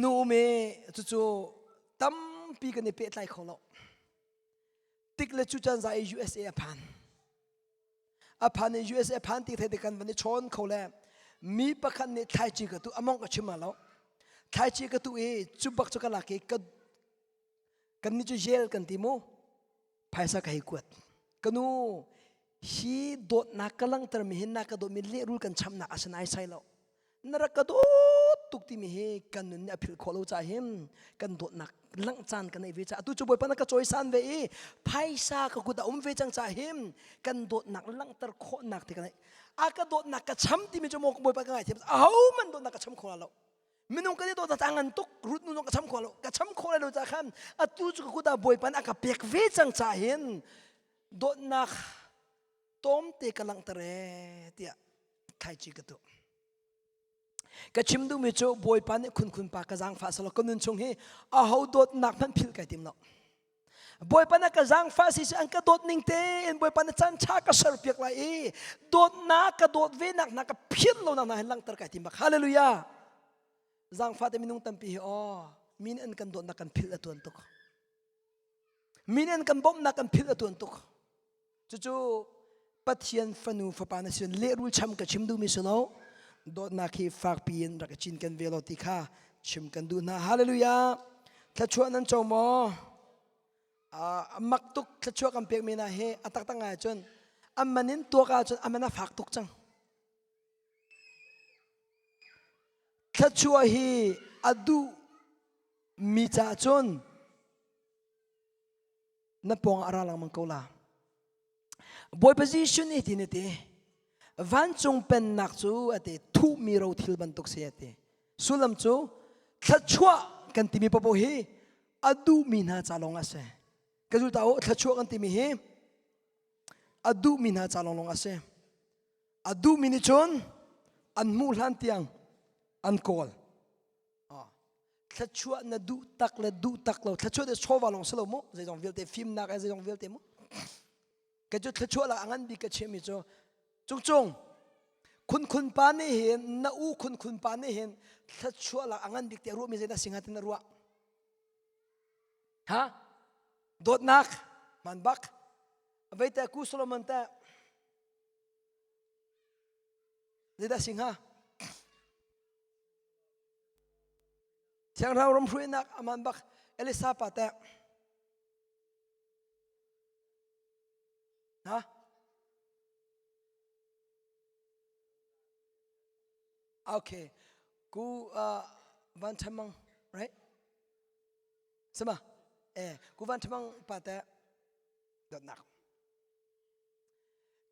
S1: Nu um i cucu tampi kan i pehtlai kho lo. Tik le cu caan za i USA a phan. A phan i USA phan ti thei te kan van i chawn kho le mi pakhat nih thlaici ka tu among ka chim lo. Thlaici ka tuh i cu bak cu ka lak i ka kan nih cu jail kan ti mu. Phaisa ka hei kuat. Ka nu hi dawtnak ka langhter mi hin na ka dawtmi lehrul kan chamnak a si nai sai lo. Na rak ka dawt tuk timi hi kan nun nih a philh khawh lo caah hin kan dawtnak langh caan ka neih ve caah atu cu Bawipa na ka cawisan ve i phaisa ka kut a um ve cang caah hin kan dawtnak langhter khawhnak te ka neih. A ka dawtnak ka cham timi cu maw Bawipa ka ngaithiam ahohmanh dawtnak ka cham kho lo. Minung kan i dawtnak ca ngan tuk rut nu zong ka cham kho lo. Ka cham khawh lai lo caah khan atu cu ka kut ah Bawipa nih a ka pek ve cang caah hin dawtnak tlawmte ka langhter ee tiah thlaici ka tuh. Ka chim duhmi cu Bawipa nih khunkhun pa ka zaangfah selaw ka nun chung hi aho dawtnak hmanh philh kai tim lo. Bawipa na ka zaangfah si an ka dawt ning tein Bawipa na caan ṭha ka serpiak lai i dawtnak ka dawt ve nak hna ka philh lo nak hna hin langhter kai tim bak. Hallelujah. Zaangfah te minung tampi hi aw min an kan dawtnak kan philh a tuan tuk. Min an kan bawmhnak kan philh a tuan tuk. Cucu Pathian fanu fapa na sin lehrul cham ka chim duhmi si lo. Dawtnak hi fakpi in rak i cinken ve law ti kha chim kan duh hna. Hallelujah. Thluachuah nan co maw? Uh, mak tuk thluachuah kan pekmi hna hi a taktak ngai cun a man in tuak ahcun a man a fak tuk cang. Thluachuah hi a duh mi caah cun na pawng ah a ra lengmang ko la. Bawipa Jesuh nih tin a ti, vancung pennak cu a ti thuhmi rothil bantuk si a ti. Sullam cu thluachuah kan timi popo hi a duhmi hna ca lawng a si. Ka zulta u, thluachuah kan timi hi a duhmi hna ca lawnglawng a si. A duhmi nih cun an hmuh hlan tiang an kawl. Thluachuah na duh tak le duh tak lo thluachuah te chawva lawng si lo mu zeizong vialte fimnak e zeizong vialte mu ka cu thluachuah la a ngan bik ka chimmi cu cungcung khunkhun pa nih hin na u khunkhun pa nih hin thluachuah la a ngan bik te ruahmi zeidah si hnga ti na ruah ha dawtnak man bak veite ku Solomon te zeidah si hnga Thiang Thlarau ramhruainak aman bak Elisa pa teh. Ha? Okay. Ku uh, Van Thamang, right? Sama? Eh, ku Van Thamang pa teh. Dotnak.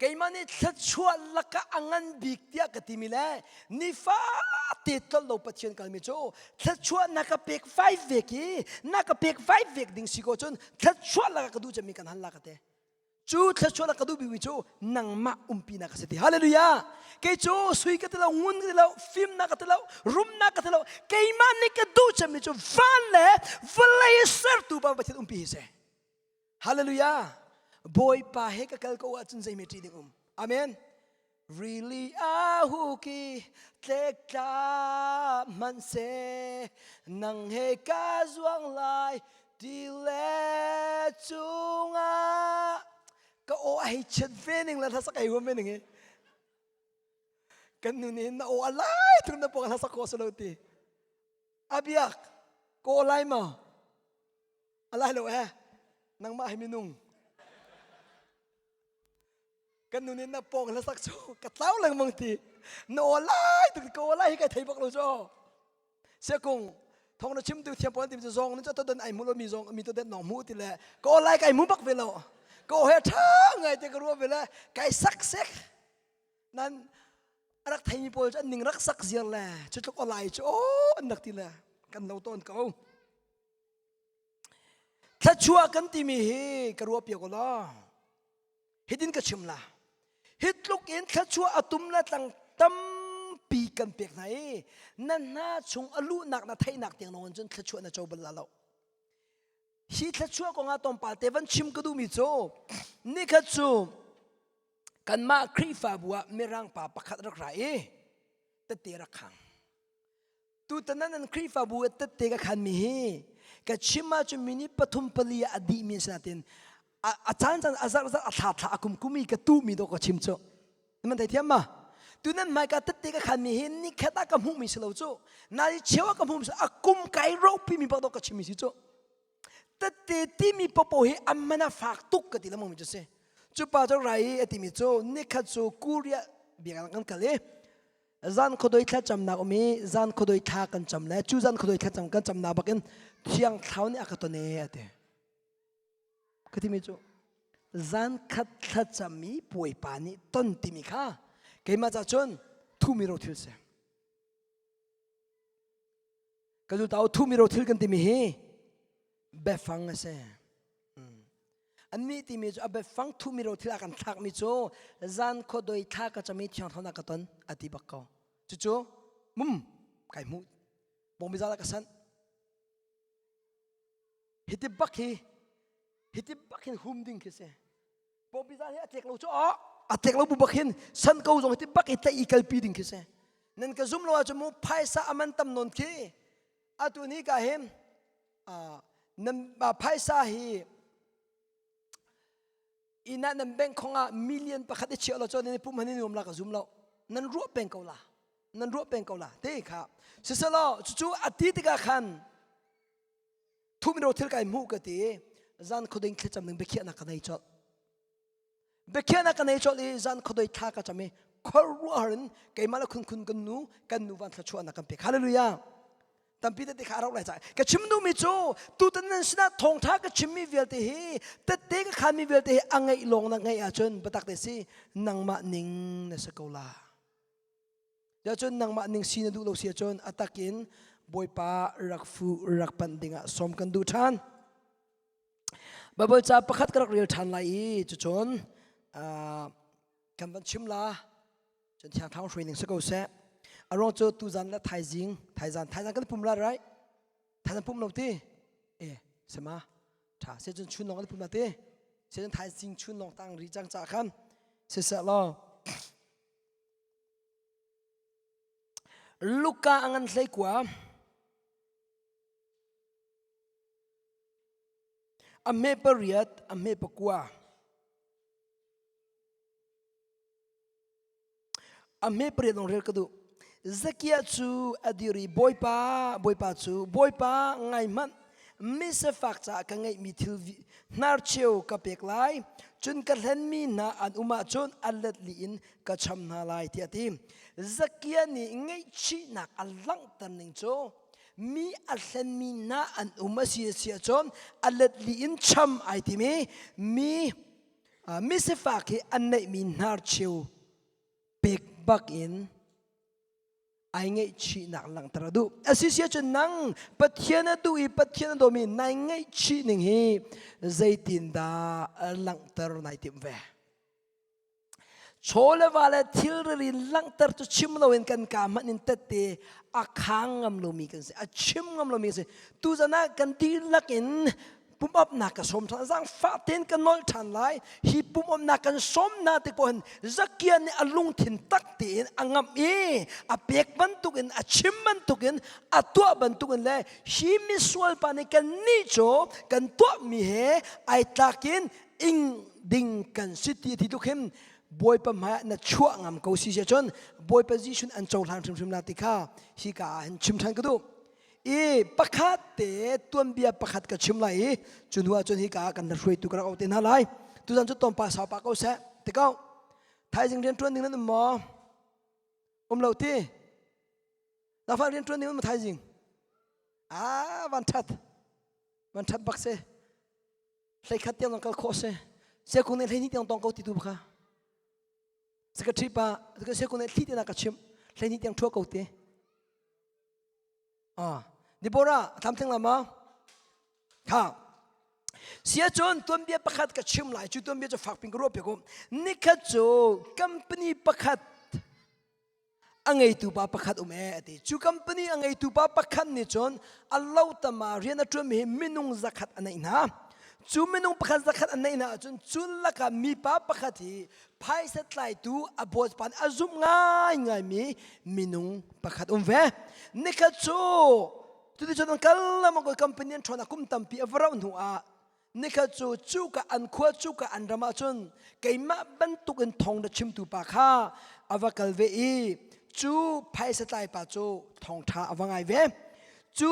S1: Keimah nih thluachuah lakah a ngan bik tiah ka timi le nifate tlolh lo Pathian kalmi cu thluachuah na ka pek vai vek i na ka pek vai vek ding si ko cun thluachuah lakah ka duh cemmi kan hal la ka te. Cu thluachuah lak ka duh bikmi cu nangmah umpi na ka si ti. Hallelujah! Kei cu sui ka ti lo, ngun ka ti lo, fimnak ka ti lo, rumnak ka ti lo. Keimah nih ka duh cemmi cu van le vawlei sertu pa Pathian umpi hi si. Hallelujah. Bawipa he ka kal ko ahcun zeimi ṭih ding um. Amen. Rili a huki tlek tla hmanh se nang he ka zuang lai ti le cungah ka aw a hei chiat ve ning le hlasak ei huam ve ning hi kan nu nih na aw a lai tuk na pawng hlasak ko salo ti abiak ko lai ma A lai lo eh. Nangmah hi minung. Kan nu nih na pawng hlasak cu ka tlau lengmang ti. Na aw lai tuk ka aw lai hi kai thei bak lo cu. Siakung thong na chim tu thiam pawl tim cu zong nu to don ai mu lo mi zong mi to den nong mu ti le ka aw lai kai mu bak ve lo. Ka aw he tha ngai te ka ruah ve le kai sak sek. Nan rak theimi pawl cu an ning rak sak ziar le cu tluk aw lai cu aw an rak ti le kan lo tawn ko. Thluachuah kan timi hi ka ruah piak law hitin ka chim la hi tluk in thluachuah a tum le tlang tampi kan pek hna i na hna chung a luhnak na theihnak tiang lawng cun thluachuah na co bal la lo hi thluachuah kong ah tlawmpal te van chim ka duhmi cu nikhat cu kanmah Khrihfabu ah mirang pa pakhat rak ra i tette rak khang Tutan nan Khrihfabu ah tette ka khanmi hi ka chim ahcun minute pathum pali ah a dihmi a si nain a caan caan a zarh zarh a thla thla a kum kum i ka tuhmi dawh ka chim cu. Man thei thiam ma? Tu nan hmaika tette ka khan mi hi nikhat ah ka hmuh mi si lo cu. Na i cheu ah ka hmuh mi si a kum kai ropi mi bak ka chim mi si cu. Tette timi popo hi a man a fak tuk ka ti lengmang mi cu si. Cu pa cu rai a timi cu nikhat cu Korea biakinn kan kal i zan khuadoi thlacamnak um i zan khuadoi thla kan cam le cu zan khuadoi thlacam kan camnak bakin thiang thlau nih a ka ton e a ti. Ka timi cu zan khat thlacam i Bawipa nih ton timi kha keimah ca cun thumi ro thil si. Ka zultau thumi ro thil kan timi hi biafang a si. Annih timi cu a biafang thumi ro thil a kan thlakmi cu zan khuadoi thla ka cam i thiang thlarau ka ton a ti bak ko. Cucu mum kai hmuh bawngbiza ka sanh. Hiti bak hi hiti bak hin hum ding khi si. Bawngbiza hi a tlek lo cu a tlek lo bu bak hin san ko zong hiti bak i tlaih i kalpi ding khi si. Nan ka zum lo ahcun mu phaisa a man tam nawn khi atu ni ka hin nan phaisa hi inn ah nan bank khong ah million pakhat i chiah lo cun nan i pum han i nuam la ka zum lo nan ruah peng ko la nan ruah peng ko la te kha siselaw cucu a ti tikah khan thumro thil kai hmuh ka ti zan khuading thlacam ding biakhiahnak ka nei colh Biakhiahnak ka nei colh i zan khuadoi thla ka cam i khuaruahhar in keimah le khunkhun kan nu kan nu van thluachuahnak kan pek. Hallelujah. Tampi tete kha a rauh lai caah ka chim duhmi cu tutan nan sinah thawngtha ka chimmi vialte hi tette ka khanmi vialte hi a ngeih lawng na ngeih ahcun biatak te si nangmah ning na si ko la. Cun nangmah ning si na duh lo si ahcun a takin Bawipa rak fu rak panh dingah sawm kan duh ṭhan. Baibal ca pakhat ka rak rel ṭhan lai i cucun kan van chim la cun Thiang Thlarau hruai ning si ko seh. A ruang cu tuzan le thaizing thaizan thaizan kan pum la right thaizan pum lo ti e sema ṭha se cun chun lawng kan pum la ti se cun thaizing chun lawng tang ri cang ca khan siseh law Luka a ngan hlei kua A hme pariat, a hme pakua. A hme pariat lawng rel ka duh. Zakia cu a dir i Bawipa, Bawipa cu, Bawipa ngai hmanh, misafak caah ka ngeihmi thil hnarcheu ka pek lai, cun ka hlenmi hna an um ahcun a let li in ka cham hna lai, tiah a ti. Zakia nih ngaihchihnak a langhter ning cu mi a hlenmi hna an um a si a si ahcun a let li in cham ai tim i mi misifak hi an neihmi hnarcheu pek bak in ai ngaihchihnak langhter a duh. A si si ahcun nang Pathian a duh i Pathian a dawmi nai ngaihchih ning hi zeitindah langhter nai timh ve? Chaw le va le thilri in langhter cu chim loin kan kaa hmanh in tette a khang ngam lomi kan si, a chim ngam lomi kan si. Tuzan ah kan dihlak in pumhawpnak ka sawm ṭhan, zaangfah tein ka nolh ṭhan lai. Hi pumhawpnak kan sawm hna tik paoh hin Zakia nih a lungthin tak tein a ngamh i a pek bantukin a chim bantukin a tuah bantukin le hi misual pa nih kannih cu kan tuahmi he ai tlak in ing ding kan si ti ti tluk hin Bawipa hmai ah na chuah ngam ko si cun Bawipa Jesuh an cohlan hrimhrim la ti kha hi ka ah hin chim ṭhan ka duh. I pakhat te tuanbia pakhat ka chim lai i cu hnu ah cun hi ka ah kan hruaitu ka rak auh te hna lai. Tuzan cu tonpa sau pa ko seh ti ko. Thaizing rian ṭuan ding nan um maw? Um lo ti. Nafa rian ṭuan ding um thaizing? Ah van ṭhat. Van ṭhat bak si. 11 tiang zong kal khawh si siakung nih 12 tiang tong ko ti tu kha secretary pa siakung nih thli te na ka chimh 12 tiang thua ko te ah Deborah tlamtling lama kha sia cun tuanbia pakhat ka chim lai cu tuanbia cu fak pin ka ruah pe ko nikhat cu company pakhat a ngeitu pa pakhat um ee a ti. Cu company a ngeitu pa pakhat nih cun a lo tama rian a ṭuanmi hi minung zakhat a neih hna. Cu minung pakhat zakhat a neih hna ahcun cu lakah mipa pakhat hi phaisa tlaitu a boss pa nih a zumh ngaingaimi minung pakhat um ve. Nikhat cu cuticun an kal lengmang ko company an ṭhawn ah kum tampi a va rauh hnu ah Nikhat cu cuka an khua cuka an ram ahcun keimah bantukin thawng na chimtu pa kha a va kal ve i cu phaisa tlai pa cu thawngṭha a va ngai ve. Cu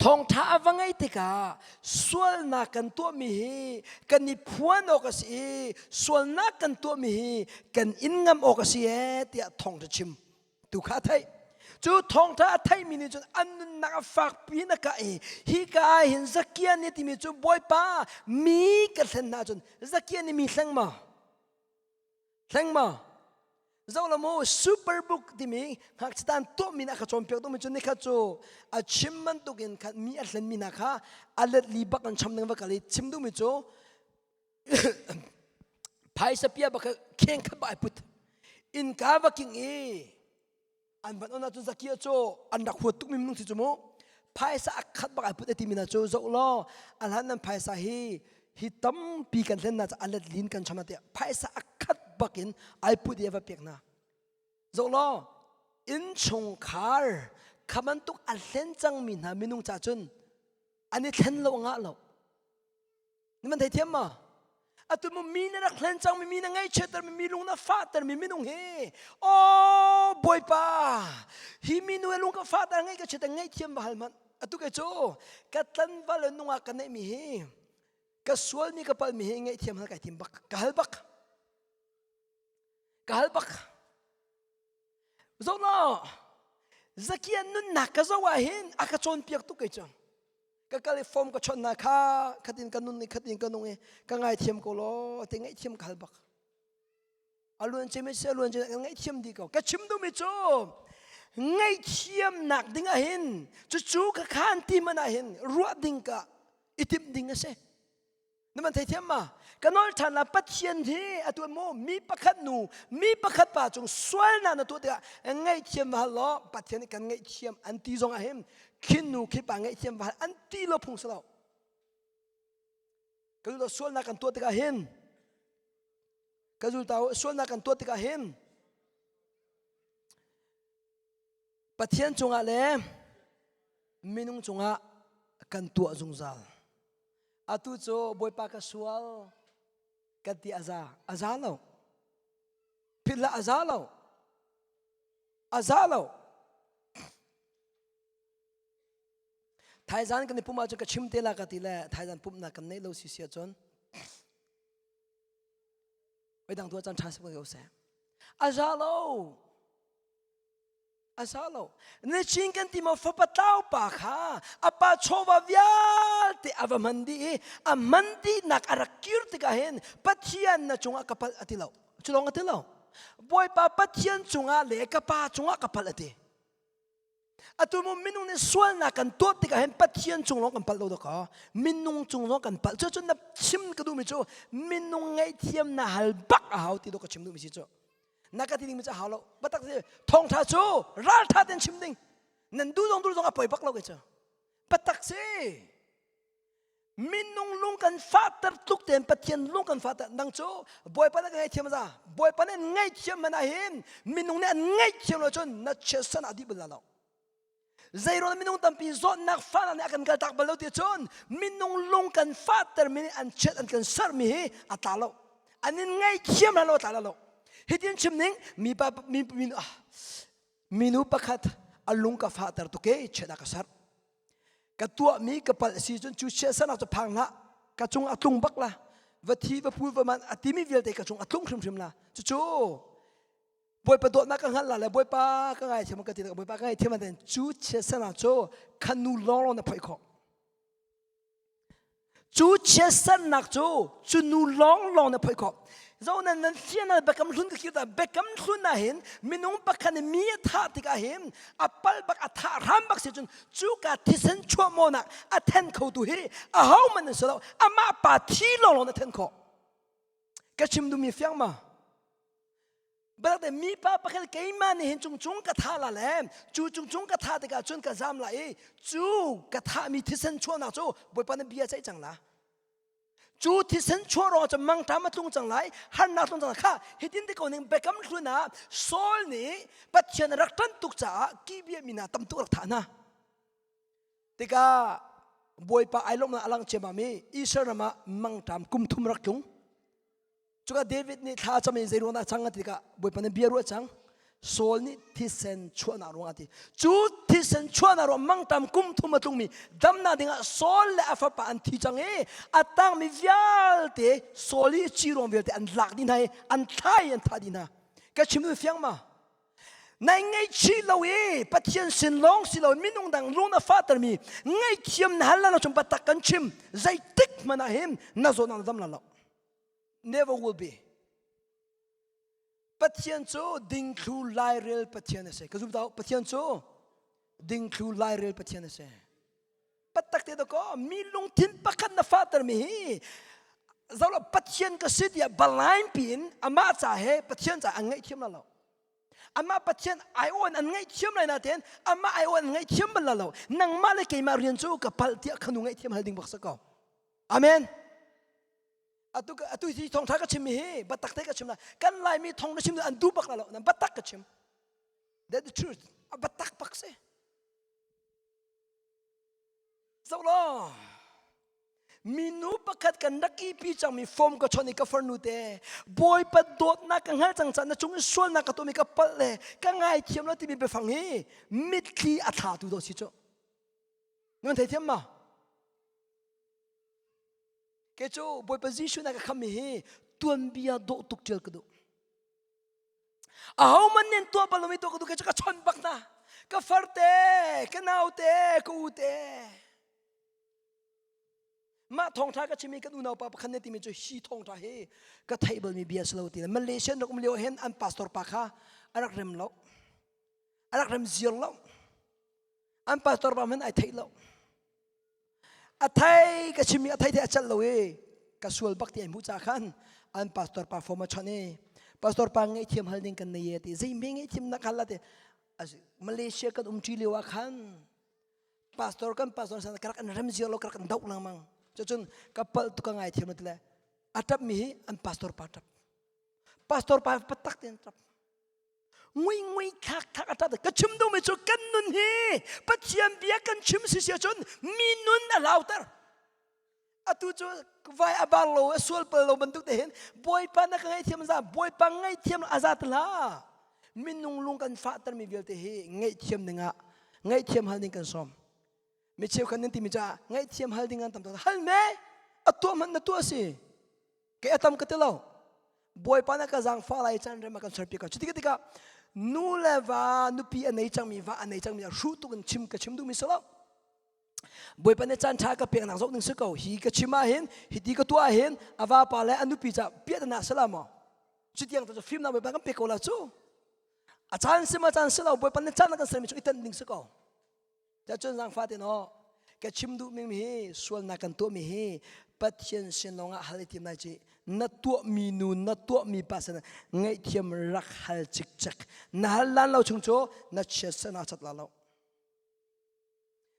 S1: thawngṭha a va ngaih tikah sualnak kan tuahmi hi kan i phuan awk a si i sualnak kan tuahmi hi kan in ngam awk a si ee tiah thawngṭha chim tu kha a theih. Cu thawngṭha a theihmi nih cun an nunnak a fakpi in a kah i hika ah hin Zakia nih timi cu Bawipa mi ka thlen hna cun Zakia nih mi hleng maw? Hleng maw? Zoh la mu Superbook timi ngakchia tan tuahmi nih a ka cawnpiak tukmi cu nikhat cu a chim bantukin khan mi a hlenmi hna kha a let li bak an cham ding va kal i chim duhmi cu phaisa pia bak kheng khat bak ai put innka va king i an van on ahcun Zakia cu an rak huat tukmi minung si cu mu phaisa a khat bak ai put timi na cu zoh law a hlan nan phaisa hi hi tampi kan hlen na a let lin kan cham tiah phaisa a khat bak in ai put i a va pek na zoh law innchungkhar kha bantuk a hlen cangmi hna minung ca cun an i thlen lo ngah lo Nan theithiam ma? Atu mu mi na rak hlen cangmi mi na ngaihchiattermi mi lung na fahtermi minung hi oh Bawipa hi minu he lung ka fahter ngaih ka chiat ngaihthiam va hal hmanh atu ke cu ka tlanval le nungak ka neihmi hi ka sualmi ka palmi hi ngaihthiam hal kai tim bak ka hal bak ka hal bak zoh law Zakian nunnak ka zoh ah hin a ka cawnpiak tuk kei cu ka kal i form ka chawnh hna kha khatin ka nun i khatin ka nung i ka ngaithiam ko law te ngaihthiam ka hal bak a luan cemi si a luan cemi kan ngaihthiam dih ko ka chim duhmi cu ngaihthiamnak ding ah hin cucu ka khan ti man ah hin ruah ding ka i timh ding a si Na man theithiam ma? Ka nawl ṭhan la Pathian hi atu maw mi pakhat nu mi pakhat pa cung sualnak na tuah tikah ngaihthiam va hal law Pathian nih kan ngaihthiam an ti zong ah hin khin nu khi pa ngaihthiam va hal an ti lo phung si lo. Ka zulta sualnak kan tuah tikah hin ka zulta sualnak kan tuah tikah hin Pathian cungah le minung cungah kan tuah zungzal. Atu cu Bawipa ka sual kan ti a za. A za lo. Philh a za lo. A za lo. Thaizan kan i pum ahcun ka chim te la ka ti le thaizan pumhnak kan neih lo si si ahcun dang tu caan ṭha si ko seh. A za lo. A sa lo. Nichin kan ti maw fapa tlau pa kha a pa chawva vialte a va hman dih i a hman dihnak a rak kir tikah hin Pathian na cungah ka palh a ti lo. Cu lawng a ti lo. Bawipa Pathian cungah le ka pa cungah ka palh a ti. Atu mu minung nih sualnak kan tuah tikah hin Pathian cung lawng kan palh lo dakaw. Minung cung lawng kan palh. Cucun na chim ka duhmi cu minung ngaihthiam na hal bak a hau ti dawh ka chim duhmi si cu. Na ka ti dingmi cu a hau lo. Batak si thawngtha cu raltha ten chim ding. Nan duh zong duh zong a poi bak lo ke cu. Batak si. Minung lung kan fahter tluk tein Pathian lung kan fahter nang cu Bawipa nih ka ngaihthiam za. Bawipa nih an ngaihthiam man ah hin minung nih an ngaihthiam lo cun na chiatsan a dih bal lo. Zeiruang minung tampi zawtnak fahnak nih a kan kaltak bal lo ti cun minung lung kan fahter mi nih an chiat an kan sermi hi a tla lo. An in ngaihthiam hlan lo a tla lo. Hitin chim ning mipa mi minu ah minu pakhat a lung ka fahter tuk e chiat a ka serh. Ka tuahmi ka palh si cun cu chiatsernak cu phang hlah ka cung a tlung bak la va thi va pul va man a timi vialte ka cung a tlung hrimhrim la cucu Bawipa dawtnak ka hngalh la le Bawipa ka ngaithiam ka ti Bawipa ka ngaithiam an cu chiatsernak cu khanu lawnglawng na phoih khawh. Cu chiatsernak cu cu nu lawnglawng na phoih khawh. Zo nan nan fian biakam hlun ka kir ta biakam hlun ah hin minung pakhat nih mi a thah tikah hin a pal bak a thah hram bak si cun cuka thisen chuah mawnak a then kho tu hi aho man an si lo amah pa thi lawnglawng na then khawh. Ka chim duhmi fiang ma? Balte mipa pakhat keimah nih hin cungcung ka tha la le cu cungcung ka tha tikah cun ka zam la i cu ka thahmi thisen chuahnak cu Bawipa na bia ceih cang la. Cu thisen chuah ruangah cun mangṭam a tlung cang lai, harnak tlung cang lai. Kha hitin ti ko ning Biakam hlun ah Saul nih Pathian a rak ṭanh tuk caah Gibeah mi hna tam tuk rak thah hna. Tikah Bawipa ai lawmhnak a lang ciammam i Israel ram ah mangṭam kum thum rak tlung. Cuka David nih thla cam in zei ruang dah cang a ti tikah Bawipa nih bia ruah cang. Saul nih thisen chuahnak ruangah ti. Cu thisen chuahnak ruang mangtam kum thum a tlungmi damnak dingah Saul le a fapa an thi cang i a tangmi vialte Saul i ci ruang vialte an lak dih hna i an thlai an thah dih hna. Ka chim nu fiang ma? Nai ngaihchih lo i Pathian sin lawng si lo minung dang lung na fahtermi ngaihthiam na hal lo chung patak kan chim zeitik hmanh ah hin na zawn na dam la lo. Never will be. Pathian cu dingthlu lairel Pathian a si. Ka zum tau Pathian cu dingthlu lairel Pathian a si. Patak te ko mi lungthin pakhat na fahter mi hi zolo Pathian ka si tiah balain piin amah ca he Pathian ca an ngaihthiam la lo. Amah Pathian ai awn an ngaihthiam lai natein amah ai awn an ngaihthiam bal la lo. Nangmah le keimah rian cu ka palh tiah khanu ngaihthiam hal ding bak sa ko. Amen. Atu atu hi thawngtha ka chim mi hi batak te ka chim la. Kan Laimi thong na chim an duh bak la lo. Nan batak ka chim. That the truth. A batak bak si. Zoh law minu pakhat kan rak ipi cangmi form ka chawnh i ka farnu te Bawipa dawtnak ka hngal cang caah na cung i sualnak ka tuahmi ka palh le ka ngaithiam lo timi biafang hi mitthli a thlatu dawh si cu. Nan theithiam ma? Kei cu Bawipa Jesuh na ka khammi hi tuanbia dawh tuk ṭial ka duh. Ahohmanh nih an tuah bal lomi tuah ka duh kei cu ka chawnh bak hna. Ka farte, ka naute, ka ute. Mah thawngṭha ka chimmi kan unau pa pakhat nih timi cu hi thawngṭha hi ka theih balmi bia si lo ti Malaysia rak um lio hin an pastor pa kha a rak rem lo. A rak rem ziar lo. An pastor pa hmanh ai theih lo. A thei ka chimmi a thei thei a celh lo i ka sual bak ti ai hmuh ca khan an pastor pa form a chawnh i pastor pa ngaihthiam hal ding kan nei e ti zei hme ngaihthiam nak hal la ti Malaysia kan um ṭi lio ah khan pastor kan pastor san ka rak an rem ziar lo ka rak an doh lengmang cucun ka palh tu ka ngaithiam lo ti le a ṭap mi hi an pastor pa ṭap pastor pa patak ten ṭap ngui ngui thlak thlak a ṭap ka chim duhmi cu kan nun hi Pathian bia kan chim si si ahcun mi nun a lauter atu cu vai a bar lo a sual pal lo bantuk te hin Bawipa na ka ngaihthiam za Bawipa ngaihthiam a za hlah minung lung kan fahter mi vialte hi ngaihthiam dingah ngaihthiam hal ding kan sawm mi cheukhat nan timi caah ngaihthiam hal ding an tam hal me a tuah hmanh na tuah si Kei a tam ka ti lo. Bawipa na ka zaangfah lai caan rem a kan serpiak ko. Cuti tikah nu le va nupi a nei cangmi va a nei cangmi hruh tuk in chim ka chim duhmi si lo. Bawipa nih caan ṭha ka peknak zoh ding si ko. Hi ka chim ah hin hiti ka tuah ah hin a vapa le a nupi ca piahtana si la maw? Cutiang cu fimnak Bawipa kan pek ko la cu. A caan si ma caan si lo Bawipa nih caan a kan sermi cu i tenh ding si ko. Cun zaangfah te naw ka chim duhmi hi sualnak kan tuahmi hi Pathian sin lawngah hal i tim lai ci na tuahmi nu na tuahmi pa sin ngaihthiam rak hal cikcek na hal lan lo chung cu na chiatsan a cat la lo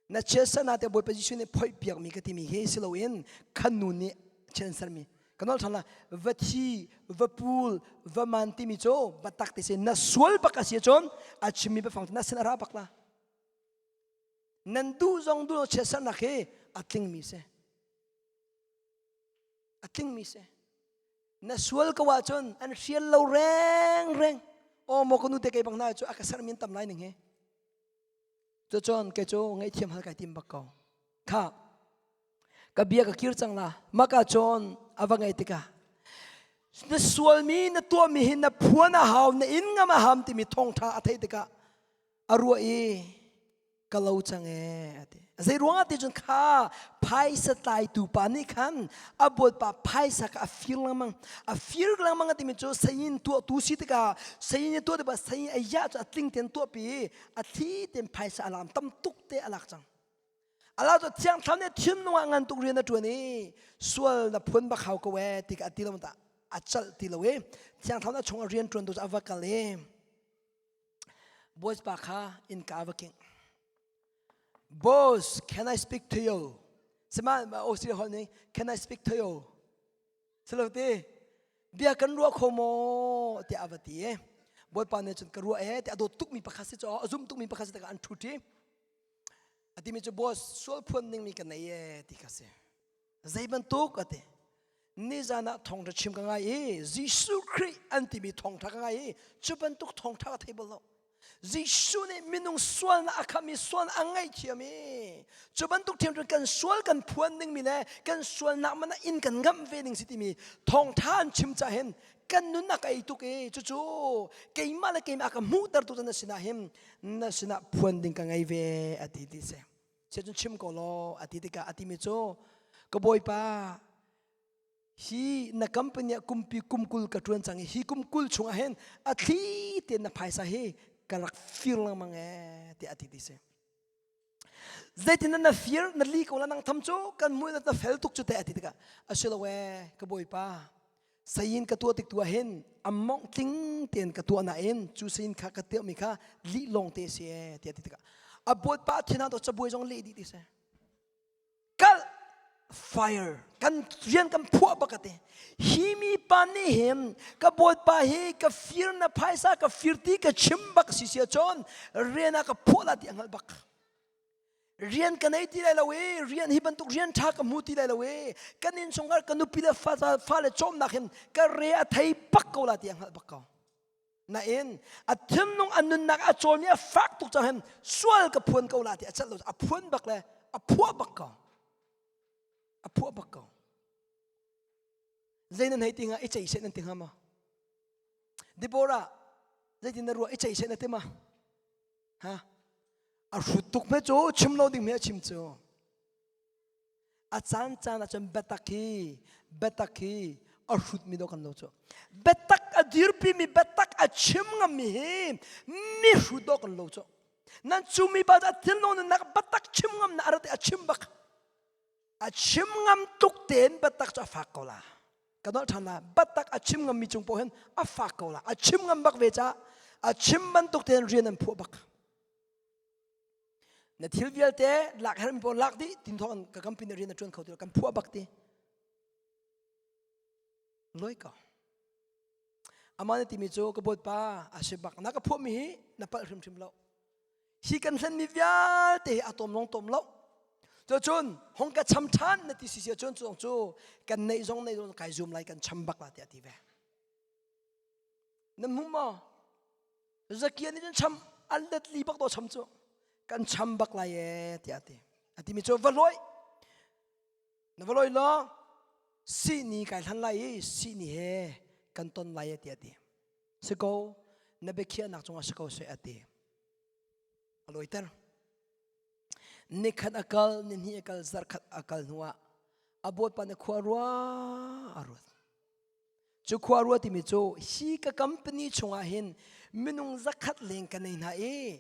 S1: na chiatsan te Bawipa Jesuh nih phoih piakmi ka timi hi si loin khan nu nih chiansermi ka nol ṭhan la va thi va pul va man timi cu batak ti si na sual bak a si cun a chimmi biafang na sin a ra bak la Nan duh zong duh lo chiatsernak hi a tlingmi si. A tlingmi si. Na sual ko ahcun an hrial lo reng reng. Aw maw ka nu te kei bang hna cu a ka sermi an tam lai ning hi. Cucun kei cu ngaihthiam hal kai tim bak ko. Kha ka bia ka kir cang la maka cun a va ngei tikah na sualmi na tuahmi hi na phuan a hau na inn ngam a ham timi thawngṭha a theih tikah a ruah i ka lo cang ee a ti zei ruangah ti cun kha phaisa tlaitu pa nih khan a bawipa phaisa kha a fir lengmang a fir lengmang a timi cu sayin tuahtu si tikah sayin i tuah tikah sayin a yah cu a tling tein tuahpi i a thli tein phaisa a lam tam tuk te a lak cang a lak cu thiang thlarau nih thinlung ah ngan tuk rian a ṭuan i sual na phun bak hau ko ee ti ka ti lo ta a calh ti lo i thiang thlarau nih a chung ah rian ṭuan tu cu a va kal i Boss pa kha innka va kingh. Boss, can I speak to you? Sima Australia holh ning, can I speak to you? Silo ti, bia kan ruah kho maw tiah a va ti i Bawipa nih cun ka ruah e tiah a dawt tukmi pakhat si caw a zum tukmi pakhat si tikah an ṭhu ṭi. A timi cu boss sual phuan dingmi ka nei e ti kha si. Zei bantuk a ti. Nizan ah thawngṭha chim ka ngai i Jesuh Khrih an timi thawngṭha ka ngai i cu bantuk thawngṭha ka thei bal lo. Jesuh nih minung sualnak a khamh i sual a ngaihthiam i cu bantuk ṭhiamṭhiam kan sual kan phuan dingmi le kan sualnak man ah inn kan ngamh ve ding si timi thawngṭha an chim cah hin kan nunnak a ei tuk i cucu keimah le keimah a ka hmuhtertu cu na sinah hin na sinah phuan ding ka ngei ve a ti ti si. Cun chim ko law a ti tikah a timi cu ka bawipa hi na company ah kumpi kum 20 ka ṭuan cang i hi kum 20 chungah hin a thli tein na phaisa hi ka rak fir lengmang ee tiah a ti ti si. Zeitin na fir na li ko la nang tham cu kan mui na fel tuk cu te a ti tikah a si lo ee ka bawipa sayin ka tuah tik tu ah hin a mongh tling tein ka tuah nain cu sayin kha ka tiahmi kha lih lawng te si ee tiah ti tikah a bawipa thin ah cabuai zong leh dih ti si kal fire kan rian kan phuah bak ate hi mi pa nih hin ka bawipa hi ka fir na phaisa ka fir ti ka chim bak si sia cun rian ah ka phuah la ti a hngalh bak Rian ka nei ti lai lo i rian hi bantuk rian ṭha ka hmu ti lai lo i kan innchungkhar ka nupi le fale cawmnak hin ka re a thei bak ko la ti a hngalh bak ko. Nain a thinlung a nunnak a cawlmi a fak tuk cang hin sual ka phuan ko la ti a celh lo a phuan bak le a phuah bak ko. A phuah bak ko. Zei nan hei ti hnga i cei seh nan ti hnga maw? Deborah zeitin na ruah i cei seh na ti ma? Ha? A hrut tuk me cu chim lo ding mi a chim cu. A caan caan ahcun biatak hi biatak hi a hrut mi do kan lo cu. Biatak a dirpi mi biatak a chim ngam mi hi mi hrut do kan lo cu. Nan cu mi pa a thinlung nunnak biatak chim ngam na arat a chim bak. A chim ngam tuk tein biatak cu a fak ko la. Ka dolh ṭhan la. Biatak a chim ngam mi cung paoh hin a fak ko la. A chim ngam bak ve ca a chim bantuk tein rian an phuah bak. Na thil vialte lak hermi pawl lak dih tin thawng ka company rian a ṭuan kho ti lo kan phuah bak ti. Loi ko. Amah na timi cu ka bawipa a si bak na ka phuahmi hi na palh hrimhrim lo. Hi kan hlenmi vialte hi a tom lawng tom lo. Cucun hong ka cham ṭhan na ti si si ahcun cu cu kan neih zong neih zong kai zum lai kan cham bak la tiah ti ve. Nan hmu maw? Zakia nih cun cham an let li bak do cham cu kan cham bak lai e tiah a ti. A timi cu va lawi na va lawi law sihni kai hlan lai i sihni he kan ton lai e tiah a ti. Si ko na biakhiahnak cungah si ko seh a ti. A lawiter. Nikhat a kal, nihnih a kal, zarkhat a kal hnuah a bawipa nih khua rua a ruat. Cu khua rua timi cu hi ka company chungah hin minung 100 leng ka nei hna i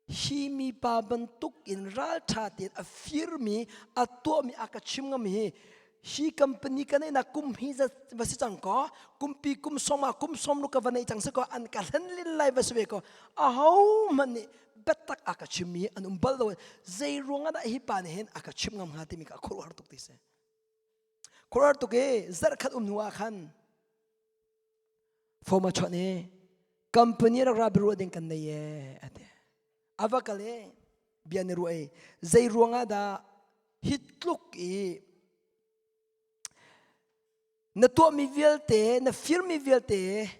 S1: hi mipa bantuk in ralṭha tein a firmi a tuahmi a ka chim ngam hi hi company ka neihnak kum hi va si cang kaw kumpi kum som ah kum som lu ka va nei cang si kaw an ka hlen lin lai va si ve kaw aho hmanh nih biatak a ka chimmi an um bal lo zei ruang ah dah hi pa nih hin a ka chim ngam hnga timi ka khuaruahhar tuk ti si Khuaruahhar tuk i zarhkhat um hnu ah khan phone a chawnh i company rak ra biaruah ding kan nei ee a ti. A va kal i bia na ruah i zei ruangah dah hi tluk i na tuahmi vialte na firmi vialte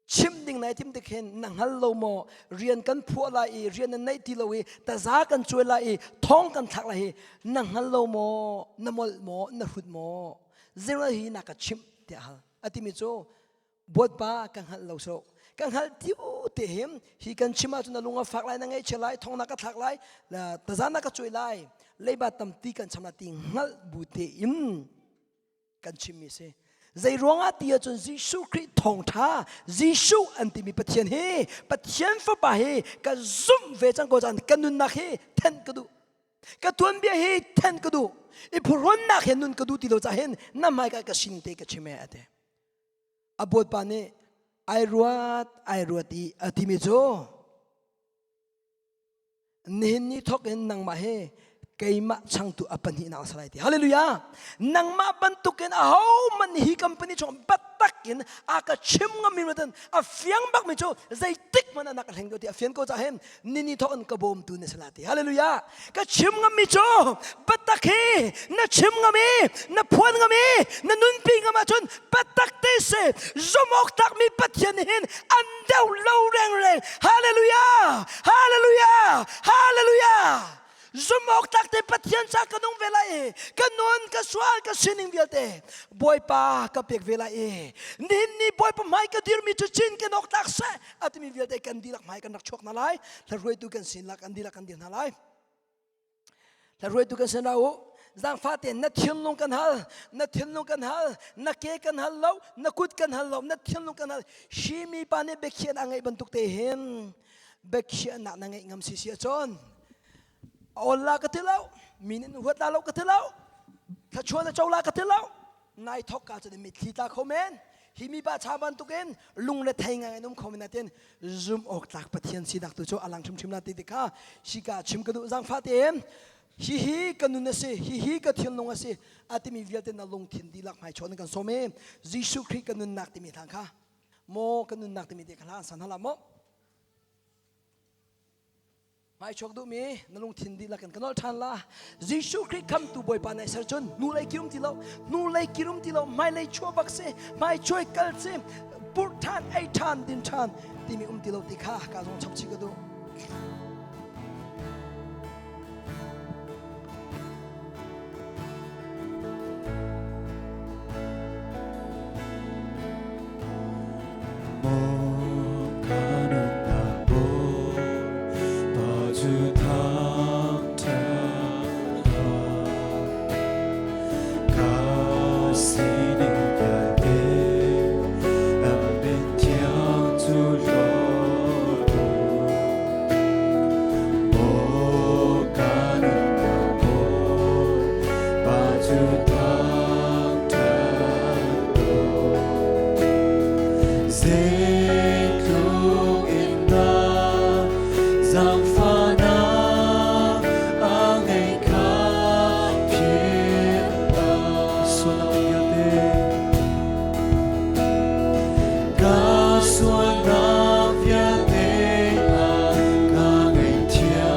S1: Chim ding nai tim tik hin na hngal lo maw rian kan phuah lai i rian na neih ti lo i taza kan cuai lai i thong kan thlak lai hi na hngal lo maw na molh maw na hrut maw zero hi na ka chimh tiah hal a timi cu Bawipa ka hngalh lo so ka hngalh tiu te him hi kan chim ahcun na lung a fak lai na ngaihchia lai thong na ka thlak lai taza na ka cuai lai leiba tampi kan cham lai ti hngalh bu te in kan chimmi si. Zei ruangah ti ahcun Jesuh Khrih thawngṭha Jesuh an timi Pathian hi Pathian Fapa hi ka zumh ve cang ko caan ka nunnak hi thenh ka duh. Ka tuanbia hi thenh ka duh. I phuhrunnak he nun ka duh ti lo cah hin na hmaika ka sin te ka chim e ate. A bawipa nih ai ruat ai ruat i a timi cu nihin ni thawk in nangmah hi Keimah changtu a pahnihnak a si lai ti. Hallelujah! Nangmah bantukin ahohmanh hi company chung biatak in a ka chim ngami ruatan a fiang bakmi cu zeitik hmanh ah na ka hleng ti a fian ko cah hin nini thawk in ka bawmtu na si la ti. Hallelujah! Ka chim ngami cu biatak hi na chim ngami, na phuan ngami, na nunpi ngam ahcun biatak te si zumh awk tlakmi Pathian hin an deuh lo rengreng. Hallelujah! Hallelujah! Hallelujah! Zumh awk tlak te Pathian ca ka nung ve lai i ka nun ka sual ka sining vialte Bawipa ka pek ve lai i nihin ni Bawipa hmai ka dirmi cu cin kan awk tlak seh a timi vialte kan dihlak hmai kan rak chuak hna lai. Hla kan sin lak kan dihlak kan dir hna lai. Hla kan sin ra u. Zaangfah tein na thinlung kan hal, na thinlung kan hal, na ke kan hal lo, na kut kan hal lo, na thinlung kan hal. Hi mi pa nih biakhiah a ngeih bantuk te hin biakhiahnak na ngeih ngam si si ahcun awl la ka ti lo, mi nih huat la lo ka ti lo, thluachuah na co la ka ti lo, nai thok ka cun mitthli tla kho men. Hi mi pa cha bantukin lungre thei ngai in um kho men natin zum awk tlak Pathian sinak tu cu a lang hrimhrim la ti ti kha hika chim ka duh. Zaangfah tein hihi ka nun a si, hihi ka thinlung a si a timi vialte na lungthin dihlak hmai chawn kan sawm i Jesuh Khrih ka nunnak timi hlang kha maw ka nunnak timi te kha hla an san hala maw. Hmaichuak duhmi na lungthin dihlak in ka nolh ṭhan la. Jesuh Khrih khamtu Bawipa na ser cun hnulei kirum ti lo, hnulei kirum ti lo, hmailei chuah bak si, hmaichuai kal si, purh ṭhan, ei ṭhan, din ṭhan timi um ti lo ti kha ka zong chap chih ka duh.
S2: Zeitluk in dah zaangfahnak a ngeih kha philh hlah. Sualnak vialte ka sualnak vialte a ka ngaihthiam.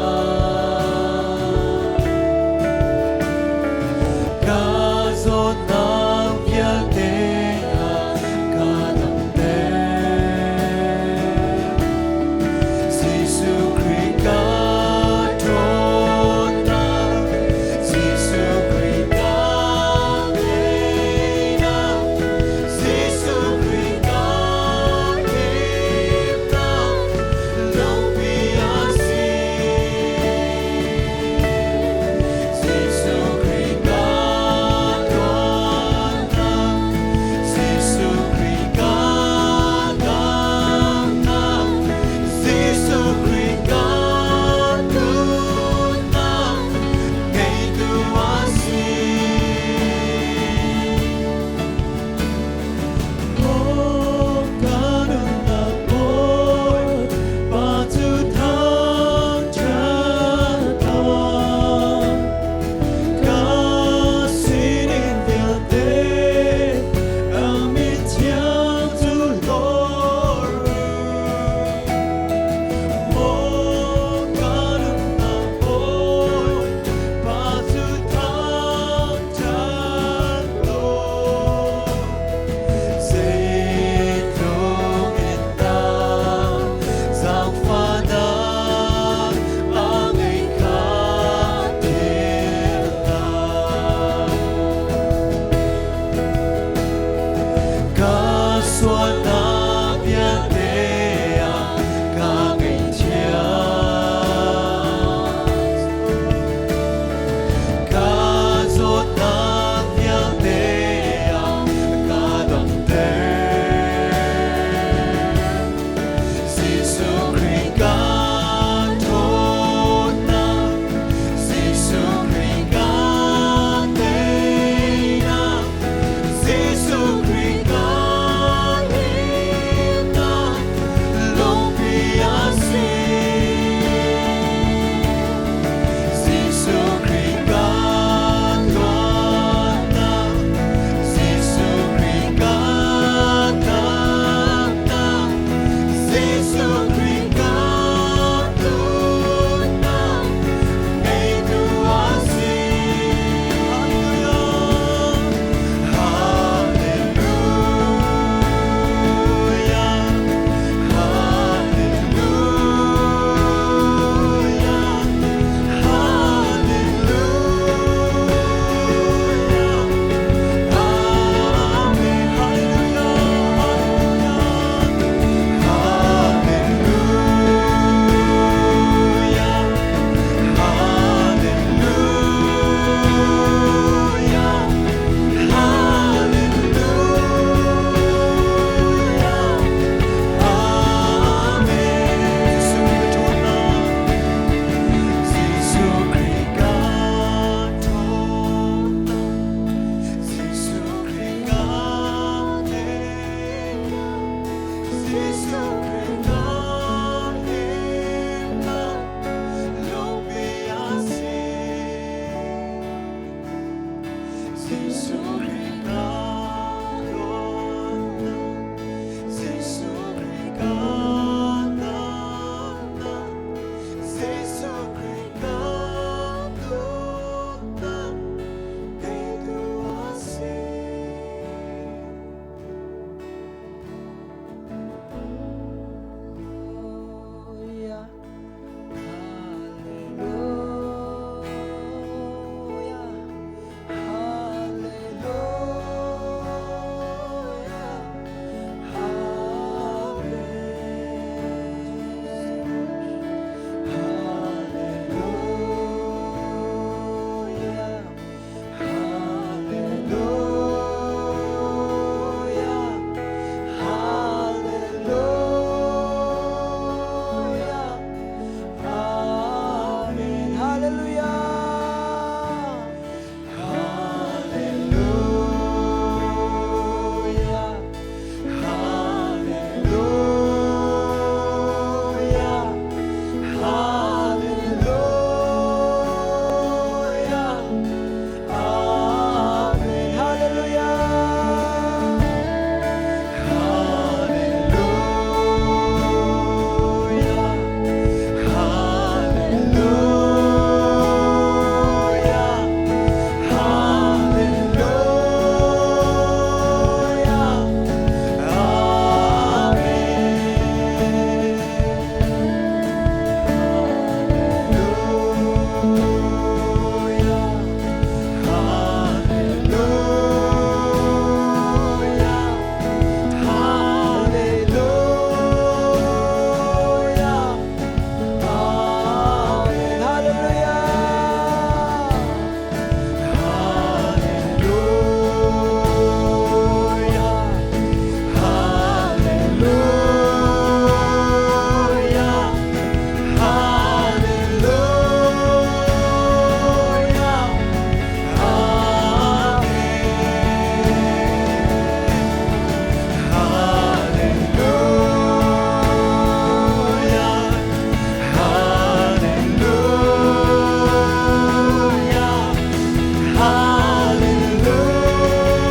S2: Ka Jesuh Khrih ka.